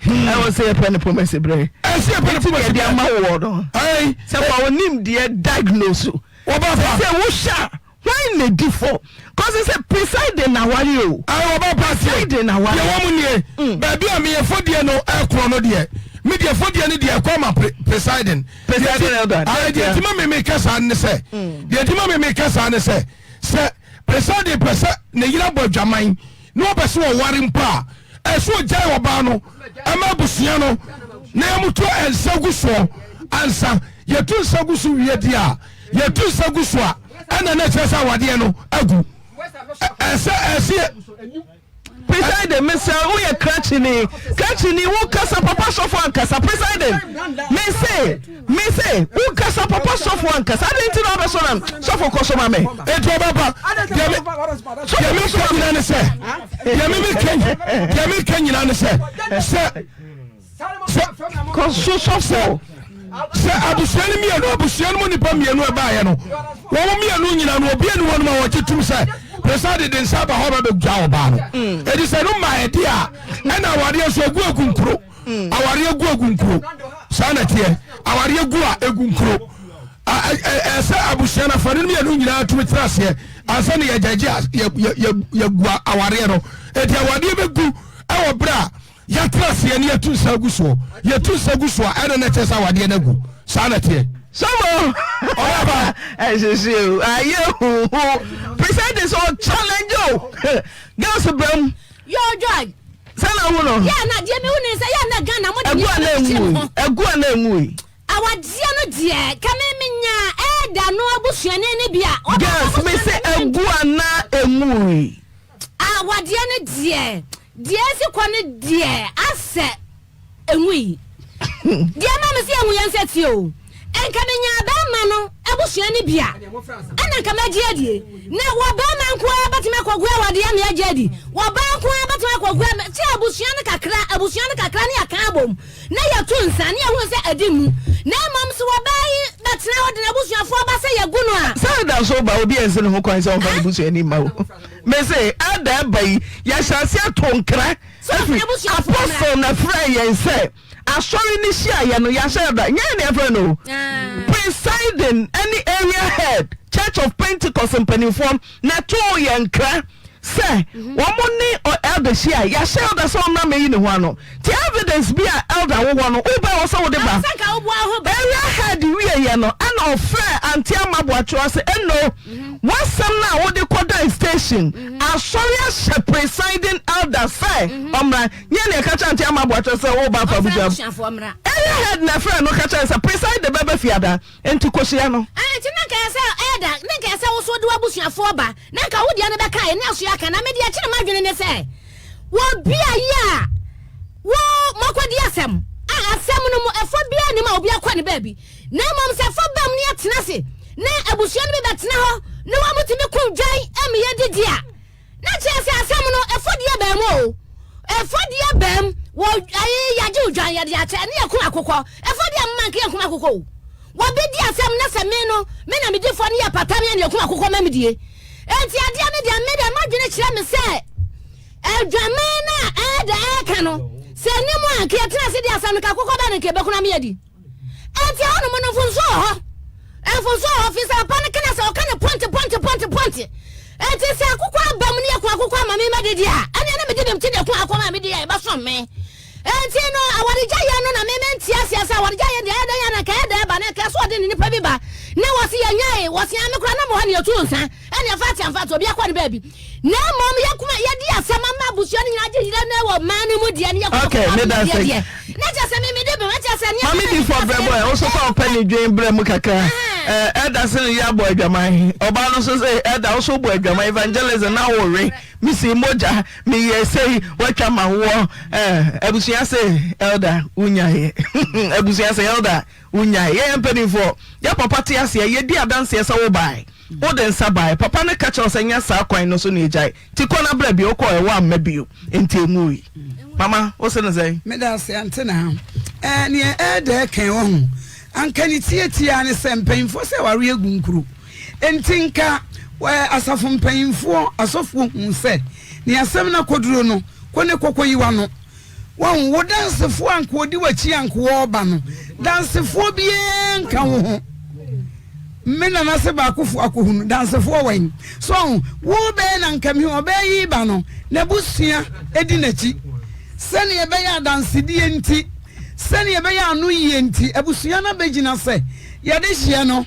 Ɛwɔ sɛ yɛpɛ ne pɔmɛsi berɛ. Ɛsɛ yɛpɛ ne pɔmɛsi berɛ. Ɛde ama wɔ no. Sɛ fa wo nimdeɛ diagnose. Wɔba fa. Sɛ wohyɛ a hwan na di fɔ? Kɔsi sɛ presiding na ware o. Ayi wɔba pa seɛ. Presiding na ware. Deɛ wɔn nie. Baabi a meyɛ fɔdeɛ no ɛkorɔ no deɛ. Me deɛ fɔdeɛ no deɛ ɛkɔ ama presiding. Presiding elder. Ayi deɛ nti ma me me kasa ne sɛ. Deɛ nti ma me me kasa ne sɛ. Sɛ presiding pɛ sɛ ne yere abɔ adwaman na ɔpɛ sɛ ɔware mpo a. Ɛsɛ ɔgyae ɔbaa no ma abusua no na yɛmoto nsa gu soɔ ansa. Yɛto nsa gu so wie deɛ a, yɛto nsa gu so a, ɛna na ɛkyerɛ sɛ awadeɛ no agu. Ɛsɛ ɛsɛ Presiding, mesrɛ wo yɛ krakyeni, krakyeni wo kasa papa sɔfo ankasa. Presiding, mese, mese wo kasa papa sɔfo ankasa. Adɛn nti na wabɛsɔ na sɔfo kɔ so ma me? Eti ɔbɛba deɛ me deɛ me ka nyinaa ne sɛ deɛ me me ka deɛ me ka nyinaa ne sɛ sɛ sɛ Kɔ so sɔfo. sɛ abusua no mmienu abusua no mu nipa mmienu ɛbaayɛ no wɔn mmienu nyinaa no obi enu wɔn a wɔgye tum sɛ presa de de nsa aba hɔ ba bɛgya ɔbaa no edi sɛ no mmaa ɛdi a ɛna awadeɛ nso egu egu nkuro awadeɛ gu egu nkuro saa na ɛteɛ awadeɛ gu a egu nkuro ɛsɛ abusua no afanu mmienu nyinaa tumi tena aseɛ ansa na yɛgyagye yɛgu awareɛ no eti awadeɛ bɛgu ɛwɔ berɛ a yɛtena aseɛ ne yɛtu nsa gu soɔ yɛtu nsa gu soɔ a ɛna na ɛkyerɛ sɛ awadeɛ no agu saa na ɛteɛ. Sɔfo ɔyaba ɛhyehye o ayɛ huhu presiding sɛ ɔchallenge o girls bɛm. Yo Joy. Sɛ na wo no. Yɛ na deɛ mehu ne sɛ yɛ na Ghana mo de Ɛgu a na enwui ɛgu a na enwui. Awadeɛ no deɛ kɛ me menya ɛɛda no abusuani no bi a. Girls me se ɛgu a na enwui. Awadeɛ no deɛ deɛ esi kɔ no deɛ asɛ enwui. Deɛ ɛma me se enwui yɛn sɛ tie o. Nka menyaa bɛrima no abusua no bi a, ɛna nka mɛgye adie. Na wɔ bɛrima nko ara bɛtumi akɔgu awadeɛ ama yɛagye adi. Wɔ baa nko ara bɛtumi akɔgu ama sɛ abusua no kakra, abusua no kakra ne yɛaka abom na yɛto nsa ne yɛhunu sɛ adi mu. Na mmom sɛ ɔbaa yi bɛtena hɔ de n'abusuafoɔ ba sɛ yɛgu no a. Sɛ ada nso ba obi ansi ne ho kwan sɛ ɔmfa ne busuani mma o. Mese ada aba yi yɛahyɛ aseɛ ato nkra afiri apostle na frɛɛ yɛn sɛ Asɔre no hyiaeɛ no, yɛahyɛ da, nyɛ yɛn na yɛfrɛ no o, presiding ne area head, Church of Pentecost mpanimfoɔ na ɛtoo yɛn nkra sɛ wɔn ne elder hyiaeɛ. Yɛahyɛ elder sɛ ɔmmra mmɛyi ne ho ano. Nti evidence bi a elder wowɔ no, wobɛ wɔ sɛ wode ba. Area head wieeɛ no, ɛna ɔfrɛɛ Auntie Ama Boakyewa sɛ, Eno, w'asɛm no a wode kɔdan station, asɔre ahyɛ presiding elder sɛ ɔmmra. Nyɛ nea ɛka kyerɛ Auntie Ama Boakye sɛ woreba afa abusuafo. Area head na ɛfrɛɛ no ka kyerɛɛ no sɛ preside bɛba fiada, enti kohyia no. Enti na nka ɛyɛ sɛ Elder, na nka ɛyɛ sɛ wo nso wode w'abusuafoɔ ba, na nka wo deɛ no bɛka yɛn ne asoɛ aka. Na me deɛ ɛkyere m'adwene ne sɛ, wɔ beaeɛ a. Wo, moakɔdi asɛm a asɛm no mu ɛfɔ biara nnim a obi akɔ ne baabi, na mmom sɛ ɛfɔ bam ne yɛtena ase na abusua no bi bɛtena hɔ na wɔtumi ko dwan ma yɛdidi a, na kyerɛ sɛ asɛm no ɛfɔdie baa mu o. Ɛfɔdie baa mu, wɔ ayi yɛagye wo dwan yɛde akyɛ ne yɛkum akokɔ. Ɛfɔdie mma nka yɛnkum akokɔ o. Wɔbɛdi asɛm na sɛ me no, me na medi fɔ ne yɛpata me a ne yɛkum akokɔ ma medie. Enti adeɛ no deɛ me deɛ m'adwene kyerɛ me sɛ Adwaman no a ɛɛdɛ ɛɛka no, sɛ ɛnni mu a, anka yɛtena ase di asɛm no, nka akokɔ bɛn na anka yɛbɛku na ama yɛadi? Enti ɛhɔnom no, mfomsoɔ wɔ hɔ. Mfomsoɔ wɔ hɔ, firi sɛ papa no ka no sɛ ɔka no pɔnte pɔnte pɔnte pɔnte. Enti sɛ akokɔ aba mu na yɛku akokɔ ama me madidi a, ɛnneɛ na medi bem te deɛ ku akokɔ ma medi a, ɛbɛsom me. Enti no, awaregyaeɛ no na me mente aseɛ sɛ awaregyaeɛ deɛ ɛyɛ dɛn a na nka ɛyɛ dɛn ba na nka ɛsɛ ɔde ne nipa bi ba na wɔse yɛnyae wɔse ame koraa na mowɔ ha na yɛtu nsa ɛne ɛfa ate amfa ate obi akɔ ne baabi na mmom yɛkoma yɛdi asɛm ama abusua no nyinaa gye yerɛ no wɔ man no mu deɛ ne yɛkoma Okay, kɔkɔ me da deɛ se. deɛ na kyerɛ sɛ me mede bem ɛkyerɛ sɛ nneɛma Mame na di meka fɔ brɛ sɛ bɔ ɛ, wo so sɛ ɔpɛ ne dwen brɛ mu kakra. Ɛ, ɛda se ne yɛ abɔ adwaman. Ɔbaa no nso sɛ ɛda wo so bɔ adwaman evangelism na wowe. Mesi mogya, meyɛ sei, woatwa ma woɔ. Eh, abusua se elder wonyaeɛ. Abusua se elder wonyaeɛ. Yɛyɛ mpanimfoɔ, yɛ papa te aseɛ, yɛdi adanseɛ sɛ wobae. Wode nsa bae. Papa no ka kyerɛ wo sɛ nyɛ saa kwan no so na yɛgyae. Nti kɔ na bra bio. Wokɔɔ ɛ, woamma bio. Nti ɛnwui. Mama, wo se no sɛn? Meda ase, Ante Naa. Eh, neɛ elder ɛka yi, wahu, anka ne tiatia ne sɛ mpanyimfoɔ sɛ awareɛ agu nkuro. Enti nka asafo mpanyimfoɔ, asɔfoɔ huu sɛ nea asɛm no akɔduro no, kɔ ne kɔkɔyi w'ano. Wahu, wo dansefoɔ a nka ɔdi w'akyi a nka wɔreba no, dansefoɔ biara nka wo ho. Me nana se baakofo akɔhunu dansefoɔ wɛn. So ahu, wo bɛyɛ na nka mehu ɔbaa yi ba no, n'abusua di n'akyi. Sɛnea ɛbɛyɛ adansedie nti, sɛnea ɛbɛyɛ ano yie nti, abusua no abɛgyina sɛ yɛde hyeɛ no.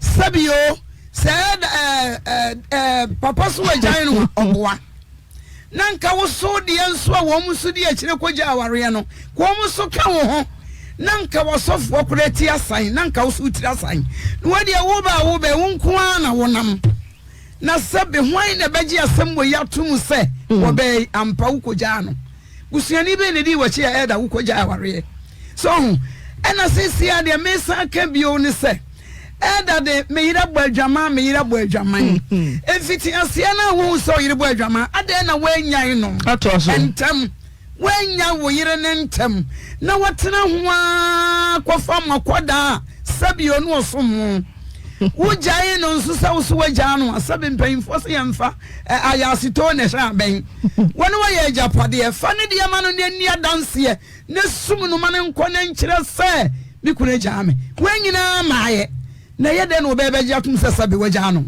Sɛbi o, sɛ ɛɛ ɛɛ papa so agyan no a, ɔboa. Na nka wo so deɛ nso a wɔn nso di akyire kɔgya awareɛ no, ka wɔn nso ka wo ho. Na nka w'asɔfoɔ koraa ti asan, na nka wo so wo tiri asan. Na wo deɛ wo ba a wo bɛ, wo nko ara na wonam. Na sɛbi hwan na ɛbɛgye asɛm wɔ yi ato mu sɛ wɔbɛɛ ampa wo kɔgyaa no? Busuani bɛn na edii w'akyi a ɛda wokɔgyae awareɛ? So ho? Ɛna seesei ara deɛ mesan aka bio ne sɛ, ɛda de me yere abɔ adwaman, me yere abɔ adwaman. Mfitiaseɛ no a wohu sɛ ɔyere bɔ adwaman, adɛn na woannyae no ntɛm? Woannyae wo yere no ntɛm na woatena ho ara kɔfa mo akɔdaa a sɛbi ɔno ɔsom mo. Wogyae no nso sɛ wo so woagyaa no a, sɛbi mpanyimfoɔ sɛ yɛmfa ayasetoo na ɛhyɛ abɛn. Wɔne wɔyɛ agyapadeɛ. Fa ne deɛ ma no na ɛnni adanseɛ, na sum no ma no nkɔ na nkyerɛ sɛ me kunu agyaa me. Wei nyinaa maayɛ. Na ɛyɛ dɛn na ɔbɛyɛ bɛgye atom sɛ sɛbe wagyaa no?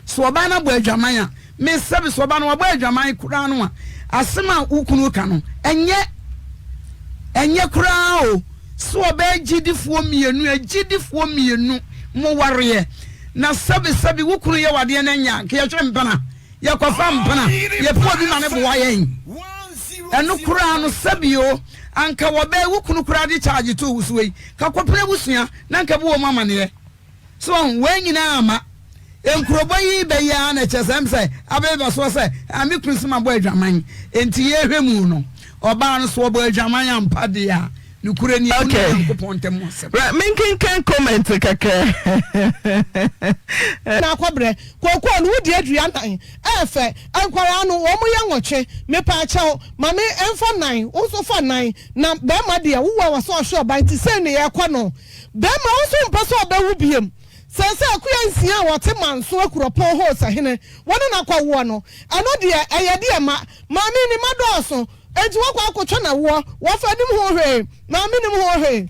So ɔbaa no abɔ adwaman a, me sɛbe sɛ ɔbaa no wabɔ adwaman koraa no a, asɛm a wo kunu ka no, ɛnyɛ ɛnyɛ koraa o. So ɔbaa gyidifoɔ mmienu, agyidifoɔ mmienu, mo wareɛ, na sɛbe sɛbe wo kunu yɛ wadeɛ no anya, nka yɛhwɛ mpena, yɛkɔfa mpena, yɛpɛ obi ma no boa yɛn. Ɛno koraa no sɛbe o, anka wɔbɛɛ wo kunu koraa de charge too wo so yi, ka kɔpene abusua na nka bu wɔn amaneɛ. So wahu? Wei nyinaa ama nkurobɔ yi bɛyɛ ara na kyerɛ sɛ ɛm sɛ abɛba soɔ sɛ ah, me kunu sɛ mabɔ adwaman. Enti yɛhwɛ mu no, ɔbaa no so ɔbɔ adwaman ampa deɛ a, nokorɛ ni, ɛno ne Okay. Nyankopɔn ntam asɛm. Right, menkenkan comment kakra. Na akɔbrɛ kookoo no wodi adua nan ɛɛfɛ nkwaraa no wɔn yɛ nwɔtwe mepaakyɛw ma me nfa nan wo nso fa nan na bɛɛma deɛ wo wɔ sɛ ɔhwɛ ɔba nti sei ne yɛkɔ no Bɛrima, wo nso wompɛ sɛ ɔbɛwo biom? Seesei akuya nsia a wɔte Manso Akuropɔn hɔ Osahene, wɔne no akɔwoɔ no, ɛno deɛ ɛyɛ deɛ ma Maame ne mma dɔɔso, enti wɔkɔ akɔtwa no awoɔ, wɔfa nim ho hwee, Maame nim ho hwee.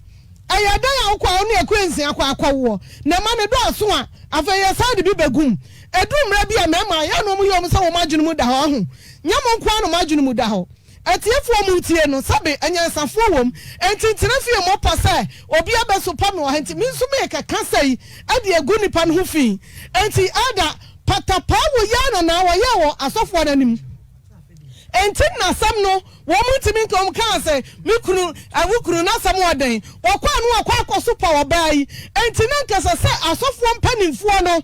Ɛyɛ dɛn a wokɔ a wo ne akuya nsia kɔ akɔwoɔ, na mma no dɔɔso a, afei yɛsan de bi bɛgu mu. Ɛduru mmerɛ bi a mmarima, ɛyɛ a na wɔyɛ wɔn sɛ wɔn adwene mu da hɔ, ahu, nyɛ mo nko ara na mo adwene mu da hɔ. Atiefoɔ a moretie no, sɛbe anyansafoɔ wɔ mu, enti ntena fie mmɔ pɔ sɛ obi abɛsopa me wɔ ha nti me nso merekɛka sɛi de agu nnipa no ho fi. Enti Elder, patapaa wɔ yi ara na naa wɔyɛɛ wɔ asɔfoɔ no anim. Enti nnasɛm no wɔn ntumi nka, wɔn kaa sɛ, me kunu, wo kunu n'asɛm wɔ dɛn? Wɔkɔ a na wɔakɔ akɔsopa ɔbaa yi. Enti na anka ɛsɛ sɛ asɔfoɔ mpanimfoɔ no,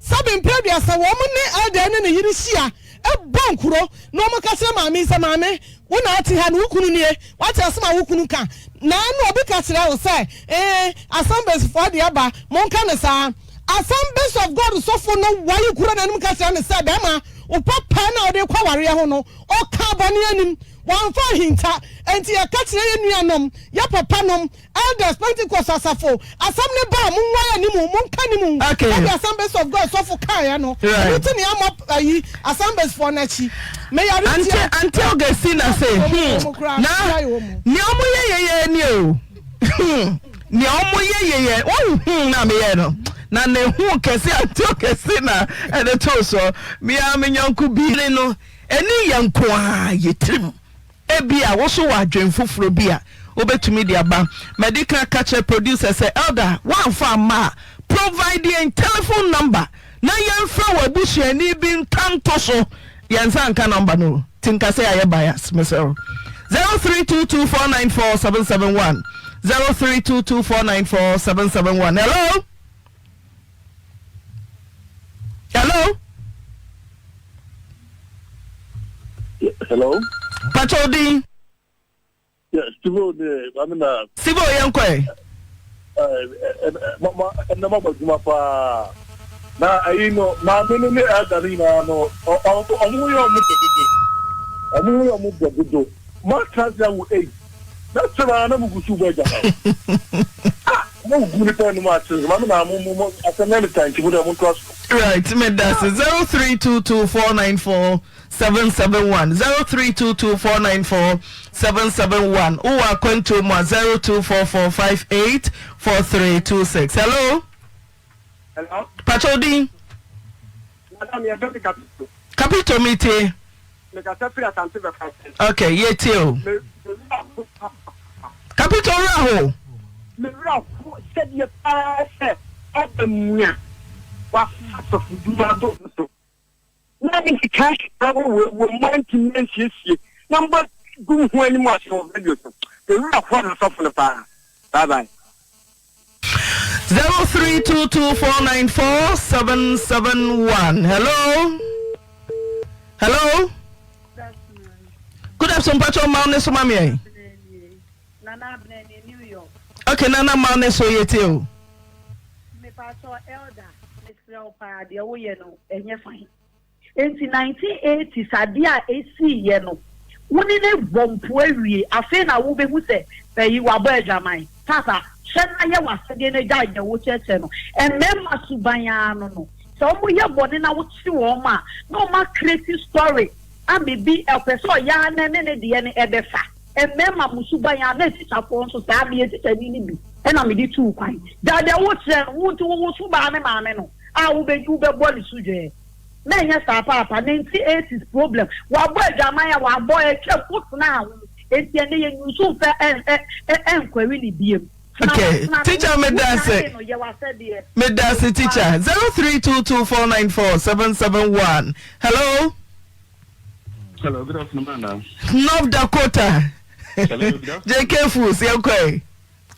sɛbe mprɛ aduasa, wɔn ne Elder ne ne yere hyia. bɔ nkuro na wɔka kyerɛ maame yi sɛ, Maame, wo na wote ha no, wo kunu nie, woate asɛm a wo kunu ka? Na ɛnna obi ka kyerɛɛ wo sɛ, Ee, Assembliesfoɔ deɛ ba, monka no saa. Assemblies of God sɔfo no wae kura n'anom ka kyerɛ no sɛ, Bɛrima, wo papa no a wode rekɔ awareɛ ho no, ɔkaa bɔne anim. Wamfa anhinta. Enti yɛka kyerɛ yɛn nuanom, yɛn papanom, Elders, Pentecost asafo, asɛm no ba a, monwae anim, monka anim. Okay. Sɛdeɛ Assemblies of God sɔfo kaeɛ no, Right. ɛno nti na yɛammɔ ayi, Assemblies foɔ no akyi. Meyare Ante tia. Ante Augustina se, Wɔn hmm, wɔn koraa, na gyae wɔn. nea ɔmo yɛ yɛyɛ ni o. Hmm, nea ɔmo yɛ yɛyɛ, wohu hmm na meyɛ no. Na ne hu kɛse Ante Augustina ɛde too soɔ. Me ara me nyɔnko bi no, ɛni yɛn nko ara yɛ tirim. Ebia wo nso wɔ adwene foforɔ bi a wobɛtumi de aba. Madi kan aka kyerɛ producer sɛ, Elder, woamfa amma a, provide yɛn telephone number na yɛmfrɛ w'abusuani bi nka nto so. Yɛn nsa nka number no o, nti nka sɛ yɛayɛ bias, mesrɛ wo. 0322494771, 0322494771. Hello? Hello? Hello. Pacho din. Yeah, Steve de maame na. Steve yɛn kɔ ɛ. Ɛɛ ma ɛnna ma bɔ adwuma paa. Na ɛyi no maame no ne ɛda no nyinaa no ɔmo yɛ ɔmo dɛ dodo. Ɔmo yɛ ɔmo dɛ dodo. Ma transi awo eight. Na sɛbaa na mo gu so bɔ adwuma. Ah, mo gu nipa anim ase. Maame na mo mo asɛm na ne tanki mo dɛ mo ntoa so. Right, meda ase. 0322494771 0322494771 wowɔ akwantuo mu a 0244584326. Hello. Hello. Pacho din. Madam, yɛ fɛ mi Kapito. Kapito mi tie. Mekasa firi Asante Bɛkwae. Ok, yɛtie o. Me me werɛ ho paa. Kapito werɛ ho? Me werɛ ho sɛdeɛ paa sɛ aba mu a wafa asɔfodwuma ato no so na ne nkeka wɔ wɔ mu antumi ansiesie na mbɔ gu ho anim ase wɔ radio so. Me werɛ ho asɔfo no paa. Bye bye. 0322494771 hello hello good afternoon mpatsɔ ɔman ne so ma mi ɛ. Okay nana man ne so yɛ tie o. Mepatsɔ elder mesrɛ wo paa deɛ woyɛ no ɛnyɛ fine. Enti 1980s adeɛ a ɛsiiɛ no, wo ne no bɔ mpo awie, afei na wobɛhu sɛ ɛyi wabɔ adwaman. Paapa, hwɛ na yɛ w'asɛdeɛ na gyae deɛ wokyerɛkyerɛ no. Mmarima suban ara no no, sɛ wɔyɛ bɔne na wokye wɔn a, na wɔn acreate story ama bi, ɔpɛ sɛ ɔyɛ ara na ɛne ne deɛ no ɛbɛfa. Mmarima mo suban ara, na atikyafoɔ nso saa, meyɛ tikyani no bi ɛna mede tuu kwan. Gyae deɛ wokyerɛ no, wo nti wo wo subaa ne maame no a wobɛ wobɛbɔ ne so dwɛɛ. Na ɛnyɛ saa paapa, 1980s problem, wabɔ adwaman a wabɔ atwam, wo tenaa ho, enti ɛnɛ yɛ nyusu mfa ɛnkwari ne biem. Okay, teacher me dase. Me dase teacher. 0322494771. Hello. Hello, good afternoon, madam. North Dakota. Hello, good afternoon. JK Foods, yɛnkɔ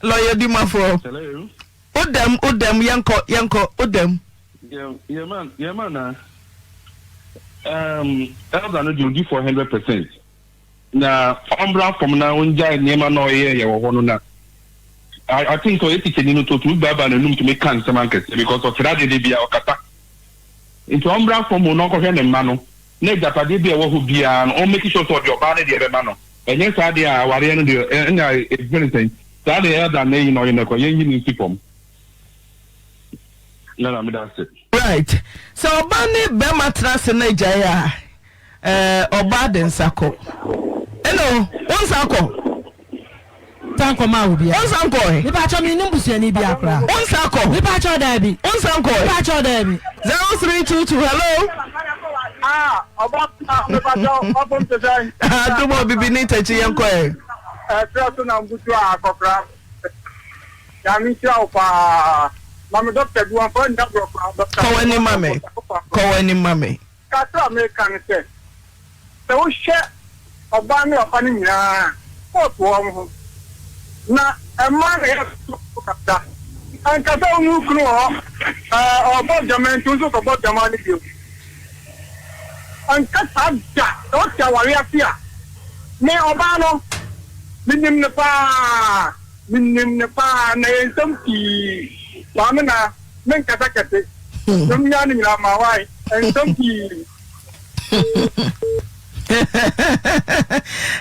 Lawyer Dimafo. Hello. Wodam, wodam, yɛnkɔ, yɛnkɔ, wodam. Yɛ yɛ ma yɛ ma na um, elder no deɛ odi 400% na ɔmbra fam na ongyae nneɛma na ɔyɛ yɛ wɔ hɔ no na I, I think ɔyɛ tikyani no to otumi baabaa n'anum tumi ka nsɛm ankɛseɛ because ɔkyerɛ adeɛ de bia ɔkasa nti ɔmbra fam na ɔnkɔhwɛ ne mma no na agyapadeɛ bi a ɛwɔ hɔ biara no ɔmmake sure sɛ ɔde ɔbaa no deɛ bɛma no ɛnyɛ saa deɛ a awareɛ no deɛ ɛna ɛfɛ ne sɛn saa deɛ elder na ɛyi na ɔyɛ no ɛkɔ yɛnyi no nsi fam. Nana meda ase. Right sɛ ɔba ne bɛrima tena ase na agyae a ɛɛ ɔbaa de nsa kɔ ɛna o nsa kɔ. Nsa nkɔ maa obi a. Nsa nkɔ ɛ. Nipa atwa mi nim busuani bi akora. Nsa kɔ. Nipa atwa daabi. Nsa nkɔ ɛ. Nipa atwa daabi. 0322 hello. Ah, ɔba nipa atwa ɔfom te sɛ. Adumo bibi ni tɛkyi yɛn kɔ ɛ. Ɛsɛ so na mbutu a akɔkora. Nyame nhyira wo paa. Ma me doctor bi wɔmfa nni agorɔ koraa doctor. Kɔ w'anim ma me kɔ w'anim ma me. Kakra a meka ne sɛ, sɛ wohwɛ ɔbaa ne ɔfa no nyinaa a, fault wɔ wɔn ho. Na mmaa na yɛ so kakra. Ɛnka sɛ wo ne wo kunu wɔ hɔ, ɛɛ ɔrebɔ dwaman nti wo nso kɔbɔ dwaman no bio. Ɔnka saa da. Sɛ ɔte aware ase a, me ɔbaa no, menim no paa. Menim no paa, na yɛn nsɛm pii. Maame na, menkasa kɛse. Nsɛm yi ara ne nyinaa ma wae. Nsɛm pii.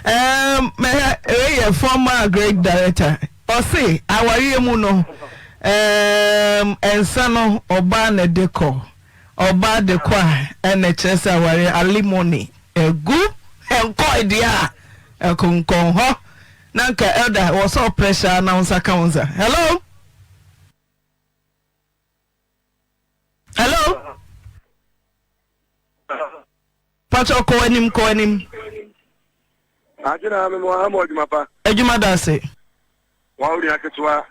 Um, wei yɛ former great director. Ɔse awareɛ mu no, um, nsa no ɔbaa na ɛde kɔ. Ɔbaa de kɔ a ɛna ɛkyerɛ sɛ awareɛ alimony agu nkɔe deɛ a ɛkonkɔn hɔ. Na nka elder wɔ sɛ ɔpressure na wo nsa ka wo nsa. Hello? Hello? Pacho kɔ anim kɔ anim. Ase na mewɔ ha mɔ adwuma pa. Adwuma da ase. Wa wo nua ketewa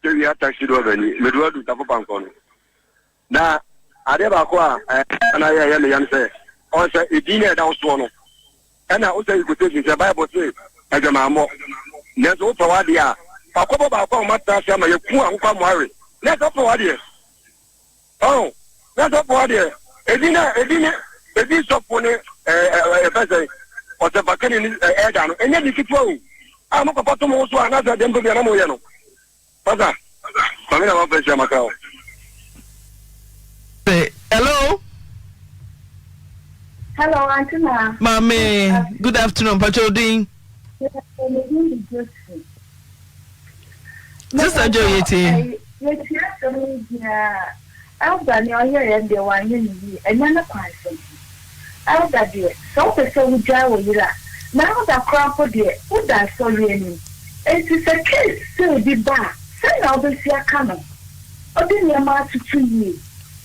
Tewia taxi driver ni medu adu tafo pankɔ no. Na adeɛ baako a ɛna yɛ ɛyɛ me yam sɛ ɔn sɛ edin na ɛda wo soɔ no ɛna wo sɛ quotation sɛ Bible se adwamammɔ nanso wopɛ w'adeɛ a fa kɔbɔ baako a wɔatena ase ama yɛku akokɔ amoawe na sɛ wopɛ w'adeɛ Ɔn, na sɔfo hɔ deɛ, edin na edin ne edin sɔfo ne ɛɛ ɛɛ ɛfɛ sɛ ɔsɛmpakani ne ɛɛ ɛda no, ɛnyɛ di ketewa o. A mo kɔfa to mo ho so a na sɛ deɛ mpɛ bi a na mo yɛ no. Pasa, maame na wafa ahyia maka o. Hello. Hello, Auntie Ma. Maame, good afternoon. Pacho din. Sister Joe yɛtie. Yɛtie asɛm yi biara Elder nea ɔyɛeɛ no deɛ wanyɛ no yie ɛnyɛ ne kwan so nti Elder deɛ sɛ wopɛ sɛ wogyae wo yere a na Elder koraa mpo deɛ woda asɔre anim enti sɛ case sei bi ba a sɛn na wobɛsi aka no wode nneɛma atoto yie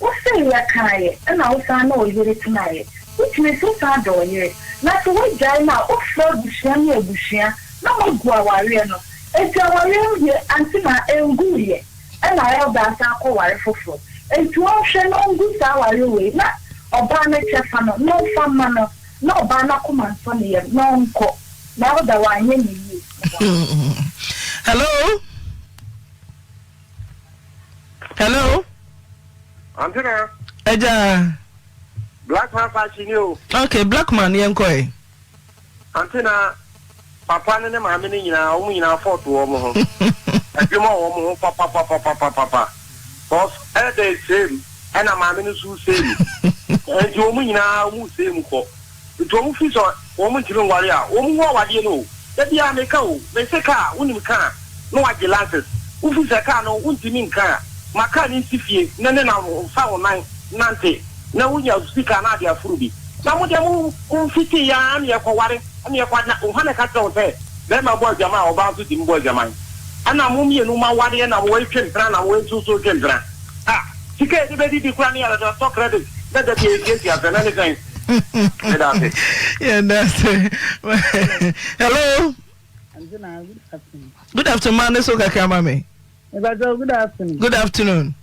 Wosee yɛkaeɛ ɛna wosan ne wo yere tenaeɛ which means wosan dɔ wo yere na sɛ woagyae no a wofrɛ abusua ne abusua na moagu awareɛ no enti awareɛ no deɛ ante na ɛnguiɛ ɛna elder asan akɔware foforɔ enti ɔnhwɛ na ɔngu saa awareɛ wei na ɔbaa no kyɛfa no na ɔmfa mma no na ɔbaa no akoma ntɔ ne yam na ɔnkɔ na elder wanyɛ ne yie. Hello. Hello. Antenna. Ẹja. Black man fashion ni o. Okay, black man yẹn kọ ẹ. Antenna, papa ne ne maame ne nyinaa wɔn nyinaa fɔɔto wɔn ho. Adwuma wɔ wɔn ho papapapapapa. Cause ɛda same ɛna maame no nso same. Nti wɔn nyinaa wɔn same kɔ. Nti wɔn fi sɛ wɔn ntumi nware a, wɔn ngu awadeɛ no o. Da biara meka o, mese car, wonim car na wagye license. Wofi sɛ car no wontumi nka a, ma car no nsi fie na ne na fa wo nan nante na wonya sika na ade aforo bi. Na mo deɛ mo mo mfiti yɛ ara na yɛkɔ ware na yɛkɔ na hwan na ɛka kyerɛ wo sɛ bɛrima bɔ adwaman a ɔbaa nso tumi bɔ adwaman? Ɛna mo mmienu mo awareɛ na wɔretwe mpena na wɔn nso retwe mpena. Ah, sika a yɛde bɛdidi koraa ne yɛde atɔ credit na da biara yɛtiatia sɛ na ne sɛn? Meda ase. Yɛda ase. Hello. Good afternoon. Maa ne so kakra ma me. Mpatsɔ good afternoon. Good afternoon.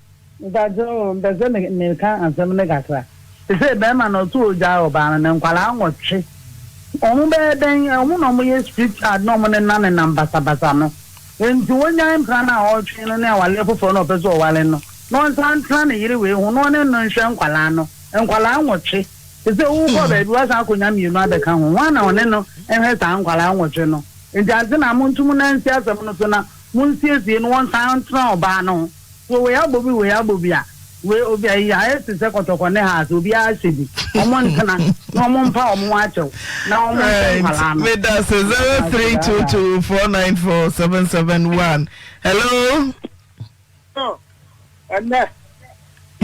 Mpatsɔ mpɛ sɛ meka asɛm ne kakra. Sɛ bɛrima na ɔto ogya ɔbaa no ne nkwadaa nwɔtwe. Wɔn bɛyɛ dɛn? Wɔn na wɔyɛ street child na wɔn nenam nenam basabasa no. Enti wonyae mpena no a ɔretwe no ne awareɛ foforɔ no a ɔpɛ sɛ ɔware no, na ɔnsan ntena ne yere wei ho na ɔne no nhwɛ nkwadaa no. Nkwadaa nwɔtwe. Te sɛ wokɔ baabi woasan akɔnya mmienu abɛka ho. Hwan na ɔne no nhwɛ saa nkwadaa nwɔtwe no? Enti ante na monto mo nan nsi asɛm no so na monsiesie no wɔnsan ntena ɔbaa no ho. So wei abɔ bi wei abɔ bi a, wei obi ayi ayɛ te sɛ kɔtɔkɔ ne haase obiara ahyɛ bi. Wɔn ntena na wɔn mpa wɔn ho akyɛw na wɔn nhwɛ nkwadaa no. Meda se 0322494771. Hello. Ɛnɛ,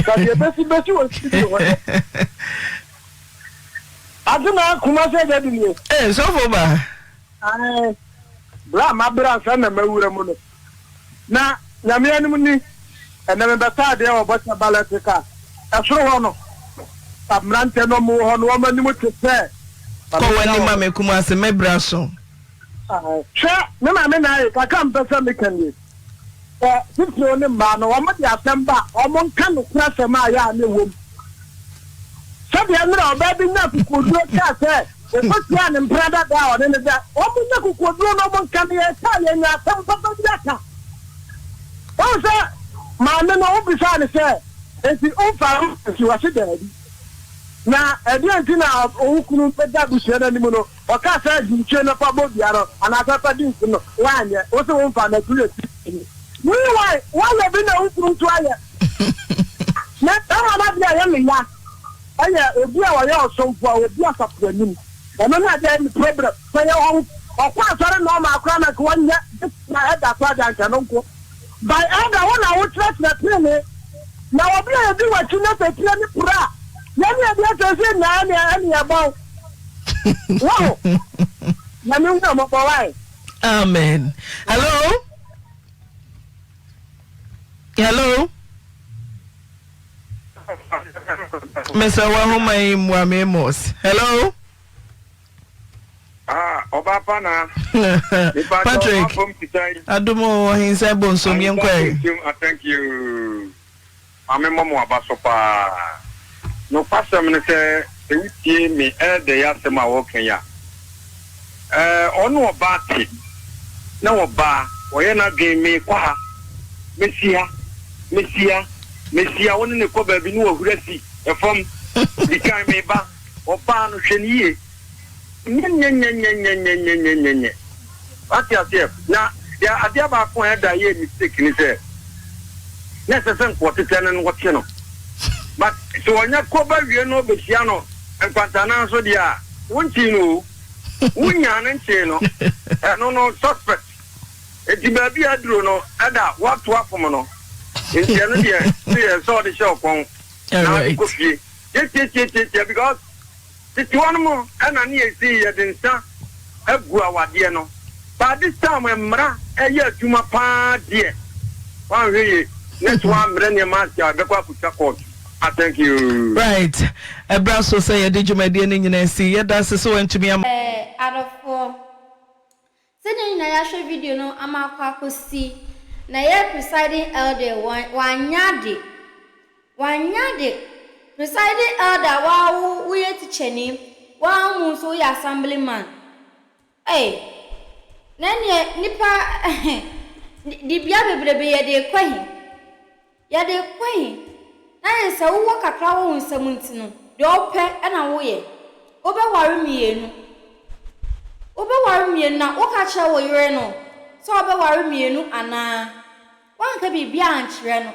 ka deɛ bɛsi bɛsi wɔ studio hɔ dɛ. Ade na akoma sɛ dɛ bi nie. Ee, sɔfo ba. Ae, berɛ a mabrɛ ansa na mawura mu no, na Nyame anim ni, ɛnɛ mebɛtɔ adeɛ wɔ Bɔhyɛ Balɛte ka ɛsoro hɔ no, mmeranteɛ no ɔmo wɔ hɔ no wɔn anim te sɛ. Kɔ w'anim ma me Kumasi, me bra so. Ae, hwɛ, me maame na aye, kakra a mepɛ sɛ meka nie. Sɛ titiriw ne mmaa no, wɔde asɛm ba a, wɔnka nokorɛ asɛm a ɛyɛ a na ɛwom. Sɛdeɛ mmerɛ a ɔbaa bi nyaa kokoɔduro kaa sɛ ɔkɔtiaa ne mpena dada a ɔne no da, wɔnya kokoɔduro na wɔnka no, yɛka a yɛnya asɛm papa bi aka. Wohu sɛ maame no, wobisaa no sɛ, Enti womfaa ho nsi? Ɔse daabi. Na ɛdeɛn nti na wo kunu bɛda abusua no anim no, ɔkaa sɛ di ntwie na fa bɔ dua no anaasɛ fa di nku no, woanyɛ? Wo se womfa na kuru yɛ Kristoni. Meanwhile, woayɛ bi na wo kunu nso ayɛ. Me bɛrima no adeɛ a ɛyɛ me ya yɛ obi a ɔyɛ ɔsomfo a ɔdi asafo anim. Ɛno ne adeɛ a ɛyɛ me problem. Sɛ yɛ ɔkɔ asɔre normal koraa na nka wanyɛ this na ɛda koraa deɛ anka ɛno nko. By elder wo na wo kyerɛkyerɛ trenee na obi a edi w'akyi na sɛ tire ne pira a yɛne yɛde asɛnse nyinaa ɛne ɛne yɛbɔ wo waho Nyame hu ɔmɔbɔ wae. Amen. Hello. Hello. Mr. Wahoma yi mmoa Amos. Hello. Ah, ɔba pa na. Patrick, adom o, ɔhensa bonsom yɛn kɔ ɛ. Thank you. Maame mmɔ mo aba so paa. Nokwasɛm ne sɛ, sɛ wotie me elder yi asɛm a ɔreka yi a, ɛɛ ɔne ɔbaa te na ɔbaa ɔyɛ n'adwene meekɔ ha, mesi ha, mesi ha, mesi ha, wo ne ne kɔ baabi ne wahuri asi fam, di kan meba. Ɔbaa no, hwɛ no yie. Nyɛnyɛnyɛnyɛnyɛnyɛnyɛnyɛ. Wate aseɛ? Na deɛ adeɛ baako a ɛda yɛ mistake ne sɛ, na ɛsɛ sɛ nka ɔtetɛ no na ɔte no. But sɛ ɔnya kɔ ba wie na ɔbɛhyia no nkwantanan so deɛ a, wonkyee no o. Wonyaa no nkyee no. Ɛno no, suspect. Enti baabi a aduro no, ɛda woato afom no. Enti ɛno deɛ, sɛ yɛ sɛ ɔde hyɛ ɔkɔn na ɔde kɔ fie. Tiatiatiatia because tete hɔ nom ɛna ne yɛsi yɛde nsa agu awadeɛ no but this time mmara ɛyɛ adwuma paa deɛ wanhwɛ ye ne so wammrɛ nneɛma ase a ɛbɛkɔ akɔtwa court ah thank you. Right, ɛbra so sɛ yɛde dwumadie no nyinaa si. Yɛda ase sɛ woantumi amma. Ɛɛ adɔfoɔ, Sɛdeɛ yɛn nyinaa yɛahwɛ video no ama akɔ akɔsi, na yɛ presiding elder wanyɛ ade, wanyɛ ade. Presiding elder waa wo woyɛ tikyani, waa mu nso woyɛ assembly man. Ei, na ɛneɛ nipa dibea bebrebe yɛde rekɔ he? Yɛde kɔ he? Na yɛ sɛ wowɔ kakra wɔ wo nsam nti no, deɛ wopɛ na woyɛ. Wobɛware mmienu. Wobɛware mmienu na woka kyerɛ wo yere no sɛ wobɛware mmienu anaa? Woanka biribiara ankyerɛ no.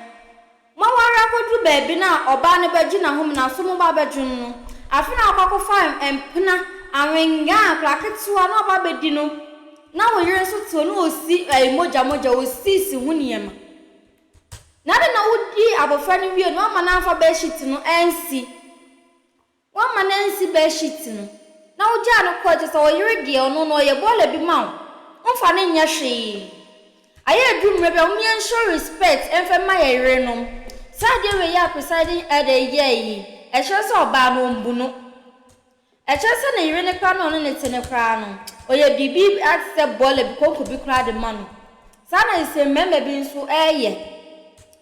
Moaware akɔduru baabi no a ɔbaa no bɛgye n'ahome na so moba abɛdwo no no, afei na wakɔ akɔfa mpena, awengaa, akwadaa ketewa na waba abɛdi no, na wo yere nso te hɔ na ɔsi ɛyi mogya mogya, ɔsisi ho nneɛma. Na adɛn na wodii abɔfra no wiei no woamma no amfa bedsheet no ansi? Woamma no ansi bedsheet no, na wogyaa no kɔe, kyerɛ sɛ ɔyere deɛ ɔno no ɔyɛ bɔɔla bi ma wo, womfa no nyɛ hwee. Ayɛ aduru mmerɛ bi a mom yɛn show respect mfa mma yɛn yerenom. Saa adeɛ wei yi a presiding elder yi yɛɛ yi, ɛkyerɛ sɛ ɔbaa no ɔmbu no. Ɛkyerɛ sɛ ne yere no koraa na ɔne no te no koraa no, ɔyɛ biribi te sɛ bɔɔla bi, konko bi koraa de ma no. Saa na nsɛ mmarima bi nso reyɛ.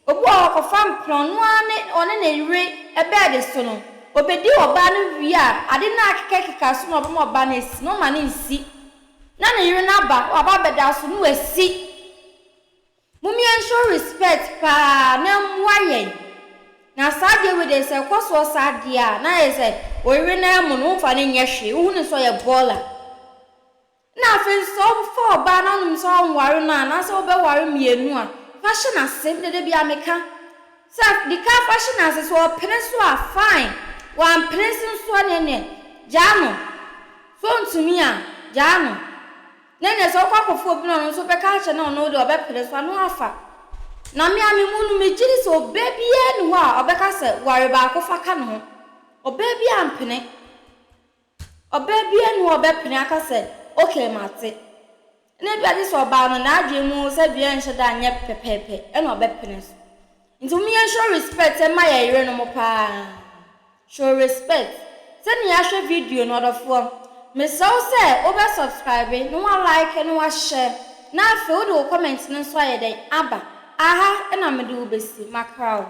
Obi wɔ hɔ ɔkɔfa mpena, ɔno ara ne ɔne ne yere bɛɛde so no, ɔbɛdi ɔbaa no wie a, ade no a akekakeka so na ɔbɛma ɔbaa no asi no, ɔma no nsi. Na ne yere no aba, waba abɛda so na wasi. Mom yɛn show respect paa na ɛmmoa yɛn. Na saa adeɛ wei deɛ sɛ ɛkɔ soɔ saa deɛ a na ayɛ sɛ oyere no ara mu no womfa no nyɛ hwee wohu no sɛ ɔyɛ bɔɔla. Na afei nso sɛ wofa ɔbaa na wonim sɛ ɔnware no a anaasɛ wobɛware mmienu a fa hyɛ n'ase me deɛ da biara meka sɛ di kan fa hyɛ n'ase sɛ ɔpene so a fine wampene so nso a neɛ gyaa no sɛ ɔntumi a gyaa no. Na ɛnneɛ sɛ wokɔ akɔfa obi na ɔno nso bɛka akyerɛ no a ɔno deɛ ɔbɛpene so a na wafa. Na me a me mu no megye di sɛ ɔbaa biara nni hɔ a ɔbɛka sɛ ware baako fa ka ne ho. Ɔbaa biara mpene. Ɔbaa biara nni hɔ a ɔbɛpene aka sɛ okay mate. Ɛna ebia gye sɛ ɔbaa no n'adwene mu sɛ bia ɛnhyɛ da nyɛ pɛpɛɛpɛ ɛna ɔbɛpene so. Nti mom yɛn show respect mma yɛn yerenom paa. Show respect. Sɛnea yɛahwɛ video no ɔdɔfoɔ, mesrɛ wo sɛ wobɛ subscribe na wa like na wa share na afei wode wo comment no nso ayɛ dɛn aba. Aha na mede wo bɛsi. Makra wo.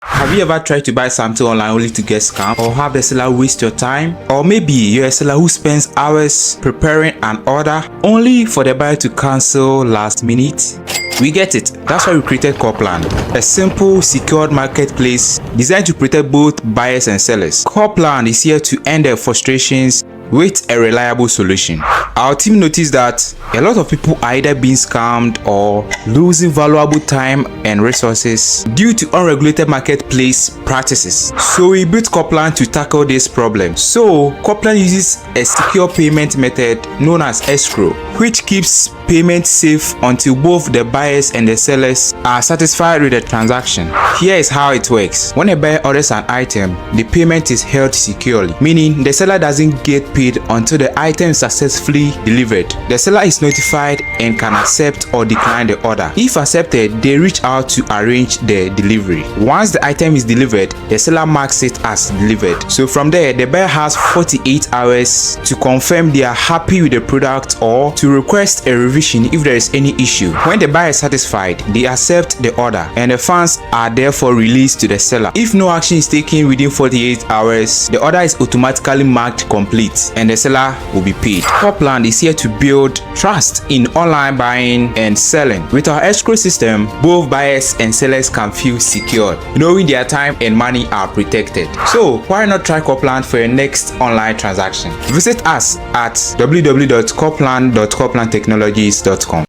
Have you ever tried to buy something online only to get scammed or have the seller waste your time? Or maybe you're a seller who spends hours preparing an order only for the buyer to cancel last minute? We get it. That's why we created Copland, a simple, secured marketplace designed to protect both buyers and sellers. Copland is here to end their frustrations with a reliable solution. Our team noticed that a lot of people are either being scammed or losing valuable time and resources due to unregulated marketplace practices. So we built Copland to tackle this problem. So Copland uses a secure payment method known as escrow, which keeps payment safe until both the buyers and the sellers are satisfied with the transaction. Here is how it works. When a buyer orders an item, the payment is held securely, meaning the seller doesn't get paid until the item is successfully delivered. The seller is notified and can accept or decline the order. If accepted, they reach out to arrange the delivery. Once the item is delivered, the seller marks it as delivered. So from there, the buyer has 48 hours to confirm they are happy with the product or to request a revision if there is any issue. When the buyer is satisfied, they accept the order and the funds are therefore released to the seller. If no action is taken within 48 hours, the order is automatically marked complete and the seller will be paid. Copland is here to build trust in online buying and selling. With our escrow system, both buyers and sellers can feel secured, knowing their time and money are protected. So, why not try Copland for your next online transaction? Visit us at www.copland.coplandtechnologies.com.